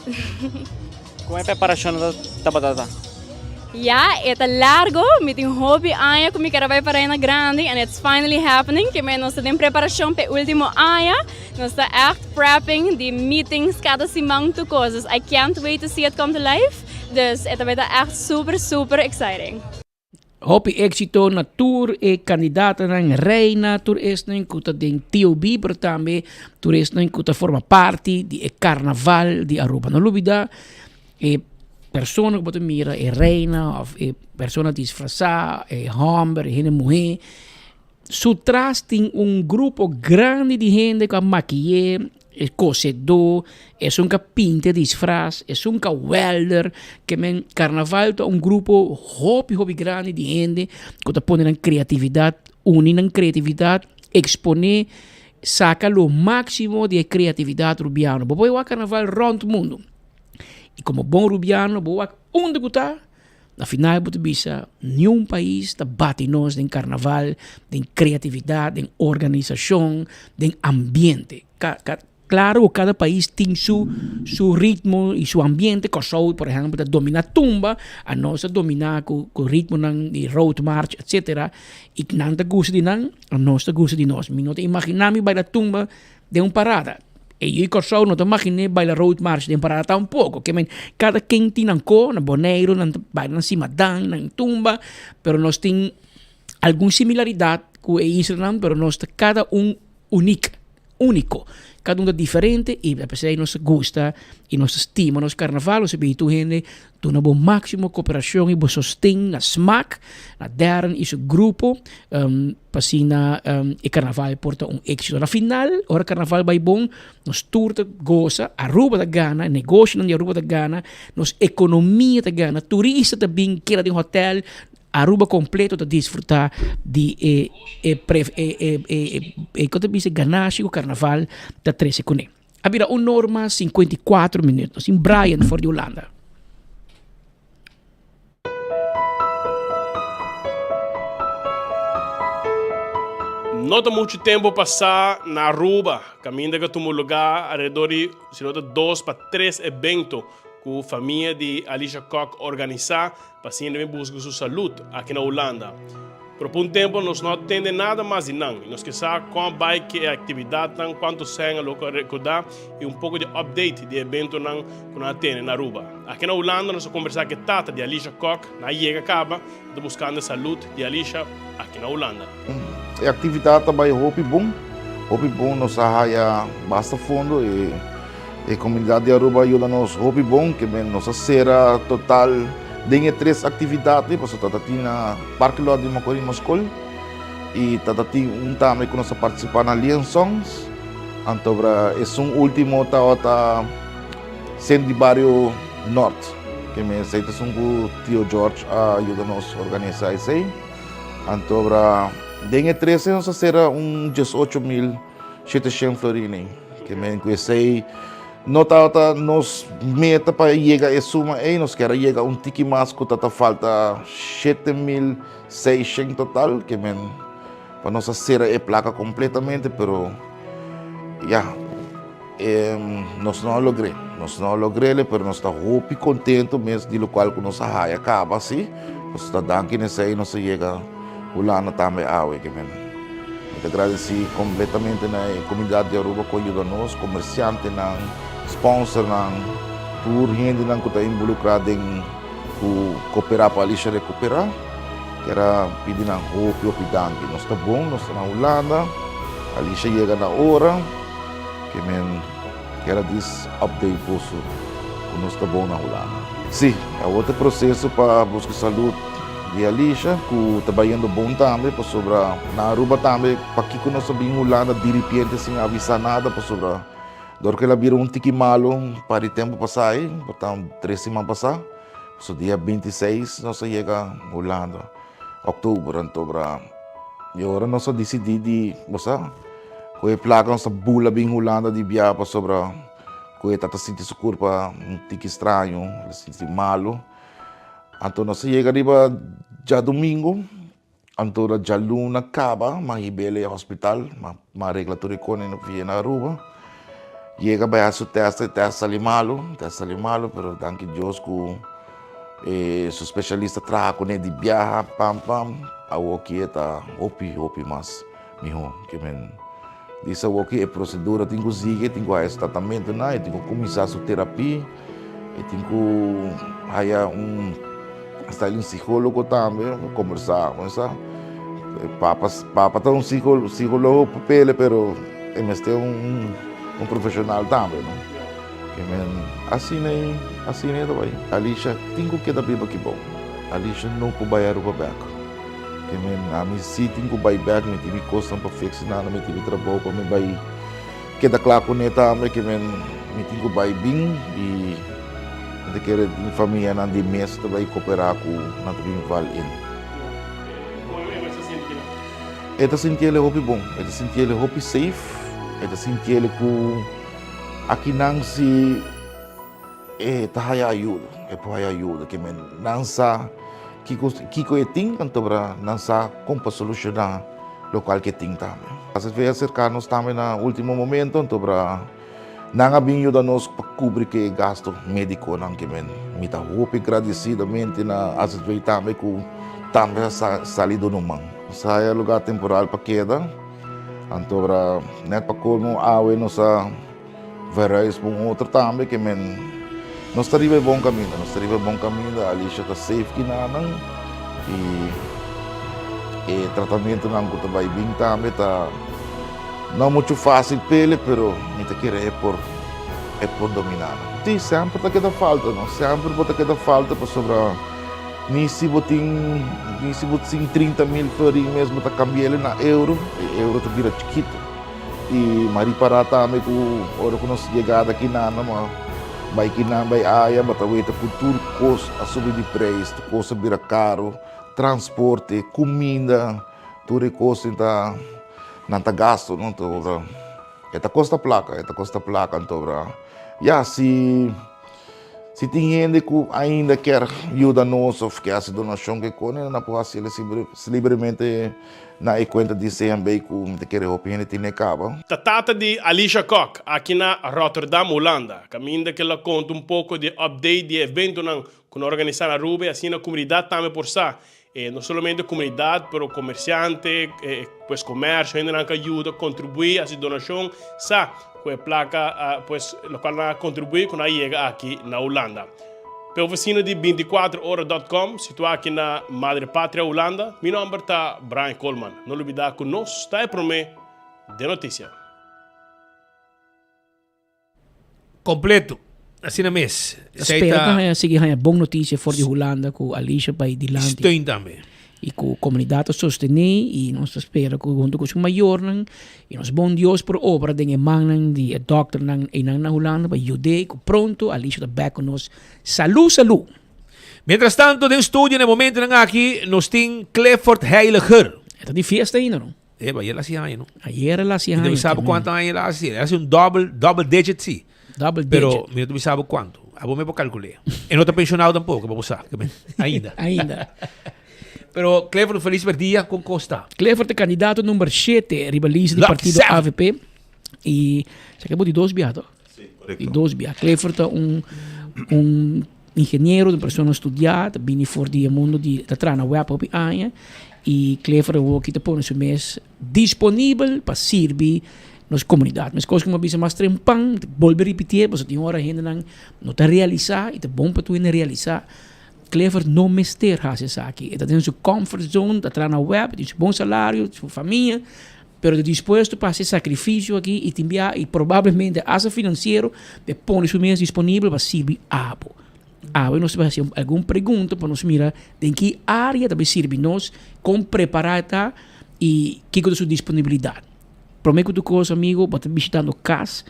Kon e preparashon tabata ta? Ya, e ta largo, mi tin hopi aña ku mi ker a bai pa Reina Grandi and it's finally happening, ke men nos ta den preparashon pa e ultimo aña, nos ta ègt prepping di meetings kada siman tur kos, dus I can't wait to see it come to life, dus e ta bai ta ègt super super exciting. Hopi éxito na tur e kandidatonan reina, tur esnan ku ta den TOB, pero tambe tur esnan ku ta forma parti di e karnaval di Aruba. No lubida e persona ku bo ta mira, e reina òf e persona disfrasá, e hòmber, e hende muhé, Su tras tin un grupo grandi di hende ku a makiy'é, e kosedó, esun ku a pinta e disfras, esun ku a wèlder. Ke men karnaval ta un grupo hopi hopi grandi di hende ku ta pone nan kreatividat, uni nan kreatividat, eksponé, saka lo máksimo di e kreatividat rubiano. Bo por wak karnaval rònt mundu i komo bon rubiano bo wak unda ku ta. Na final bo ta bisa niun pais ta bati nos den karnaval, den kreatividat, den organisashon, den ambiente. Ka ka klaro ku kada pais tin su su ritmo i su ambiente. Kòrsou por ehèmpel ta dominá tumba, anos ta dominá ku ku ritmonan di roadmarch etsetera. I nan ta gusta di nan, anos ta gusta di nos. Mi no ta imaginá mi baila tumba den un parada. E yu di Kòrsou no ta maginé baila roadmarch den parada tampoko. Ke men kada ken tin nan ko, na Boneiru nan ta baila nan simadan, nan tumba, pero nos tin algun similaridat. ku e islanan pero nos ta kada un unik, úniko. Kada un ta diferente i p'esei nos ta gusta i nos ta stima nos karnaval. Nos a pidi tur hende duna bo máksimo koperashon i bo sosten na Smaak, na Darren i su grupo pa asina e karnaval por ta un éksito. Na final, ora karnaval bai bon, nos tur ta gosa, Aruba ta gana, negoshonan di Aruba ta gana, nos ekonomia ta gana, turista ta bin keda den hotèl, Aruba completo ta disfruta di e e e e e e con ta bisa ganashi cu carnaval ta trece cune. A bira un norma 54 minuut. Nos tin Brian for di Hulanda. No ta mucho tempo pasá na Aruba, caminda cu a tuma lugar alrededor di, si no ta dos pa tres evento cu famia di Alicia Kock organisa Pa asina mi busca su salud aki na Hulanda. Pero pa un tempo nos no a tende nada mas di nan y nos ke sa con a bay ke e actividadnan, cuanto sèn a loke a recorda y un poco di update di e eventonan cu nan a tene na Aruba. Aki na Hulanda nos a conversa ke tata di Alicia Kock, nan a yega caba y ta buscando e salud di Alicia aki na Hulanda. E actividad ta bay hopi bon, hopi bon, nos a haya basta fondo y. E comunidad di Aruba a yuda nos hopi bon, ke men nos a sera total den e tres actividadnan, pasobra ta tin na parking lot di Macorima School y ta tin un tambe cu nos a participa na Lien Songs, antobra esun ultimo tabata Centro di Bario Noord, ke men esey ta esun cu Tio George a yuda nos organisa esey, antobra den e tres nos a sera un 18000. 700 florin Ke men ku esei no tabata nos meta pa yega e suma ei, nos kier a yega un tiki mas ku ta falta 7600 total, ke men pa nos a sera e plaka kompletamente, pero ya, nos no a logr'é, nos no a logr'é, pero nos ta hopi kontento mes di lokual ku nos a haya kaba si, pasobra ta danki na esei nos a yega Hulanda tambe awe, ke men. Mi ta gradesí kompletamente na e komunidat di Aruba ku a yuda nos, komersiantenan, sponsornan, tur hendenan ku ta involukrá den ku koperá pa Alicia rekuperá. Kier a pidi nan hopi hopi danki. Nos ta bon, nos ta na Hulanda, Alicia yega na ora, ke men kier a dis update boso ku nos ta bon na Hulanda. Sí, awor ta e proseso pa buska salud. Di Alicia cu ta bayendo bon tambe pasobra na Aruba tambe pakico nos a bin Hulanda diripiente sin avisa nada pasobra dor cu el a bira un tiki malo un par di tempo pasa ayi por ta un tres siman pasa pasobra dia 26 nos a yega Hulanda october antobra y ora nos a dicidi di bo sa cu e placa nos a bula bin Hulanda di bia pasobra cu e ta ta sinti su curpa un tiki straño el a sinti malo. Anto nos a yega riba djadumingu, anto ora djaluna kaba m'a hib'el e hospital, m'a regla tur e kos na via na Aruba. Yega bai hasi su tèst, e tèst sali malu, tèst sali malu, pero danki Dios ku e su spesialista traha kuné di biaha pam pam, awoki e ta hopi hopi mas mihó ke men. Di awoki e prosedura tin ku sigui, e tin ku haya su tratamentunan, e tin ku kuminsá su terapia. E tin ku haya un hasta un psicólogo tambe pa kombersá ku esa. Papa papa ta un psicólogo pa pele pero e mester un un profeshonal tambe no. Ke men asina ei asina ei ta bai. Alicia tin ku keda biba aki bou. Alicia no por bai Aruba bèk. Ke men ami si tin ku bai bèk mi tin mi kosnan pa fix nada mi tin mi trabou pa mi bai. Keda kla kuné tambe ke men mi tin ku bai bin i mi ta kere tin famianan di mes ta bai koperá ku nan ta bin val in. E ta sinti el hopi bon, e ta sinti el hopi safe, e ta sinti el ku akinan si e ta haya ayuda, e por haya ayuda ke men nan sa kiko kiko e tin anto nan sa kon pa solushoná lokual ke tin tambe. Asina fe a serká nos tambe na último momento anto nan a bin yuda nos pa kubri ke e gasto médikonan ke men mi ta hopi gradesidamente na AZV tambe ku tambe a sali duna un man. Nos a haya lugá temporal pa keda anto nèt pa kolmo awe nos a Verhuis pa un otro tambe ke men nos ta riba e bon kaminda, nos ta riba e bon kaminda, Alicia ta safe kinanan i E tratamentonan ku ta bai bin tambe ta no muchu fásil p'ele, pero mi ta kere e por e por dominá nan. Sí, semper ta keda falta, no? Semper bo ta keda falta pasobra ni si bo tin ni si bo tin 30.000 florin mes bo ta kambi'el na euro, e euro ta bira chikitu. I m'a ripará tambe ku ora ku nos yegada kinan a bai kinan bai aya, bo ta weta ku tur kos a subi di preis, tur kos a bira karu. Transporte, cuminda, tur e cosnan ta nan ta gasto no anto ora e ta costa placa e ta costa placa anto ora ya si si tin hende cu ainda kier yuda nos of kier haci donacion ke cos nan por haci libremente na e cuenta di CNB cu mi ta kere hopi hende tene caba. Ta tata di Alicia Kok, aki na Rotterdam, Hulanda. Caminda ke lo conta un poco di e update di e eventonan Ku no organisá na Aruba i asina komunidat tambe por sa. E no solamente komunidat pero komersiante, e pues komersio, hendenan ku a yuda kontribuí, hasi donashon, sa ku e plaka pues lokual nan a kontribuí ku nan a yega aki na Hulanda. P'e ofisina di 24 ora dòt kòm situá aki na Madre Patria Hulanda, mi nòmber ta Brian Koolman. No lubidá ku nos ta e promé den notisia. Completo. Asina mes. Ta spera ta haña sigui haña bon noticia for di Hulanda cu Alicia bay dilanti. Steun tambe. Y cu comunidad ta sostene y nos ta spera cu hunto cu su mayornan y nos bon Dios por obra den e mannan di e dokternan eynan na Hulanda pa yud'e y cu pronto Alicia ta bek cu nos salu salu. Mientras tanto den studio na e momentonan aki nos tin Clifford Heiliger. E ta di fiesta ainda no? Eba, ayer la hasi aña, no? Ayer la hasi aña. Mi no sabe cuanto aña la hasi. El hasi un double, double digit, sí. Double digit. Pero mi no sabe cuanto. Abo me por calculé. E no ta pensionado tampoco, bo sa. Ainda. Ainda. Pero Clifford, feliz dia con Costa. Clifford ta candidato number 7 riba lista di partido AVP. Y sa que bo di dos biaha, toch? Sí, correcto. Di dos biaha. Clifford ta un, un ingeniero, un persona studiá, ta bini for di e mundo di, ta traha na web hopi aña. Y Clifford awoki ta pone su mes disponibel pa sirbi nos comunidad. Meskos ku mi a bisa mas trempan, mi ta bolbe ripitié, pasobra tin ora hendenan no ta realisá y ta bon pa tur hende realisá. Clifford no mester hasi esaki. E ta den su comfort zone, ta traha na web, tin su bon salario, su famia. Pero ta dispuesto pa hasi e sacrificio aki y tin bia y probablemente hasta financiero pa e pone su mes disponibel pa sirbi abo. Awe nos ta bai hasi algun pregunta pa nos mira den ki area ta bai sirbi nos, con prepara e ta y kico ta su disponibilidad. Prome cu tur cos amigo bo ta bishitando cas,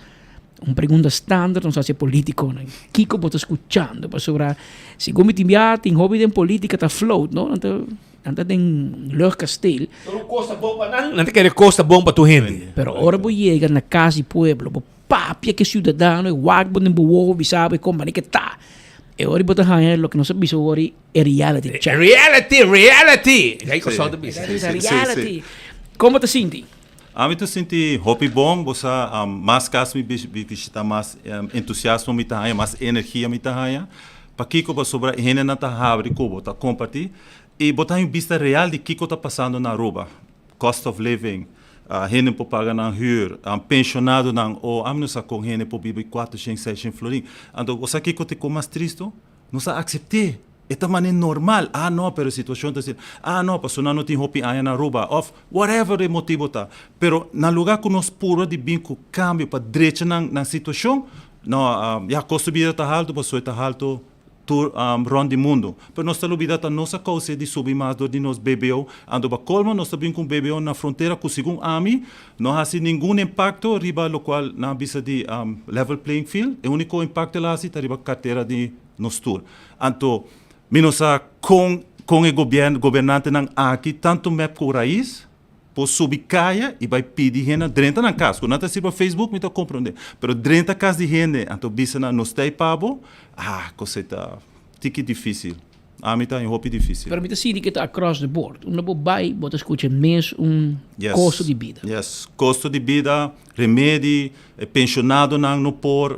un pregunta standaard nos hasi e politiconan, kico bo ta scuchando? Pasobra segun mi tin bia tin hopi den politica ta float no, nan ta. Nan ta den luchtkasteel. Tur un kos ta bon pa nan, nan ta kere kos ta bon pa tur hende. Pero ora bo yega na kas di pueblo, bo papia ku e siudadano, e wak bo den bo wowo bisa bo e kon manera ke ta. E ora bo ta haña loke nos a bisa awor e reality check. Reality, reality! Esei Kòrsou ta bisa. Reality. Kon bo ta sinti? Ami ta sinti hopi bon, bo sa mas kas mi bishita mas entusiasmo mi ta haña, mas energia mi ta haña. Pakiko? Pasobra e hendenan ta habri ku bo, ta kompartí i bo ta haña un bista real di kiko ta pasando na Aruba. Cost of living, hende por paga nan hür, penshonadonan o ami no sa kon hende por biba kuatershen, seishen florin. Anto bo sa kiko ta e kos mas tristu? Nos a aksept'é. E ta manera normal. Ah no, pero e situashon ta asina. Ah no, pasobra nan no tin hopi aña na Aruba. Òf whatever e motibu ta. Pero na lugá ku nos purba di bin ku kambio pa drecha nan nan situashon, no, ya, kosto di bida ta haltu pasobra e ta haltu tur rònt di mundu. Pero nos ta lubida ta nos a kous'é di subi mas dor di nos BBO. Anto pa kolmo nos ta bin ku un BBO na frontera ku segun ami no hasi ningun impakto riba lokual nan a bisa di level playing field. E úniko impakto el a hasi ta riba kartera di nos tur. Anto mi no sa kon kon e gobièrnu gobernantenan aki tantu mep ku Raiz por subi kaya i bai pidi hende drenta nan kas. Ku nan ta sirba Facebook mi ta komprondé pero drenta kas di hende anto bisa nan nos ta ei pa bo ah kos ei ta tiki difísil. Ami ta haña hopi difísil. Pero mi ta sinti ke ta across the board. Unda bo bai bo ta skucha mes un kosto di bida. Yes, kosto di bida, remedi, e pensionadonan no por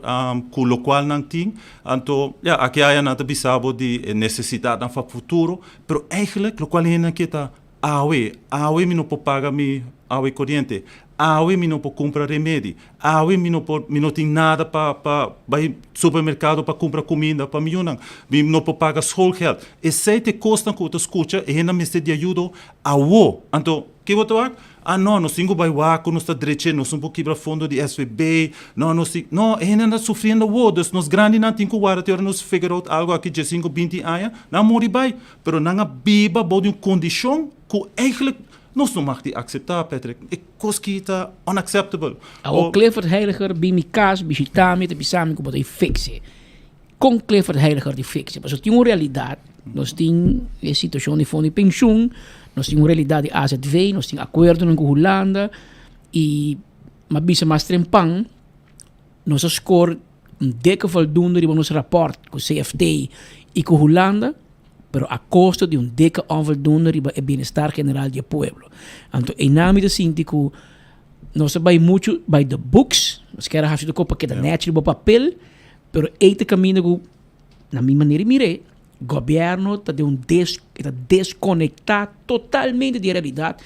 ku lokual nan tin. Anto, ya, aki aya nan ta bisa bo di e nesesidatnan pa futuro, pero eigenlijk lokual hende nan ke ta. Awe, awe mi no por paga mi awa y coriente, awe mi no por cumpra remedi, awe mi no por, mi no tin nada pa pa bay supermercado pa cumpra cuminda pa mi yunan, mi no por paga schoolgeld. Esey ta e cosnan cu bo ta scucha e hende mester di ayudo awo. Anto, ke bo ta wak? Ah no, nos tin ku bai wak ku nos ta dreche, nos no por kibra fondo di SVB, no, nos tin, no, e hendenan ta sufriendo awo, dus nos grandinan tin ku warda te ora nos figure out algo aki diesinco, binti aña, nan a muri bai, pero nan a biba bou di un kondishon ku eigenlijk nos no mag di akseptá, Patrick, e kos ki ta unacceptable. Awo Clifford Heiliger bin mi kas bishita mi ta bisa mi ku bo ta e fix e. Kon Clifford Heiliger di fix e? Pasobra tin un realidat, nos tin e situashon di fondo di penshun, nos tin un realidat di AZV, nos tin akuerdonan ku Hulanda i m'a bisa mas trempan nos a skor un dikke voldoende riba nos rapòrt ku CFT i ku Hulanda, pero a kosto di un dikke onvoldoende riba e bienestar general di e pueblo. Anto einan mi ta sinti ku nos a bai muchu by the books, nos kier a hasi tur kos pa keda nèchi riba papel, Pero ei ta caminda cu, na mi manera di mir'é, gobierno ta den un des, e ta desconecta totalmente di e realidad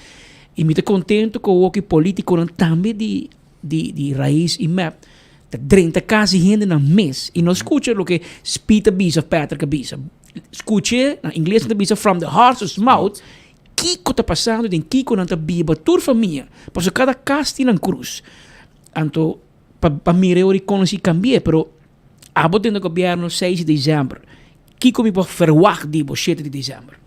y mi ta contento cu awoki politiconan tambe di di di Raiz y mep ta drenta cas di hendenan mes y no scucha loke Speed ta bisa of Patrick a bisa. Scuch'é, na ingles nan ta bisa from the horse's mouth, kico ta pasando den kico nan ta biba tur famia, pasobra cada cas tin nan cruz. Anto. Pa pa mira e ora y conoci cambi'e, pero abo den e gobierno seis di december, kico mi por verwacht di bo shete di december?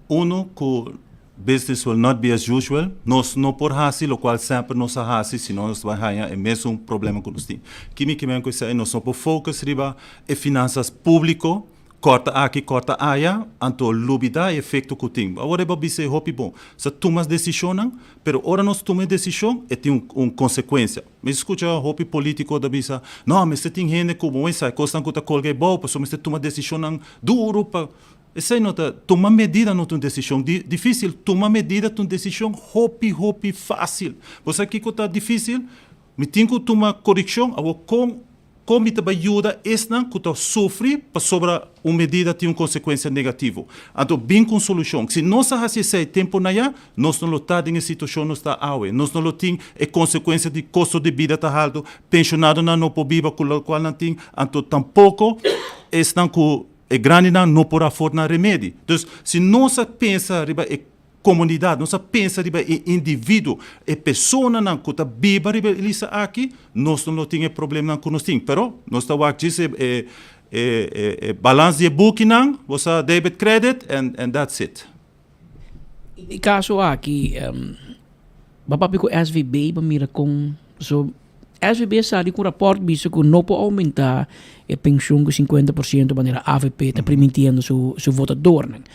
Uno, cu business will not be as usual, nos no por haci locual semper nos a haci, si no nos ta bay haya e mesun problema cu nos tin. Ki mi kimen cu esey? Nos no por focus riba e finanzas publico, Kòrta aki, kòrta aya, anto lubidá e efekto ku tin. Awor e bo bisa e hopi bon. Sa tuma es desishonnan, pero ora nos tuma e desishon, e tin un un konsekuensia. Mi skucha hopi polítiko ta bisa, No, mester tin hende ku bo esei kosnan ku ta kolga e bou, pasobra mester tuma desishonnan duru pa. Esei no ta, tuma medida no ta un desishon di difísil. Tuma medida ta un desishon hopi, hopi fásil. Bo sa kiko ta difísil? Mi tin ku tuma korekshon. Awor kon Kon mi ta bai yuda esnan ku ta sufri pasobra un medida tin un konsekuensia negativo? Anto bin ku un solushon. Si nos a hasi esei tempu na ya, nos no lo ta den e situashon nos ta awe. Nos no lo tin e konsekuensia di kosto di bida ta haltu, penshonadonan no por biba ku lokual nan tin, anto tampoko esnan ku e grandinan no por aford nan remedi. Dus si nos a pensa riba e Komunidat, nos a pensa riba e individuo, e personanan ku ta biba riba e lista aki, nos no lo tin e problemnan ku nos tin. Pero nos ta wak djis e e e balans di e bukinan, bo sa debit credit and and that's it. E kaso aki, bo a papia ku SVB pa mira kon, so SVB a sali ku un rapòrt bisa ku no por oumentá e penshun ku sinkuenta por siento manera avp ta primintiendo su su votadornan.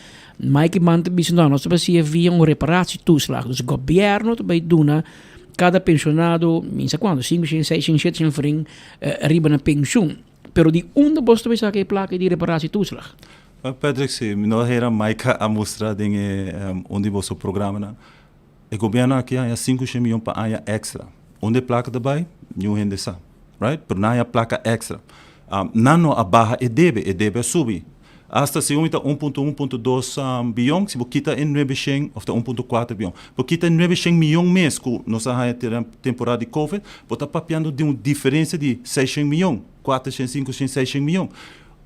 Mike Eman ta bisa no, nos ta bai siña via un reparatietoeslag. Dus gobièrnu ta bai duna kada penshonado mi sa kuantu, sinku shen, seis shen, shete shen florin riba nan penshun. Pero di unda bos ta bai saka e plaka di reparatietoeslag? Patrick, si mi no hera Mike a mustra den e un di boso programanan. E gobierno aki a haña 500 miyon pa aña extra. Unda e placa ta bay? Niun hende sa. Right? Pero nan haña placa extra. Nan no a baha e debe, e debe a subi. Hasta si un ta 1.1.2 biyon, si bo kita e 900, of ta 1.4 biyon, bo kita e 900 miyon mes cu nos a haña temporada di covid, bo ta papiando di un diferencia di 600 miyon, 400, 500, 600 miyon.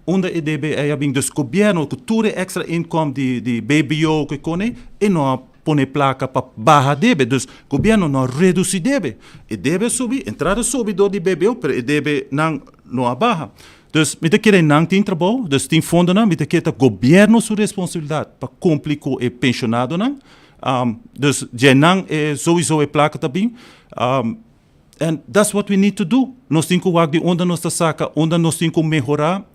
Unda e debe ei a bin? Dus gobierno cu tur e extra income di di BBO cu e cone, e no a pone placa pa baha debe. Dus gobierno no a reduci debe. E debe a subi, entrada a subi door di BBO, pero e debe nan no a baha. Dus mi ta kere nan tin trabou, dus tin fondonan, mi ta kere ta gobierno su responsabilidad pa cumpli cu e pensionadonan. Dus dje nan e sowieso e placa ta bin. And that's what we need to do. Nos tin ku wak di unda nos ta saka, unda nos tin ku mehorá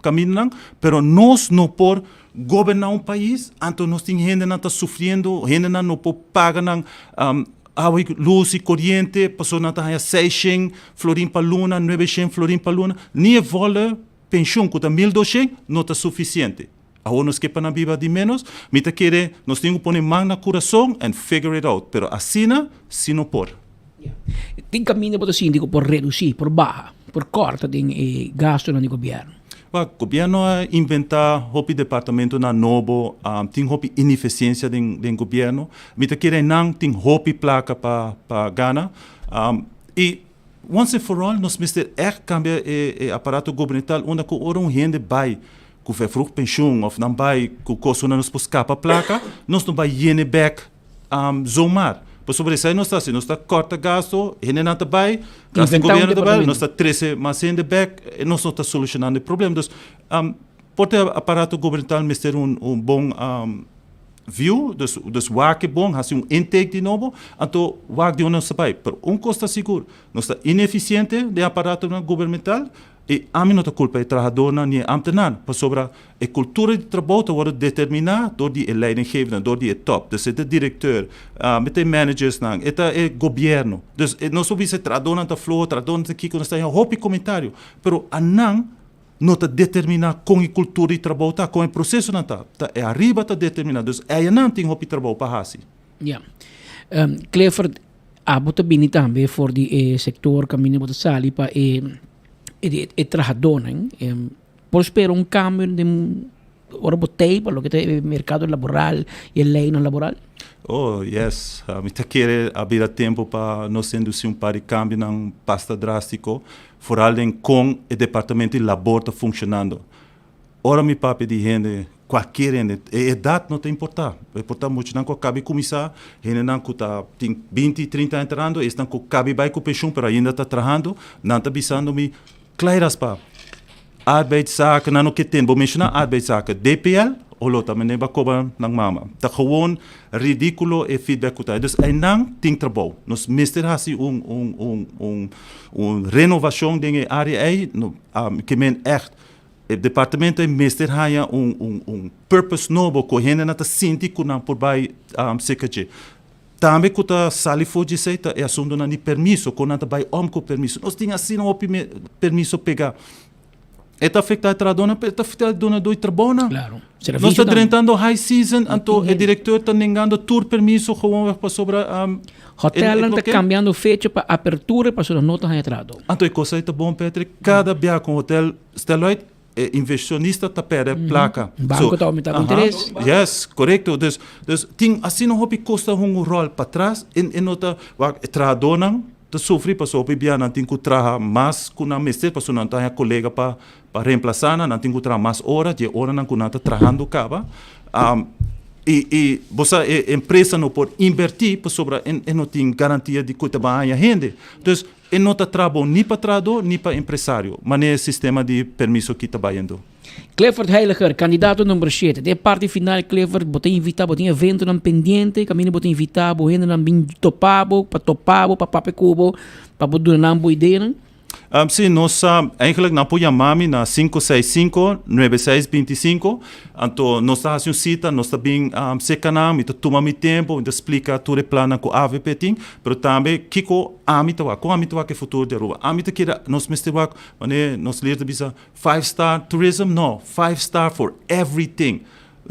kamindanan, pero nos no por goberná un pais, anto nos tin hendenan ta sufriendo, hendenan no por paga nan awa i lus i koriente, pasobra nan ta haña seishen florin pa luna, nuebeshen florin pa luna, ni e vòle penshun ku ta mil doshen no ta sufisiente. Awor nos ke pa nan biba di ménos? Mi ta kere nos tin ku pone man na kurason and figure it out, pero asina si no por. Tin kaminda bo ta sinti ku por redusí, por baha, por kòrta den e gastunan di gobièrnu? Wak, gobierno a inventa hopi departamentonan nobo, tin hopi ineficiencia den den gobierno. Mi ta kere nan tin hopi placa pa pa gana. Y once and for all nos mester echt cambia e e aparato gubernamental unda cu ora un hende bay cu vervroegd pensioen of nan bay cu cos unda nos por scapa placa, nos no bay yene bek Zomaar. Pasobra esei nos ta hasi, nos ta kòrta gasto, hendenan ta bai, gasto di gobièrnu ta bai, nos ta trese mas hende bèk, e nos no ta solushonando e problema. Dus, por ta e aparato gubernamental mester un un bon view, dus dus wak e bon, hasi un intake di nobo, anto wak di unda nos ta bai. Pero un kos ta sigur, nos ta inefisiente den e aparatonan gubernamental, I ami no ta kulpa e trahadornan ni e ambtenaar, pasobra e kultura di trabou ta wòrdu determiná dor di e leidinggevenden, dor di e tòp. Dus e ta direkteur, e ta e managersnan, e ta e gobièrnu. Dus nos por bisa e trahadornan ta floho, trahadornan ta kiko, nos ta haña hopi komentario, pero anan no ta determiná kon e kultura di trabou ta, kon e prosesonan ta. Ta e ariba ta determiná. Dus eyanan tin hopi trabou pa hasi. Ya. Clifford, abo ta bini tambe for di e sektor kaminda bo ta sali pa e e trahadónan por spera un kambio den ora bo tei pa loke ta e merkado laboral i e leinan laboral? Oh, yes. Mi ta kere a bira tempu pa nos indusí un par di kambionan basta drástiko, foral den kon e departamento di labor ta funshonando. Ora mi papia di hende, kualkier hende, e edat no ta importá. E por ta muchanan ku a kabi kuminsá, hendenan ku ta tin binti, trinta aña trahando, esnan ku kabi bai ku penshun pero ainda ta trahando, nan ta bisando mi, Klei raspa, arbeidszaken, nan no ke tende. Bo menshoná arbeidszaken, DPL, olo ta mende ba koba nan mama. Ta gewoon ridíkulo e feedback ku ta. Dus einan tin trabou. Nos mester hasi un un un un un renovashon den e área ei, ke men ègt E departamento ei mester haña un un un purpose nobo ku hendenan ta sinti ku nan por bai seka dje. Tambe ku ta sali for di esei ta e asuntunan di permiso, kon nan ta bai om ku permiso. Nos tin asina hopi permiso pegá. E ta afektá e trahadónan pero e ta afektá e dunadó di trabounan. Nos ta drentando high season anto e direktor ta nengando tur permiso gewoonweg pasobra Hotelnan ta cambiando fecha pa apertura pasobra no ta haña trahadó. Anto e cosa ei ta bon Patrick, cada bia cu un hotel stel uit e inversionista ta perde placa. Banco ta aumenta cu interes. Yes, corecto. Dus, dus tin asina hopi cos ta hunga un rol patras en e no ta wak e trahadornan ta sufri pasobra hopi bia nan tin cu traha mas cu nan mester pasobra nan ta haña colega pa Pa reemplasa nan, nan tin ku traha mas ora di e oranan ku nan ta trahando kaba. I i bo sa e empresa no por inbertí pasobra e e no tin garantia di ku ta ban haña hende. Dus e no ta traha bon ni pa trahadó ni pa empresario, manera e sistema di permiso aki ta bayendo. Clifford Heiliger, kandidato number shete. Den e parti final Clifford bo ta invitá, bo tin eventonan pendiente kaminda bo ta invitá bo hendenan bin topa bo, pa topa bo, pa papia ku bo, pa bo duna nan bo ideanan. Sí, nos sa, eigenlijk nan por yama mi na sinku seis sinku, nuebe seis binti sinku, anto nos ta hasi un sita, nos ta bin serka nan, mi ta tuma mi tempu, mi ta splika tur e plannan ku avp tin, pero tambe kiko ami ta wak, kon ami ta wak e futuro di Aruba. Ami ta kere nos mester wak, manera nos lider ta bisa, five star tourism? No, five star for everything.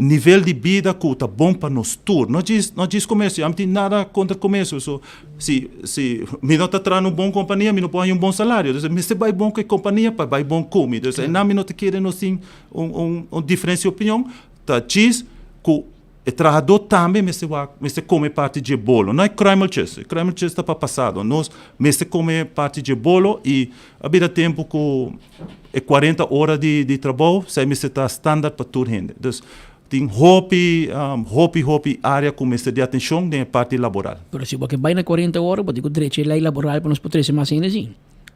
Nivel di bida ku ta bon pa nos tur. No djis no djis komersio. Ami tin nada kontra komersio. So, si si mi no ta traha na un bon kompania, mi no por haña un bon salario. Entonces mester bai bon ku e kompania pa bai bon ku mi. Entonces einan mi no ta kere nos tin un un un diferensia di opinion. Ta djis ku e trahadó tambe mester wak mester kome parti dje bolo. No e kruimeltjes. E kruimeltjes ta pa pasado. Nos mester kome parti dje bolo i a bira tempu ku. E cuarenta ora di di trabou esei mester ta standaard pa tur hende. Dus tin hopi hopi hopi area ku mester di atencion den e parti laboral. Pero si bo ke bai na cuarenta ora bo tin ku drecha e ley laboral pa nos por trese mas hende asin.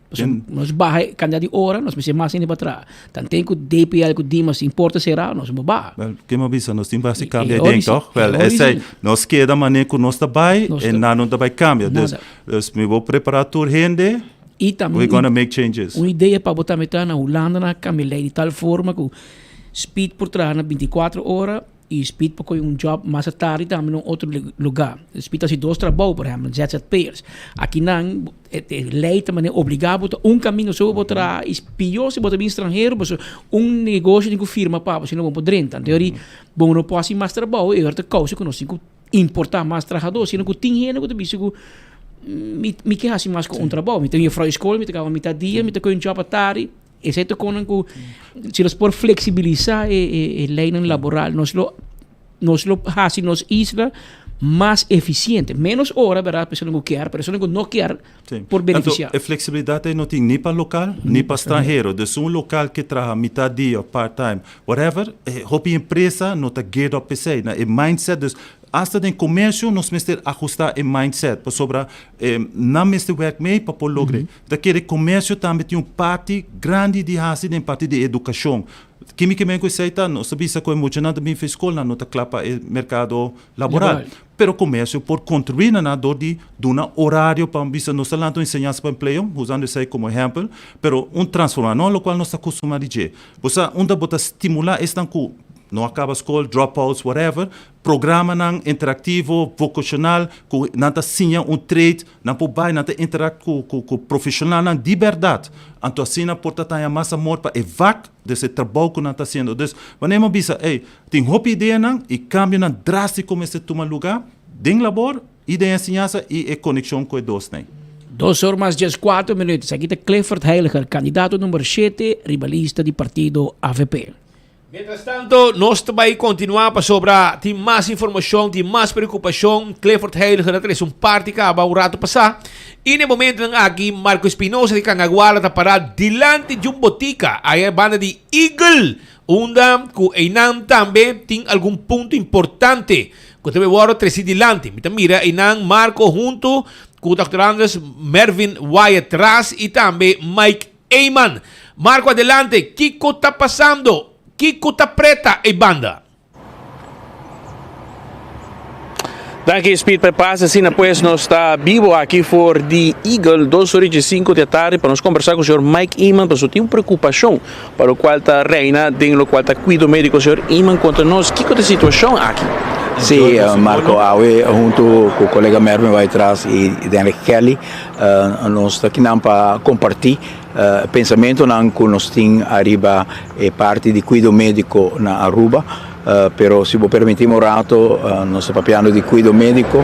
Pasobra nos baha e cantidad di ora nos mester mas hende pa traha. Tanten ku DPL ku Dimas tin porta sera nos no por baha. Wel ke mi a bisa nos tin pa hasi cambio aden toch? Wel esei nos keda manera ku nos ta bai e nan no ta bai cambia. Dus dus mi bo prepara tur hende. I tambe We're gonna make changes. Un idea pa bo tambe ta na Hulanda nan a cambia ley di tal forma cu Speed por traha na binticuatro ora y Speed por coge un job mas a tardi tambe na un otro lugar. Speed ta haci dos trabou por ehempel, ZZP'ers. Aki nan e ley ta manera obliga bo ta un camino so bo traha y pio si bo ta bin stranhero pasobra un negocio tin cu firma pa bo sino bo no por drenta. Anto yori bo no por haci mas trabou y ora ta causa cu nos tin cu importá mas trahadó, sino ku tin hende ku ta bisa ku mi mi ke hasi mas ku un trabou. Mi ta un juffrouw di skol, mi ta kaba mitad dia, mi ta kohe un job atardi. Esei ta konan ku si nos por fleksibilisá e e e leinan laboral nos lo nos lo hasi nos isla mas efisiente. Ménos ora, bèrdat, pa esunnan ku kier, pero esunnan ku no kier por benefisiá. Anto e fleksibilidat ei no tin ni pa lokal ni pa stranhero. Dus un lokal ke traha mitad dia òf part time, whatever, hopi empresa no ta geared up p'esei. Na e mindset, dus Asta den komersio nos mester ahustá e mindset pasobra nan mester wèrk mee pa por logr'é. Ta kere komersio tambe tin un parti grandi di hasi den parti di edukashon. Kimi ke men ku esei ta? Nos ta bisa ku e muchanan ta bin for e skol, nan no ta kla pa e merkado laboral. Pero komersio por kontribuí na nan dor di duna orario pa bisa nos ta lanta un enseñansa pa empleo, usando esei komo ehèmpel, pero un transformá, no lokual nos ta kustumá di dje. Bo sa unda bo ta stimulá esnan ku no a kaba skol, dropouts, whatever, Programanan interaktivo, vokashonal, ku nan ta siña un trade, nan por bai, nan ta interakt ku ku ku profeshonalnan di bèrdat. Anto asina por ta taña mas amor pa e vak, dus e trabou ku nan ta hasiendo. Dus wanneer mi a bisa, ey, tin hopi ideanan i kambionan drástiko mester tuma lugá den labor i den enseñansa i e konekshon ku e dosnan. Dos or mas dieskuater minuut. Esaki ta Clifford Heiliger, kandidato number shete riba lista di partido avp. Mientras tanto, nos ta bai continua pasobra tin mas informacion, tin mas preocupacion. Clifford Heiliger a trece un parti caba un rato pasa. Y na e momentonan aki, Marco Espinosa di Cangaguala ta para dilanti di un botica aya e banda di Eagle, unda cu eynan tambe tin algun punto importante cu ta bay wordo treci dilanti. Mi ta mira eynan Marco hunto cu Dòkter Andres, Mervin Wyatt Ras y tambe Mike Eyman, Marco adelante, kiko ta pasando? Kiko ta preta ei banda? Danki Speed pa e pase asina pues nos ta bibo aki for di Eagle dos ora y diesinco di atardi pa nos combersa cu señor Mike Eman pasobra tin un preocupacion pa locual ta reina den locual ta cuido medico. Señor Eman conta nos kico ta e situacion aki. Si Marco awe hunto cu colega Mervin Waitraas y Denrick Kelly Nos ta kinan pa kompartí pensamentonan ku nos tin ariba e parti di kuido médiko na Aruba. Pero si bo permití mi un rato, nos ta papiando di kuido médiko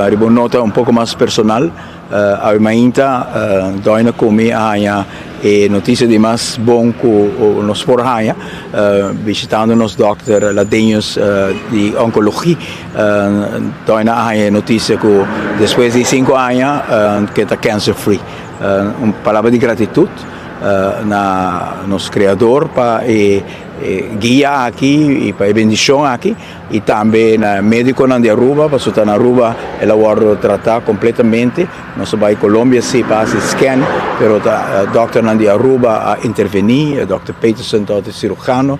riba un nota un poko mas personal. Awe mainta Doina ku mi a haña e notisia di mas bon ku nos por haña bishitando nos dòkter Ladenius di onkologi. Doina a haña e notisia ku despues di sinku aña ke ta cancer free. Un palabra di gratitut na nos Kreador pa e guia aki i pa e bendishon aki i tambe na medikonan di Aruba pasobra ta na Aruba el a wòrdu tratá kompletamente. Nos a bai Colombia si pa hasi scan pero ta dòkternan di Aruba a intervení, dòkter Peterson tabata e sirujano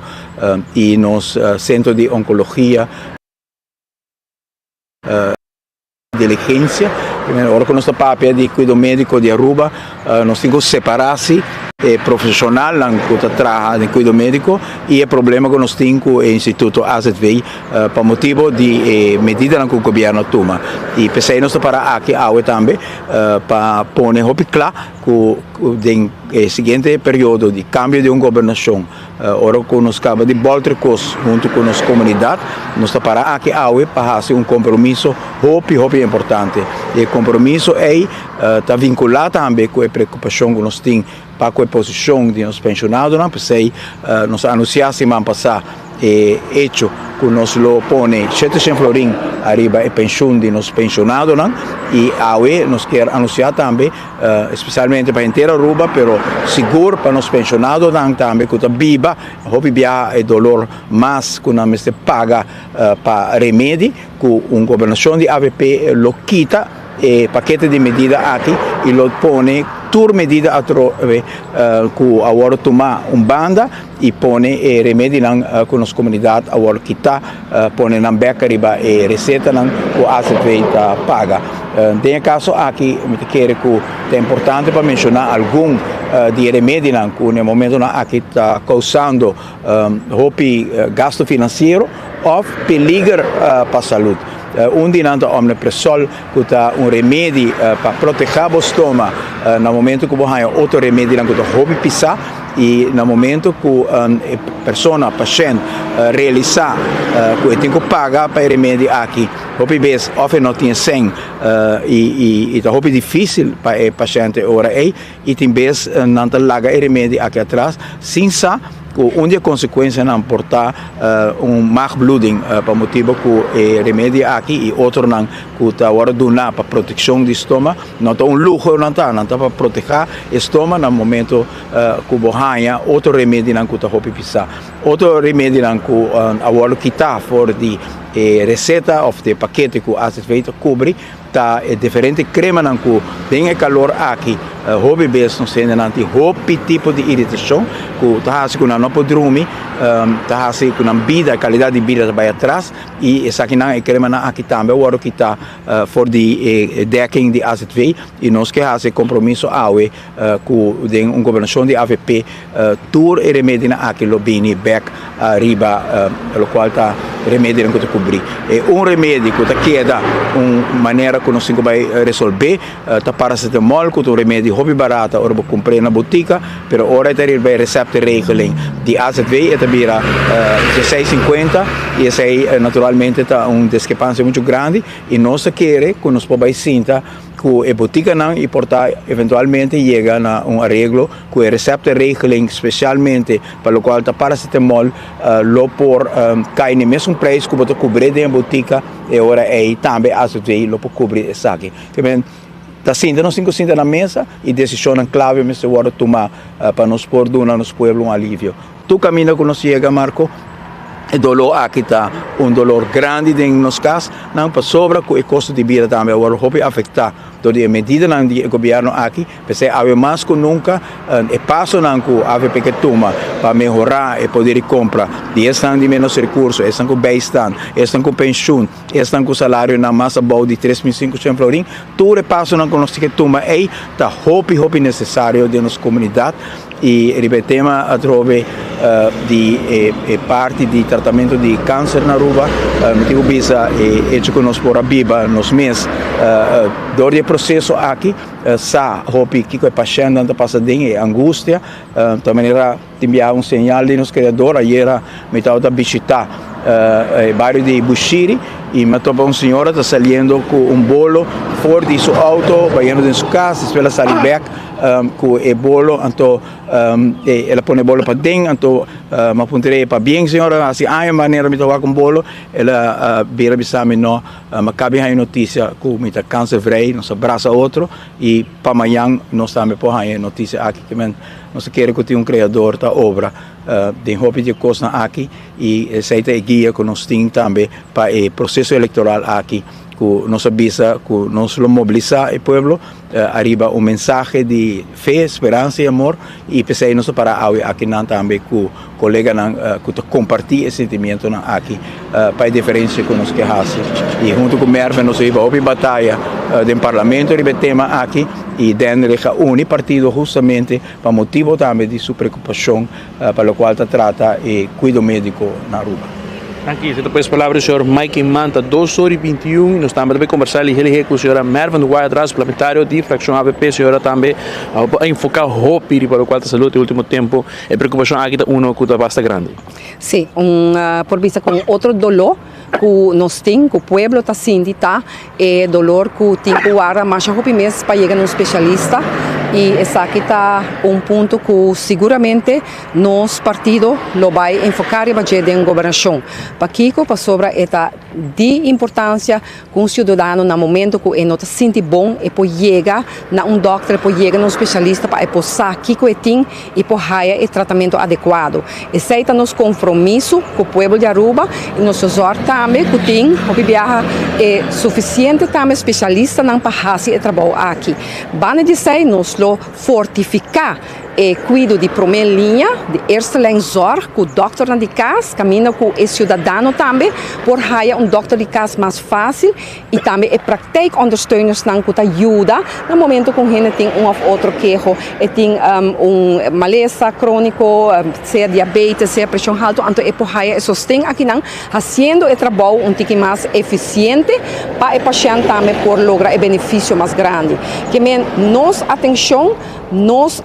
i nos sentro di onkologia. Diligencia. Ora cu nos ta papia di cuido medico di Aruba, nos tin cu separa si e profesionalnan cu ta traha den cuido medico y e problema cu nos tin cu e instituto AZV pa motibo di e medidanan cu gobierno a tuma. Y p'esey nos ta para aki awe tambe pa pone hopi cla cu den e siguiente periodo di cambio di un gobernacion, Ora ku nos kaba di bòlter kos huntu ku nos komunidat, nos ta para aki awe pa hasi un kompromiso hopi hopi importante. I e kompromiso ei ta vinkulá tambe ku e preokupashon ku nos tin pa ku e posishon di nos penshonadonan. P'esei nos a anunsiá siman pasá e echo ku nos lo pone sheteshen florin ariba e penshun di nos penshonadonan i awe nos kier anunsiá tambe Especialmente pa henter Aruba, pero sigur pa nos pensionadonan tambe cu ta biba hopi biaha e dolor mas cu nan mester paga pa remedi, cu un gobernacion di avp lo kita e pakete di medida aki y lo pone tur medida atrobe cu a wordo tuma un banda y pone e remedinan cu nos comunidad a wordo kita, pone nan bek riba e recetanan cu azv ta paga. Den e caso aki mi ta kere cu ta importante pa menciona algun di e remedinan cu na e momentonan aki ta causando hopi gasto financiero of peliger pa salud. Un di nan ta Omeprazol cu ta un remedi pa proteha bo stoma na momento cu bo haya otro remedinan cu ta hopi pisa. I na momento ku e persona, pashènt, realisá ku e tin ku paga pa e remedi aki, hopi bes òf e no tin e sèn i ta hopi difísil pa e pashènt e ora ei i tin bes nan ta laga e remedi aki atras sin sa ku un di e konsekuensianan por ta un maagbloeding pa motibu ku e remedi aki i otronan ku ta wòrdu duná pa protekshon di stoma no ta un luho nan ta, nan ta pa protehá e stoma na momento ku bo haña otro remedinan ku ta hopi pisá. Otro remedinan ku a wòrdu kitá for di e reseta òf di e pakete ku AZV ta kubri ta e diferente kremanan ku den e kalor aki hopi bes nos hendenan tin hopi tipo di iritashon ku ta hasi ku nan no por drumi, ta hasi ku nan bida, kalidat di bida ta bai atras i esakinan e kremanan aki tambe a wòrdu kitá for di e dekking di AZV i nos ke hasi e kompromiso awe ku den un gobernashon di avp tur e remedinan aki lo bini bek riba lokual ta remedinan ku ta kubrí. E un remedi ku ta keda un manera ku nos tin ku bai resolbé ta paracetamol ku ta un remedi hopi barata ora bo kumpr'é na botika pero ora e ta riba e receptenregeling di azv e ta bira dieseis sinkuenta i esei naturalmente ta un diskrepansia muchu grandi i nos ta kere ku nos por bai sinta ku e botikanan i por ta eventualmente yega na un areglo ku e receptenregeling spesialmente pa lokual ta paracetamol lo por kai na e mesun preis ku bo ta kubr'é den e botika e ora ei tambe azv lo por kubri esaki. Ta sinta nos tin ku sinta na mesa i desishonnan klave mester wòrdu tumá pa nos por duna nos pueblo un alivio. Tur kaminda ku nos yega Marco e doló aki ta un dolor grandi den nos kas nan pasobra ku e kosto di bida tambe a wòrdu hopi afektá dor di e medidanan di e gobièrnu aki. P'esei awe mas ku nunka e pasonan ku avp ke tuma pa mehorá e poder di kompra di esnan di ménos rekurso, esnan ku bijstand, esnan ku penshun, esnan ku salarionan mas abou di 3500 florin, tur e pasonan ku nos tin ke tuma ei ta hopi hopi nesesario den nos komunidat. I riba e tema atrobe di e parti di tratamentu di kanser na Aruba, mi tin ku bisa e hecho ku nos por a biba nos mes dor di e proseso aki sa hopi kiko e pashèntnan ta pasa den, e angustia. Ta manera tin biaha un señal di nos Kreador. Ayera mi tabata bishita e bario di Bushiri i mi a topa un señora ta saliendo ku un bolo for di su outo bayendo den su kas, despues el a sali bèk. Ku e bolo anto el a pone e bolo paden anto mi a puntra e pabien señora hasi aña manera mi ta wak un bolo el a bira bisa mi no mi a kabi haña notisia ku mi ta kanservrij nos a brasa otro i pa mañan nos tambe por haña e notisia aki ke men nos ta kere ku tin un kreador ta obra den hopi di e kosnan aki i esei ta e guia ku nos tin tambe pa e proseso elektoral aki ku nos a bisa ku nos lo mobilisá e pueblo. Ariba un mensahe di fe, speransa i amor i p'esei nos ta para awe akinan tambe ku koleganan ku ta kompartí e sentimientonan aki pa e diferensia ku nos ke hasi. I huntu ku Mervin nos a hiba hopi bataya den parlamento riba e tema aki i Denrich a uni partido hustamente pa motibo tambe di su preokupashon pa lokual ta trata e kuido médiko na Aruba. Danki. Esei ta pues palabra di señor Mike Eman. Ta dos ora i bintiun i nos tambe ta bay kombersá lihe lihe ku señora Mervin Wildras, parlamentario di frakshon avp. Señora tambe a enfoká hopi riba lokual ta salud e ultimo tempu. E preokupashon aki ta uno ku ta basta grandi. Sí, un por bisa ku un otro doló ku nos tin, ku pueblo ta sinti ta e dolor ku tin ku warda masha hopi mes pa yega na un spesialista i esaki ta un punto ku siguramente nos partido lo bai enfoká riba dje den gobernashon. Pakiko? Pasobra e ta di importansia ku un siudadano na momento ku e no ta sinti bon e por yega na un dòkter, e por yega na un spesialista pa e por sa kiko e tin i por haya e tratamentu adekuado. Esei ta nos kompromiso ku pueblo di Aruba i nos ta zòrg tambe ku tin hopi biaha e sufisiente tambe spesialistanan pa hasi e trabou aki. Banda di esei nos lo fortifiká e kuido di promé liña, di eerste lijn zorg, ku dòkternan di kas, kaminda ku e siudadano tambe por haya un dòkter di kas mas fásil i tambe e praktijkondersteunersnan ku ta yuda na momento ku un hende tin un òf otro keho, e tin un malesa króniko, sea diabetes, sea preshon haltu, anto e por haya e sosten akinan, hasiendo e trabou un tiki mas efisiente pa e pashènt tambe por logra e benefisio mas grandi. Ke men nos atenshon, nos.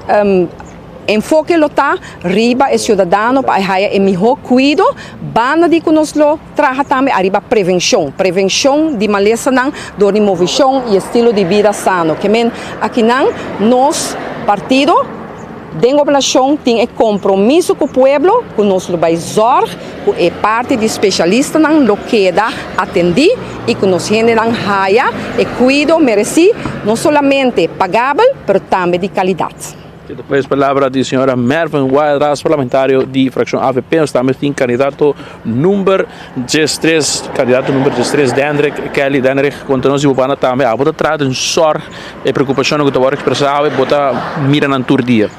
Enfoke lo ta riba e ciudadano pa e haya e miho cuido, banda di cu nos lo traha tambe ariba prevencion, prevencion di malesanan door di movecion y estilo di bida sano. Ke men akinan nos partido den gobernacion tin e compromiso cu pueblo cu nos lo bay zorg cu e parti di specialistanan lo keda atendi y cu nos hendenan haya e cuido mereci, no solamente pagabel pero tambe di calidad. Despues palabra di señora Mervin Wildras, parlamentario di fraccion avp. Nos tambe tin candidato number diestres, candidato number diestres Dendrick Kelly. Dendrick, conta nos di bo banda tambe, abo ta traha den zorg, e preocupacionnan cu ta worde expresa awe, bo ta mira nan tur dia.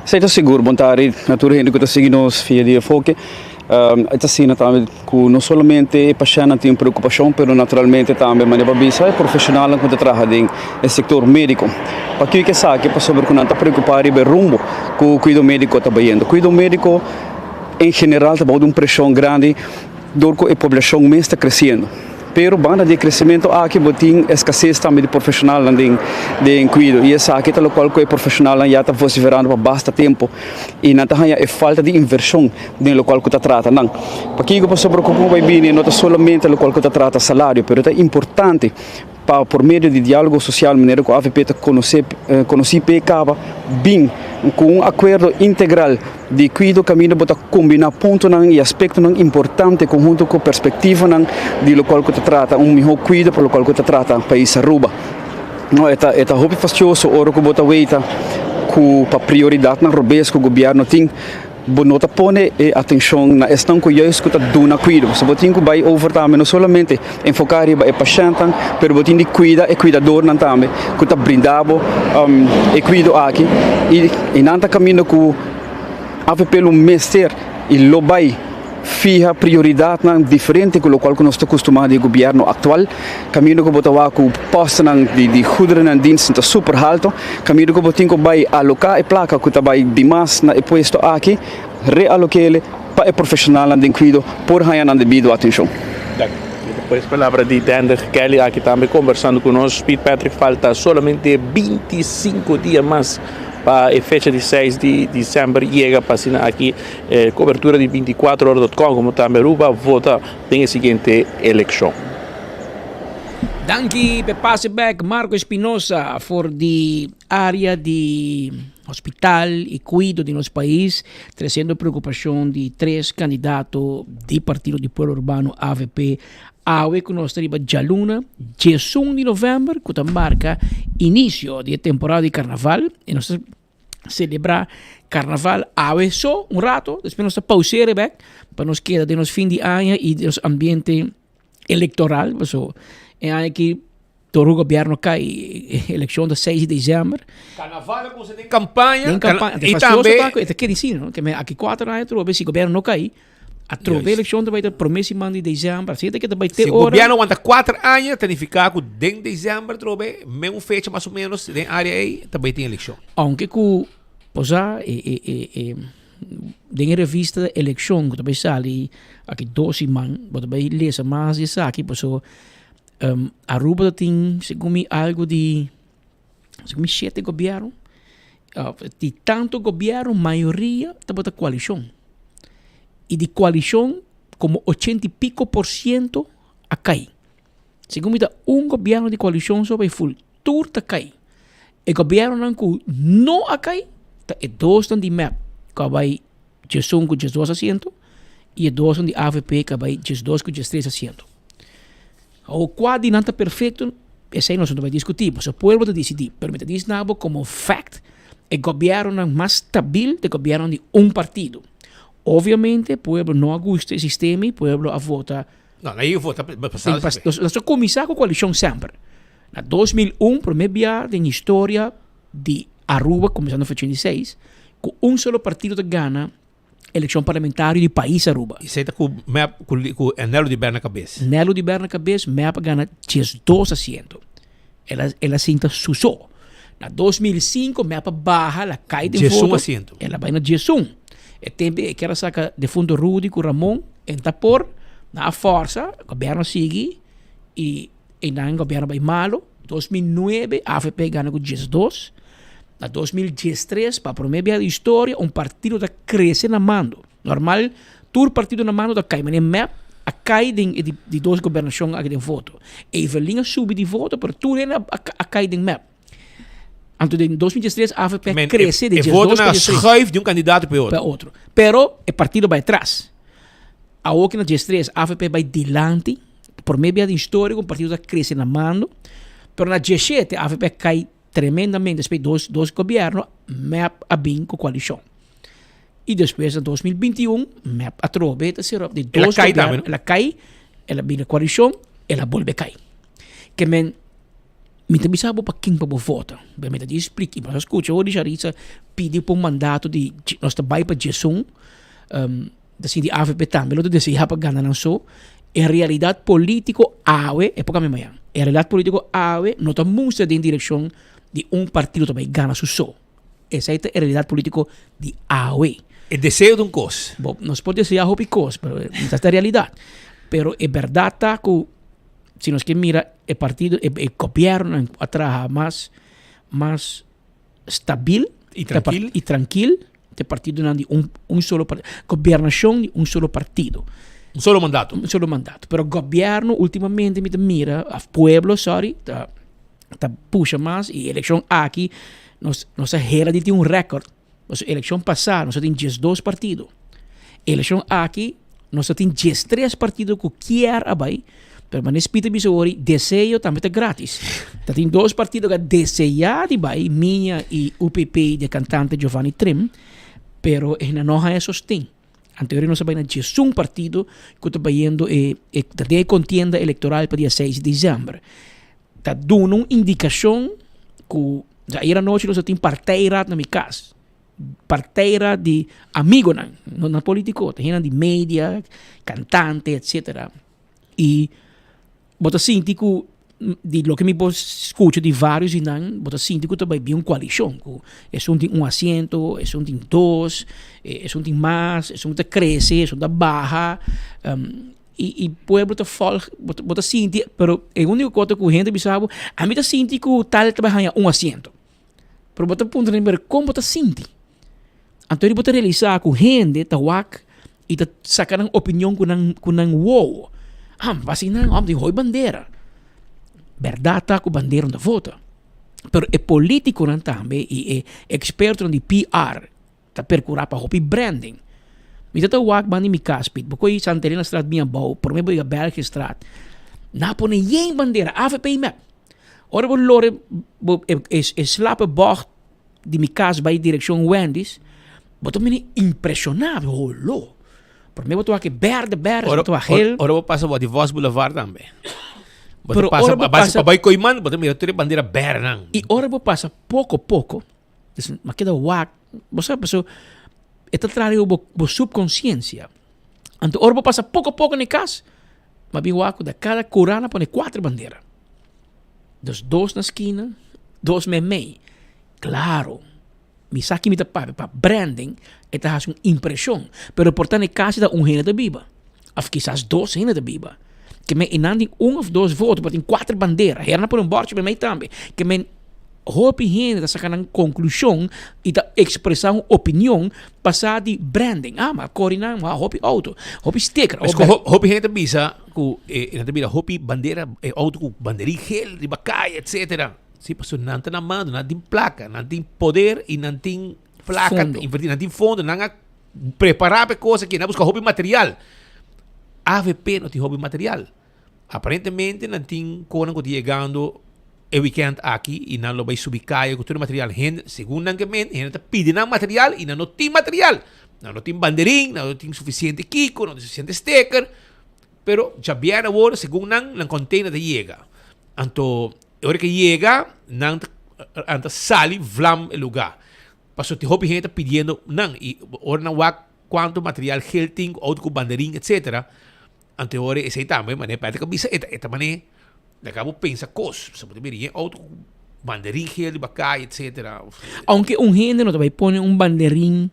Esei ta sigur, bon tardi na tur hende cu ta sigui nos via di Enfoke. E ta asina tambe cu no solamente e pashentnan tin preocupacion, pero naturalmente tambe manera bo a bisa e profesionalnan cu ta traha den e sector medico. Pakico esaki? Pasobra cu nan ta preocupa riba e rumbo cu cuido medico ta bayendo. Cuido medico en general ta bao di un presion grandi dor cu e poblacion mes ta creciendo. Pero banda di e crecemento aki bo tin escasez tambe di profesionalnan den den cuido y esaki ta locual cu e profesionalnan ya ta vociferando pa basta tempo y nan ta haya e falta di inversion den locual cu ta trata nan. Pakico? Pasobra cu cu bay bini no ta solamente locual cu ta trata salario pero ta importante pa por medio di dialogo social manera cu avp ta conoce conoci p'e caba bin cu un acuerdo integral di cuido caminda bo ta combina puntonan y aspectonan importante conhunto cu perspectivanan di locual cu ta trata un miho cuido pa locual cu ta trata pais Aruba. No e ta e ta hopi fastioso ora cu bo ta weita cu pa prioridadnan robes cu gobierno tin Bo no ta pone e atencion na esnan cu juist cu ta duna cuido. So bo tin cu bay over tambe, no solamente enfoca riba e pashentnan, pero bo tin di cuida e cuidadornan tambe cu ta brinda bo e cuido aki. Y y nan ta caminda cu avp lo mester y lo bay fiha prioridadnan diferente cu locual cu nos ta custuma di e gobierno actual. Caminda cu bo ta wak cu posternan di di goederennan diensten ta super halto. Caminda cu bo tin cu bay aloca e placa cu ta bay dimas na e puesto aki, realokele pa e profesionalnan den cuido por haya nan debido atencion. Despues palabra di Dender Kelly aki tambe conversando cu nos. Pete Patrick falta solamente 25 dia mas pa e fecha di 6 di december yega pa asina aki e cobertura di 24 ora dot com como tambe Aruba vota den e siguiente eleccion. Danki p'e pase bek Marco Espinosa for di area di hospital y cuido di nos pais treciendo preocupacion di tres candidato di Partido di Pueblo Urbano avp awe cu nos ta riba djaluna diesun di november cu ta marca inicio di e temporada di carnaval y nos ta celebra carnaval awe so un rato despues nos ta pausera bek pa nos keda den nos fin di aña y nos ambiente electoral paso e aña aki tur gobierno cay eleccion ta seis di december. Carnaval a cuminsa den campaña Den campaña y tambe e ta keda asina no ke aki cuatro aña atrobe si gobierno no cay atrobe eleccion ta bay ta prome siman di december asina ta keda bay te Si ora gobierno wanta cuatro aña ta nifica cu den december atrobe men un fecha mas o menos den area ey ta bay tin eleccion. Aunke cu posa e e e Den e revista Eleccion cu ta bay sali aki dos siman bo ta bay lesa mas di esaki paso Aruba ta tin segun mi algo di segun mi shete gobierno di tanto gobierno mayoria tabata coalicion y di coalicion como ochenta y pico por ciento a cay segun mi ta un gobierno di coalicion so bay ful tur ta kai. E gobièrnunan ku no a kai ta e dosnan di mep ku a bai diesun ku diesdos asiento i e dosnan di avp ku a bai diesdos ku diestres asiento. Awor kua di nan ta perfekto esei nos no ta bai diskutí pasobra pueblo ta disidí pero mi ta disi na bo komo fact e gobièrnunan mas stabil ta e gobièrnunan di un partido. Obviamente pueblo no a gusta e sistema i pueblo a vota. No, nan a vota pasado. Nos a kuminsá ku koalishon semper. Na 2001, prome bia den historia di Aruba, kuminsando for ochenta i seis, ku un solo partido ta gana elekshon parlamentario di pais Aruba. Esei ta ku mep ku ku Nelo di Berna kabes. Nelo di Berna kabes, mep a gana diesdos asiento. El a el a sinta su so. Na 2005 mep a baha, el a kai den Diesun voto. asiento. El a bai na diesun. E tempo e kier a saka defunto Rudy ku Ramon, en ta por, nan a forsa, gobierno a sigui i Einan gobierno bai malo, 2009 avp gana ku 12. Na 2013, pa promé bia di historia, un partido ta krese na mando. Normal, tur partido na mando ta kai, manera mep a kai den e di dos gobernashon aki den voto. Evelyn a subi di voto, pero tur hende a kai den mep. Anto den 2013 avp a krese di E votonan a schuif di un kandidato pa e otro. Pa otro. Pero e partido bai atras. Awoki na diestres avp bai dilanti, promé bia den historia ku un partido ta krese na mando, pero na diesshete avp a kai tremendamente despues dos dos gobierno mep a bin ku koalishon. I despues na 2021 mep atrobe ta sera di El a dos kai gobierno, tambe, no? el a kai, el a bini koalishon, el a bolbe kai. Ke men Mi ta bisa bo pa ken pa bo vota. Pero mi ta di splika. Bo a skucha hoor di Sharitza pidi pa un mandato di nos ta bai pa djesun. Um, ta sinti avp tambe lo ta desea pa gana nan so. En realidad politico awe, e por cambia mañan. En realidad politico awe no ta mustra den direccion di un partido ta bai gana su so. Esei ta e realidad politico di awe. E deseo ta un cos. Bo, nos por desea hopi cos, pero esta ta e realidad. Pero e berdad ta cu Si nos ke mira e partido, e, e gobierno a traha mas, mas stabil y trankil, y trankil te partidonan di un, un solo partido, gobernacion di un solo partido. Un solo mandato. Un solo mandato. Pero gobierno ultimamente mi ta mira, of pueblo, sorry, ta, ta pusha mas y eleccion aki nos, nos a hera di tin un record. Pasobra eleccion pasa nos a tin diesdos partido. Eleccion aki nos a tin diestres partido cu kier a bay, pero manera Speed a bisa wori, deseo tambe ta gratis. Ta tin dos partido cu a desea di bay, Miña y UPP di e cantante Giovanni Trim, pero e no haya sosten. Anterior nos a bay na diesun partido cu ta bayendo e ta den e contienda electoral pa dia seis di december. Ta duna un indicacion cu ayer anochi nos a tin partijraad na mi cas. Partijraad di amigonan, no na politico, ta hendenan di media, cantante, etcetera. Y bo ta sinti cu di loke mi por scucha di varios di nan, bo ta sinti cu ta bay bin un coalicion, cu esun tin un asiento, esun tin dos, esun tin mas, esun ta crece, esun ta baha. Y y pueblo ta volg, bo ta bo ta sinti, pero e unico cosa cu hende bisa bo, ami ta sinti cu tal ta bay haya un asiento. Pero bo ta puntra nan, pero con bo ta sinti? Anto bo ta realisa cu hende ta wak y ta saca nan opinion cu nan cu nan wowo. Ah, mi basa nan, oh, mi tin hoy bandera. Berdad ta cu bandera no ta vota. Pero e politiconan tambe y e expertonan di PR Ta percura pa hopi branding. Mi ta ta wak banda di mi cas Piet. Bo koe Santa Elena straat bien abao, prome bo yega Belgiëstraat. Nan a pone yen bandera, avp y mep. Ora bo lore bo e e slape bocht di mi cas bay direccion Wendy's, bo ta mira impresiona, holo. Prome bo ta wak e berde berde, bo ta wak geel. Ora bo pasa bo di Vos Boulevard tambe. Bo ta Pero pasa ora bo a base pasa pa bay Kooiman, bo ta mira tur e bandera berde nan. Y ora bo pasa poco poco. Dus m'a keda wak, bo sa paso e ta traha riba bo bo subconsciencia. Anto ora bo pasa poco poco na e cas, m'a bin wak ku da kada kura nan a pone kuater bandera. Dus dos na skina, dos meimei. Klaro, mi sa ki mi ta papia pa branding e ta hasi un impreshon, pero por ta na e kas ta un hende ta biba, òf kisas dos hende ta biba. Ke men e nan tin un òf dos voto, pero tin kuater bandera. Hera nan pone un bòrchi meimei tambe. Ke men Hopi hende ta saka nan konklushon i ta ekspresá un opinion basá di branding. Ah, ma kori nan hopi outo, hopi sticker. Mes ku hopi hende ta bisa ku e nan ta mira hopi bandera, e outo ku banderin gel riba kaya, etcetera. Si, pasobra nan ta na mando, nan tin plaka, nan tin poder i nan tin plaka, invertí, nan tin fondo, nan a prepará pa e kos aki, nan a buska hopi material. Avp no tin hopi material. Aparentemente nan tin konan ku ta yegando e weekend aki i nan lo bai subi kaya ku tur e material. Hende, segun nan ke men, hende ta pidi nan material i nan no tin material. Nan no tin banderin, nan no tin sufisiente kiko, nan no tin sufisiente steker. Pero djabièrnè awor, segun nan, nan container ta yega. Anto e ora ke yega, nan ta nan ta sali vlam e lugá. Pasobra tin hopi hende ta pidiendo nan i ora nan wak kuantu material gel tin, outo ku banderin, etcetera. Anto e ora esei tambe manera Patrick a bisa e ta e ta manera laga bo pensa kos pasobra bo ta bira yen outo ku banderin geel riba kaya etcetera. Aunke un hende no ta bai pone un banderin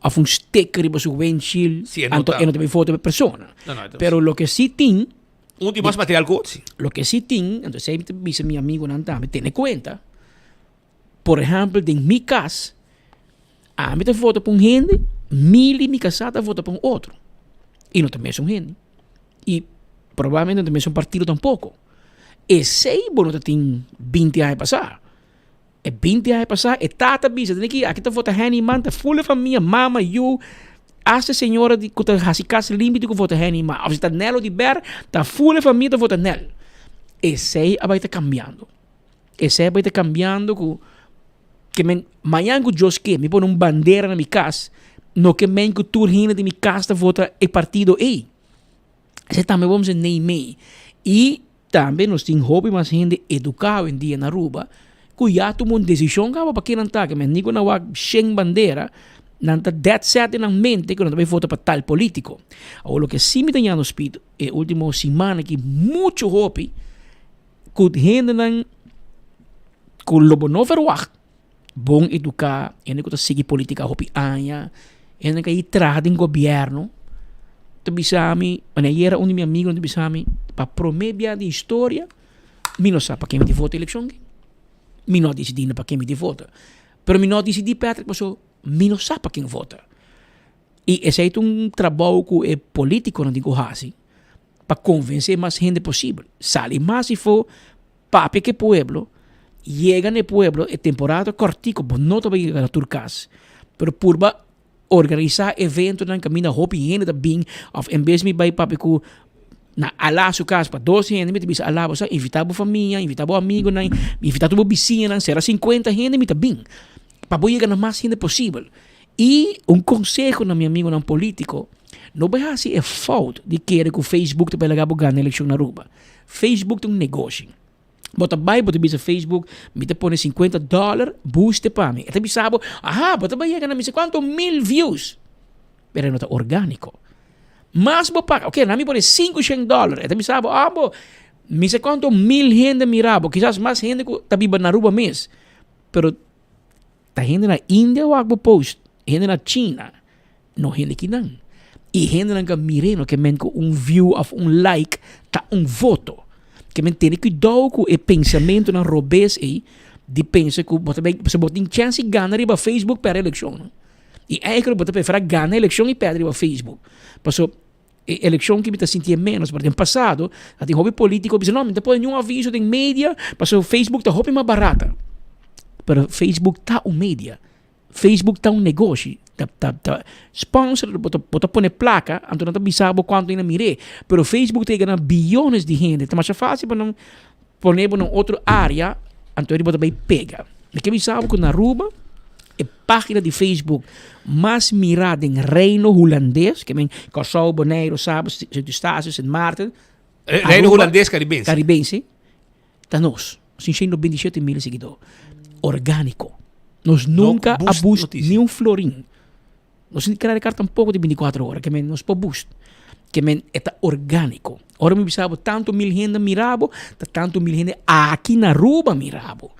of un sticker riba su windshield Si e no anto ta e no ta bai foto pa e persona. No no e ta Pero loke si tin Un tin mas material ku otro si. Loke si tin, anto esei mi ta bisa mi amigunan tambe tene kuenta. Por ehèmpel den mi kas, ami ta vota pa un hende, Mili mi kasá ta vota pa un otro. I no ta mesun hende. I probablemente no ta mesun partido tampoko. Esei bo no ta tin binti aña pasá. E binti aña pasá e tata bisa tene ki aki ta vota Henny Man ta ful e famia, mama, yu, hasta e señora di ku ta hasi kas limpi tin ku vota Henny Man. Of si ta Nel Oduber ta ful e famia ta vota Nel. Esei a bai ta kambiando. Esei a bai ta kambiando ku ke men mañan ku Dios ke mi pone un bandera na mi kas no ke men ku tur hende di mi kas ta vota e partido ei. Esei tambe bo mester neimei. I tambe nos tin hopi mas hende eduká awendia na Aruba ku ya tuma un desishon kaba pa ke nan ta ke men ni ku nan wak shen bandera nan ta dead set den nan mente ku nan ta bai vota pa tal politiko. Awor loke si mi ta ña nos pidi e ultimo siman aki muchu hopi ku hendenan ku lo bo no verwagt bon eduká, hende ku ta sigui politika hopi aña, hende ku a traha den gobièrnu ta bisa mi, manera ayera un di mi amigonan ta bisa mi pa promé bia den historia mi no sa pa ken mi tin vota elekshon aki, mi no a disidí pa ken mi tin vota, pero mi no a disidí Patrick pasobra mi no sa pa ken vota i esei ta un trabou ku e politikonan tin ku hasi. pa konvensé mas hende posibel. Sali mas ifo, papia ku e pueblo, yega na e pueblo, e temporada ta kòrtiku, bo no ta bai yega na tur kas, pero purba organisá eventonan kaminda hopi hende ta bin òf en bes mi bai papia ku na Alá su kas pa dos hende mi ta bisa Alá bo sa invitá bo famia, invitá bo amigonan, invitá tur bo bisiñanan, sera sinkuenta hende mi ta bin pa bo yega na mas hende posibel. I un konseho na mi amigonan polítiko, no bai hasi e fout di kere ku Facebook ta bai laga bo gana elekshon na Aruba. Facebook ta un negoshi. Bo ta bai, bo ta bisa Facebook, mi ta pone sinkuenta dòler, boost e pa mi. E ta bisa bo, aha, bo ta bai yega na mi kuantu mil views. Pero e no ta orgániko. Mas bo paga, oke, na mi pone sinku shen dòler, e ta bisa bo, ah bo, mi sa kuantu mil hende mira bo, kisas mas hende ku ta biba na Aruba mes. Pero Ta hende na India wak bo post, hende na China, no hende kinan. I hendenan ka mir'é no ke men ku un view of un like ta un voto. Ke men tene kuidou ku e pensamentunan robes ei di pensa ku bo ta bai pasobra bo tin chèns di gana riba Facebook pèrdè elekshon no. I eigenlijk bo ta preferá gana elekshon i pèrdè riba Facebook. Pasobra e elekshon ki mi ta sintié ménos, pasobra den pasado a tin hopi polítiko bisa no mi no ta pone niun aviso den media pasobra Facebook ta hopi mas barata. Pero Facebook ta un media. Facebook ta un negoshi. Ta, ta, ta sponsor, bo ta, bo ta pone plaka, anto nan ta bisa bo kuantu hende a mir'é. Pero Facebook ta yega na biyones di hende. Ta masha fásil pa nan pone bo na un otro área, anto bo ta bai pega. Mi ke bisa bo ku na Aruba, e página di Facebook mas mirá den Reino Hulandes, ke men Kòrsou, Boneiru, Saba, Sint Eustatius, Sint Maarten, Reino Hulandes Karibense. Karibense. Ta nos. Nos tin 127 mil seguidor. Orgánico. Nos nunca a boost ni un florin. Nos ni credit card tampoco di 24 ora. Ke men nos por boost. Ke men e ta orgánico. Ora mi bisa bo tanto mil hende mira bo, ta tanto mil hende aki na Aruba mira bo.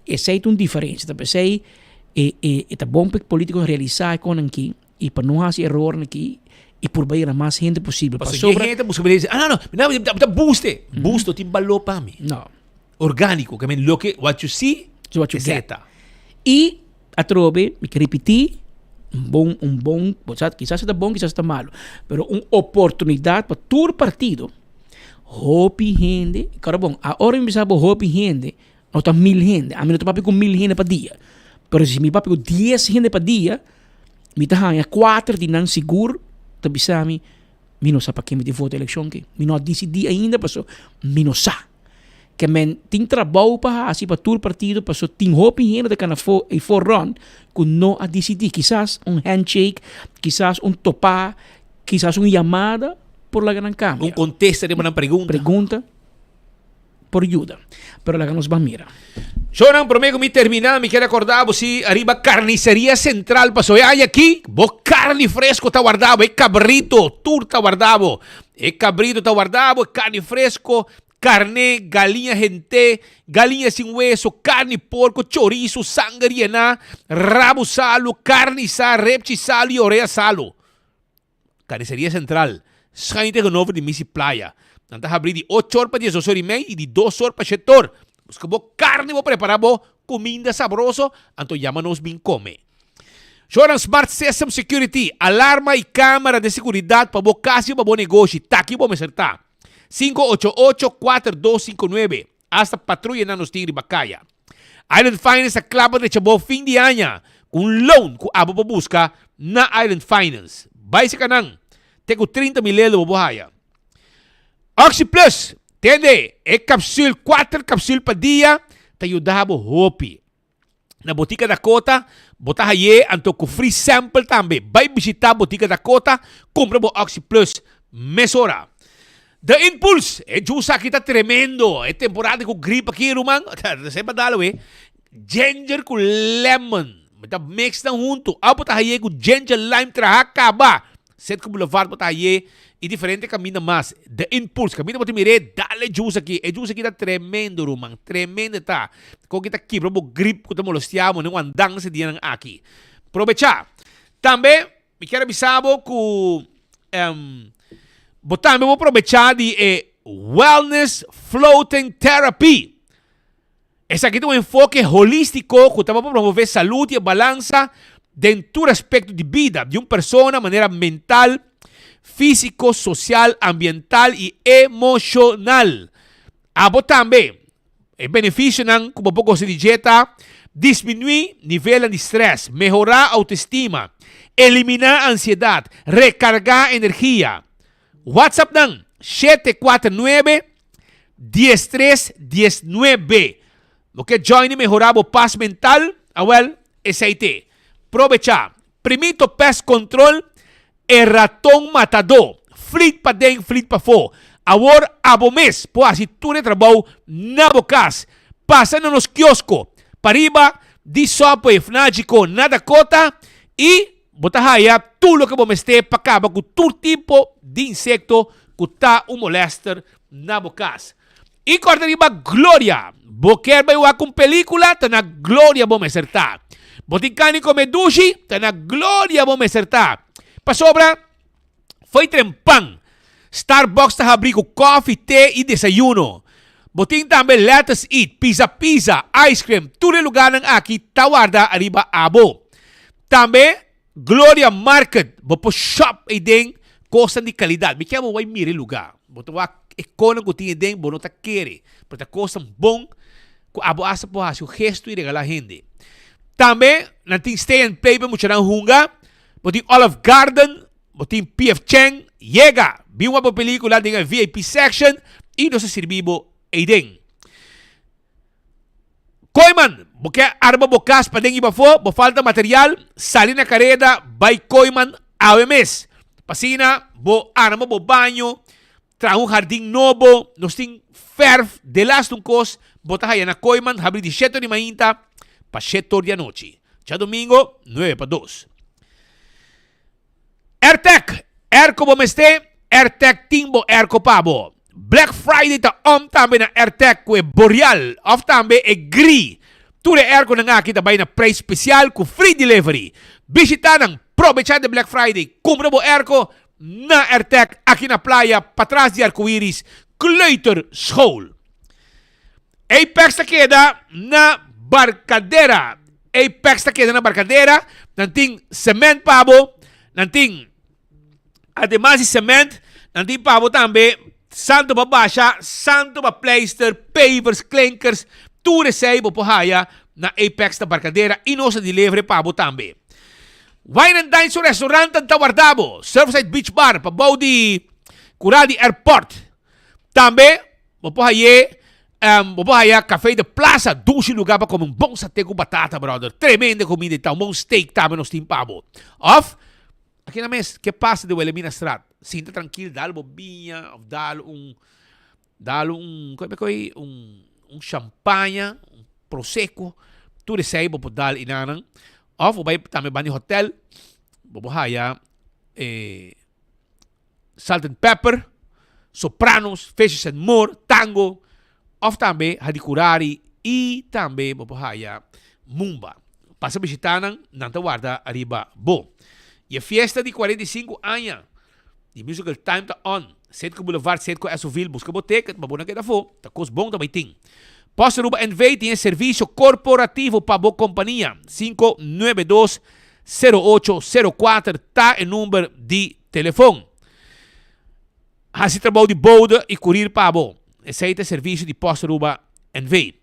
Esei ta un diferencia. Ta pesei e, e, e ta bon pa e politico realisa e konan ki. I pa no hasi erornan aki i purba yega na mas hende posibel. Pasobra Pasobra. hende ta buska b'e ah no no, mi ta boost e. Boost no tin balor pa mi. No. Orgániko, ke men loke what you see Is what you esei get. ta. I atrobe mi ke ripití un bon un bon bo sa kisas e ta bon kisas e ta malu pero un oportunidat pa tur partido hopi hende kòrda bon aora mi bisa bo hopi hende No ta mil hende. Ami no ta papia ku mil hende pa dia. Pero si mi papia ku dies hende pa dia, mi ta haña kuater di nan sigur ta bisa mi, mi no sa pa ken mi tin vota elekshon aki. Mi no a disidí ainda paso mi no sa. Ke men tin trabou pa hasi pa tur partido paso tin hopi hende ta kana afó ei for rònt ku no a disidí. Kisas un handshake, kisas un topá, kisas un yamada por laga nan kambia. Un kontesta riba nan pregunta. Pregunta. por yuda. Pero laga nos ban mira. Shownan, prome ku mi termina, mi kier akorda bo si ariba Carniceria Central paso e aña aki bo carni fresco ta warda bo, e cabrito tur ta warda bo. E cabrito ta warda bo, e carni fresco, carne, galiña hente, galiña sin weso, carni porco, chorizo, sanger yená, rabo salo, carni sa, repchi salo y orea salo. Carniceria Central, schuin tegenover di Missy Playa. Nan ta habri di ocho or pa diesdos or y mei y di dos or pa shete or. Buska bo karni bo prepara bo kuminda sabroso anto yama nos bin kome. Shoran Smart System Security, alarma i kamera de seguridat pa bo kas i pa bo negoshi, taki bo mester ta. 588 4259, hasta patruyanan nos tin riba kaya. Island Finance ta kla pa drecha bo fin di aña ku un loan ku abo por buska na Island Finance. Bai seka nan, te ku 30 mil lelo bo por haya. OxyPlus, tende, e kapsul, kuater kapsul pa dia, ta yuda bo hopi. Na Botica Dakota, bo ta haye anto cu free sample tambe. Bay bishita Botica Dakota, cumpra bo Oxy Plus mesora. The Impulse, e juice aki ta tremendo. E temporada cu grip aki ruman, semper dal awe. Ginger cu lemon, bo ta mix nan hunto. Of bo ta haye cu ginger lime traha caba. Setco Boulevard bo ta haye y diferente caminda mas. The Impulse, caminda bo ta mir'é, dale juice aki. E juice aki ta tremendo ruman, tremendo e ta. Con ki ta kibra bo grip cu ta molestia bo den un andansa e dianan aki. Probecha. Tambe mi kier a bisa bo cu bo tambe bo probecha di e Wellness Floating Therapy. Esaki ta un enfoke holístiko ku ta pa promové salud i e balansa den tur aspekto di bida di un persona manera mental, físiko, sosial, ambiental i emoshonal. Abo tambe, e benefisionan ku bo por gosa di dje ta, disminuí nivelnan di strès, mehorá autoestima, eliminá ansiedat, rekargá energia. WhatsApp nan, 749 13 19. Bo ke join i mehorá bo pas mental? Awel, esei t'e. Probechá! Primito Pest Control, e raton matadó. Flit paden, flit pafó. Awor abo mes por hasi tur e trabou na bo kas. Pasa na nos kiosko pariba di Subway Fnagico na Dakota i bo ta haya tur loke bo mester pa kaba ku tur tipo di insekto ku ta un molèster na bo kas. I kòrda riba Gloria! Bo kier bai wak un pelíkula? Ta na Gloria bo mester ta. Bo tin kani kome dushi? Ta na Gloria bo mester ta. Pasobra fo'i tren pan, Starbucks ta habrí ku kòfi, te i desayuno. Bo tin tambe Let Us Eat, Pizza Pizza, Ice Cream, tur e lugarnan aki ta warda riba abo. Tambe Gloria Market, bo por shop eiden kosnan di kalidat. Mi kier bo bai mira e luga. Bo ta wak e konan ku tin eiden, bo no ta kere. Pero ta kosnan bon ku abo asta por hasi un gesto i regala hende. Tambe nan tin stay and play pa e muchanan hunga. Bo tin Olive Garden, bo tin PF Chang. Yega, bin wak bo pelikula den e VIP section i nos ta sirbi bo eiden. Kooiman, bo ke arma bo kas paden i pafó, bo falta material, sali na kareda bai Kooiman awe mes. P'asina bo arma bo baño, traha un hardin nobo, nos tin fèrf, delaste un kos, bo ta haya na Kooiman, habri di shete or di mainta pa shete or di anochi. Djadomingo, nuebe pa dos. Airtec, airco bo mester? Airtec tin bo airco pa bo. Black Friday ta on tambe na Airtec cu e Boreal of tambe e Gri. Tur e airconan aki ta bay na prijs special cu free delivery. Bishita nan, probecha de Black Friday, cumpra bo airco na Airtec aki na Playa patras di Arcoiris Kleuterschool. Apex ta keda na Barcadera. Apex ta keda na Barcadera. Nan tin cement pa bo. Nan tin, ademas di cement, nan tin pa bo tambe santo pa basha, santo pa pleister, pavers, klinkers. Tur esei bo por haya na Apex na Barcadera y nos ta deliver pa bo tambe. Wine and Dine su restaurant ta warda bo. Surfside Beach Bar pa bou di Cura di Airport. Tambe bo por haye bo por haya Café de Plaza, dushi lugar pa come un bon sate cu batata brother. Tremendo comida ta, un bon steak tambe nos tin pa bo. Of aki na mes, ke pasa di Wilhelminastraat? Sinta trankil, dal bo biña of dal un dal un como e un un champaña, un prosecco, tur esey bo por dal inanan. Of bo bay tambe banda di hotel, bo por haya e Salt and Pepper, Sopranos, Fishes and More, Tango, of tambe Hadicurari y tambe bo por haya Mumba. Pasa bishita nan, nan ta warda ariba bo. Y e fiesta di 45 aña di Musical Time ta on. Setco Boulevard, Setco Esoville, busca bo ticket pa bo no keda afo. Ta cos bon ta bay tin. Post Aruba NV tin e servisio korporativo pa bo kompania. 592 0804 ta e number di telefon. Hasi trabou di bode i kurir pa bo. Esei ta e servisio di Post Aruba NV.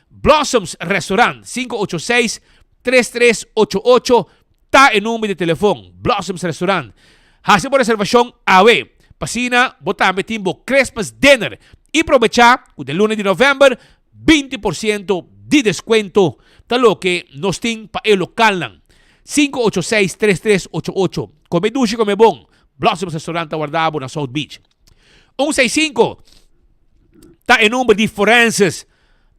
Blossoms Restaurant, 586 3388 ta e number di telefon. Blossoms Restaurant. Hasi bo reservashon awe. Pa asina bo tambe tin bo Christmas dinner i probechá ku den luna di novèmber 20% di deskuento ta loke nos tin pa e lokalnan. 586 3388. Kome dushi kome bon. Blossoms Restaurant ta warda bo na South Beach. Un seis sinku ta e number di forenses.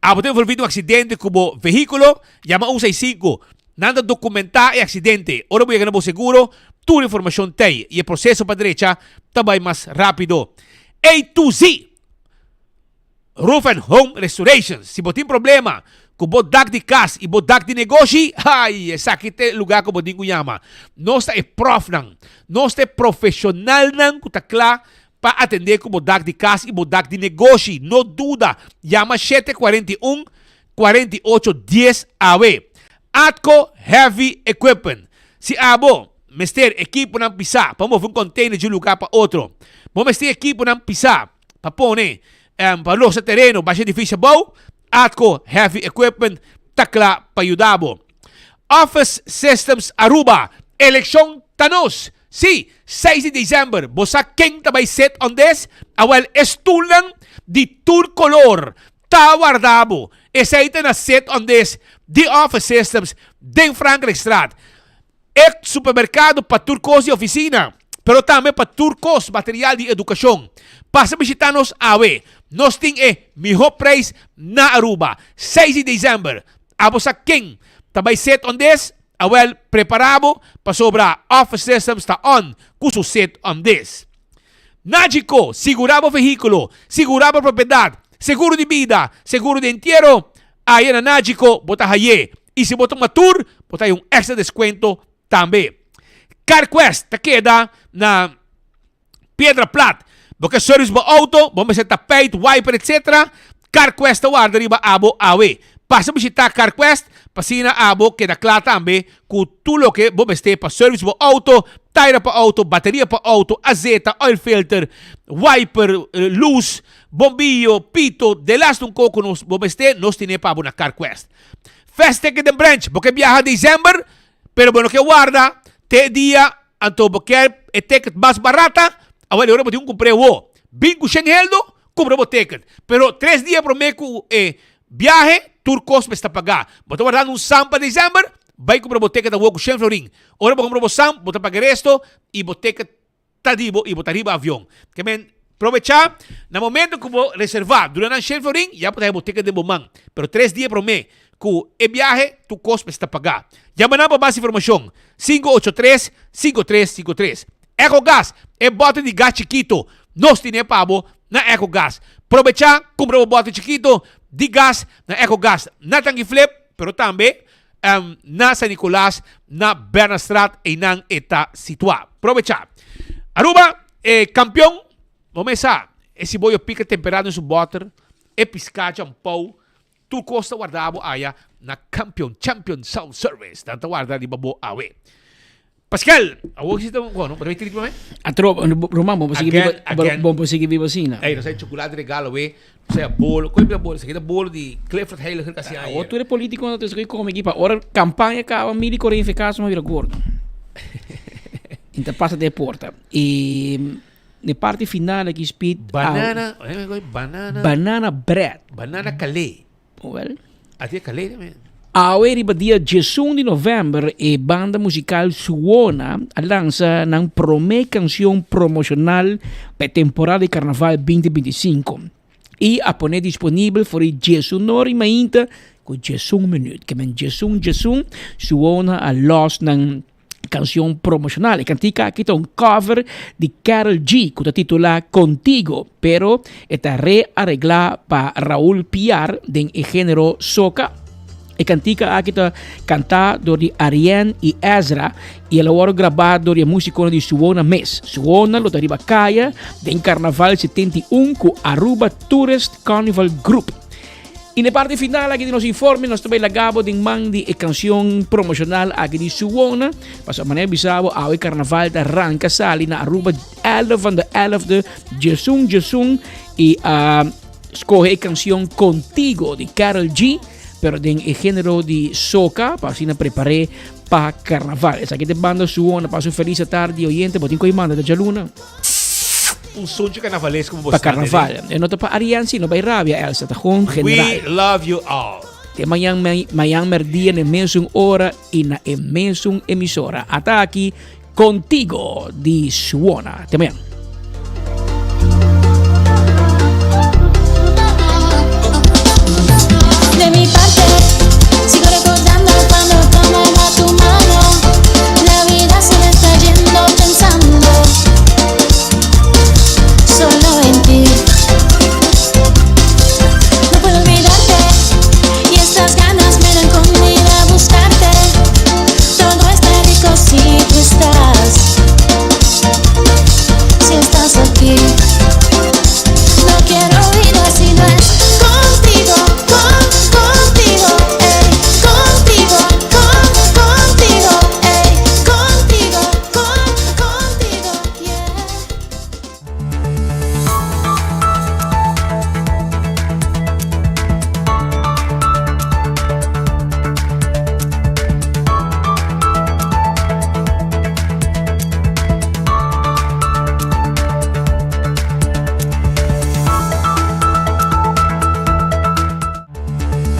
Abo ta envolvi den un aksidente ku bo vehíkulo, yama un seis sinku. Nan ta dokumentá e aksidente. Ora bo yega na bo seguro, tur informashon t'ei i e proseso pa drecha ta bai mas rápido. A to Z! Roof and Home Restorations. Si bo tin problema ku bo dak di kas i bo dak di negoshi, ai, esaki ta e lugá ku bo tin ku yama. Nos ta e pròfnan, nos ta e profeshonalnan ku ta kla pa atendé ku bo dak di kas i bo dak di negoshi. No duda, yama 741 48 10 awe. Atco Heavy Equipment. Si abo mester ekiponan pisá pa move un container di un lugá pa otro, bo mester ekiponan pisá pa pone pa losa tereno basha edifisio abou, Atco Heavy Equipment ta kla pa yuda bo. Office Systems Aruba, Elekshon ta nos! Sí, seis di december, bo sa ken ta bai sit on this? Awel, e stulnan di tur kolor ta warda bo. Esei ta na sit on this di Office Systems den Frankrijkstraat. E supermerkado pa tur kos di ofisina, pero tambe pa tur kos material di edukashon. Pasa bishita nos awe. Nos tin e mihó preis na Aruba. Seis di december. Abo sa ken ta bai sit on this? Awel, prepara bo pasobra Office Systems ta on ku su sit on this. Nagico, sigura bo vehíkulo, sigura bo propiedat, seguro di bida, seguro di entiero, aya na Nagico bo ta hay'é. I si bo tuma tur, bo ta haya un extra deskuento tambe. CarQuest ta keda na Piedra Plat. Bo ke service bo auto, bo mester tapijt, wiper etc. CarQuest ta warda riba abo awe. Pasa bishita CarQuest pa asina abo keda kla tambe ku tur loke bo mester pa service bo auto, taira pa auto, bateria pa auto, azeta, oil filter, wiper, luz, bombillo, pito, delaste un koko nos bo mester, nos tine pa bo na CarQuest. Fast Ticket den Branch, bo ke biaha December, pero bo no ke warda te e dia Anto bo kier e ticket mas barata? Awel e ora bo tin ku kumpra e wo. Bin ku shen heldo, kumpra bo ticket. Pero tres dia prome ku e biahe, tur kos mester ta paga. Bo ta wardando un sam pa december? Bai kumpra bo ticket awo ku shen florin. Ora bo kumpra bo sam, bo ta paga e resto i bo ticket ta di bo i bo ta riba avion. Ke men probecha na momento ku bo reserva duna nan shen florin, ya bo ta haya bo ticket den bo man. Pero tres dia prome Ku e biahe tur kos mester ta pagá. Yama nan pa mas informashon, 583 5353. Ecogas, e bòter di gas chikito, nos tine pa bo na Ecogas. Probechá kumpra bo bòter chikito di gas na Ecogas na Tangi Flip, pero tambe na San Nicolas na Bernardstraat, einan e ta situá. Probechá. Aruba, e kampion, bo mes sa, e siboyo pika temperá den su bòter, e piská djampou, Tur kos ta warda bo aya na Campion Champion Sound Service. Nan ta warda riba bo awe. Pascal, awor si ta bueno, pero trip me? Atro, Roman, bon sigui biba, bon por sigui biba asina. Ey, nos hay chocolate regalo we, nos hay bolo, koe bia bolo, se bolo di Clifford Heiliger kasi ayer. Awor tur e politico na ta come aki pa ora campaña caba midi corre in caso ma bira gordo. Inta pasa de porta. E Ne parti final aki speed Banana, banana. Banana bread. Banana kalé. Wel. Ati e kalé tambe. Awe riba dia 11 di november e banda musical Suona a lansa nan prome cancion promocional pa e temporada di carnaval 2025 y a pone disponibel for di 11 ora y mainta cu 11 minuut. Ke men 11 11 Suona a los nan Canción promocional. E cantica aki ta un cover di Karol G cu ta titula Contigo, pero e ta rearegla pa Raúl Piar den e genero soca. E cantica aki ta canta door di Arienne y Ezra y el a worde graba door di e musiconan di Suona mes. Suona lo ta riba caya den Carnaval 71 cu Aruba Tourist Carnival Group. I na e parti final aki di nos informe nos ta bai laga bo den man di e kanshon promoshonal aki di Suwona. Pasobra manera bisa bo awe karnaval ta ranka sali na Aruba 11 van de 11e djesun djesun i a skohe e kanshon Contigo di Karol G pero den e genero di soca pa asina prepar'é pa karnaval. Esaki ta e banda Suwona. Pasa un felis atardi oyente bo tin ku e manda ta djaluna. Un sunchi carnavalesco Pa carnaval. E no ta pa Arian si, no bay rabia Elsa, ta gewoon general. We love you all. Te mañan, mañan merdia na e mesun ora y na e mesun emisora. Ata aki Contigo di Suona. Te mañan.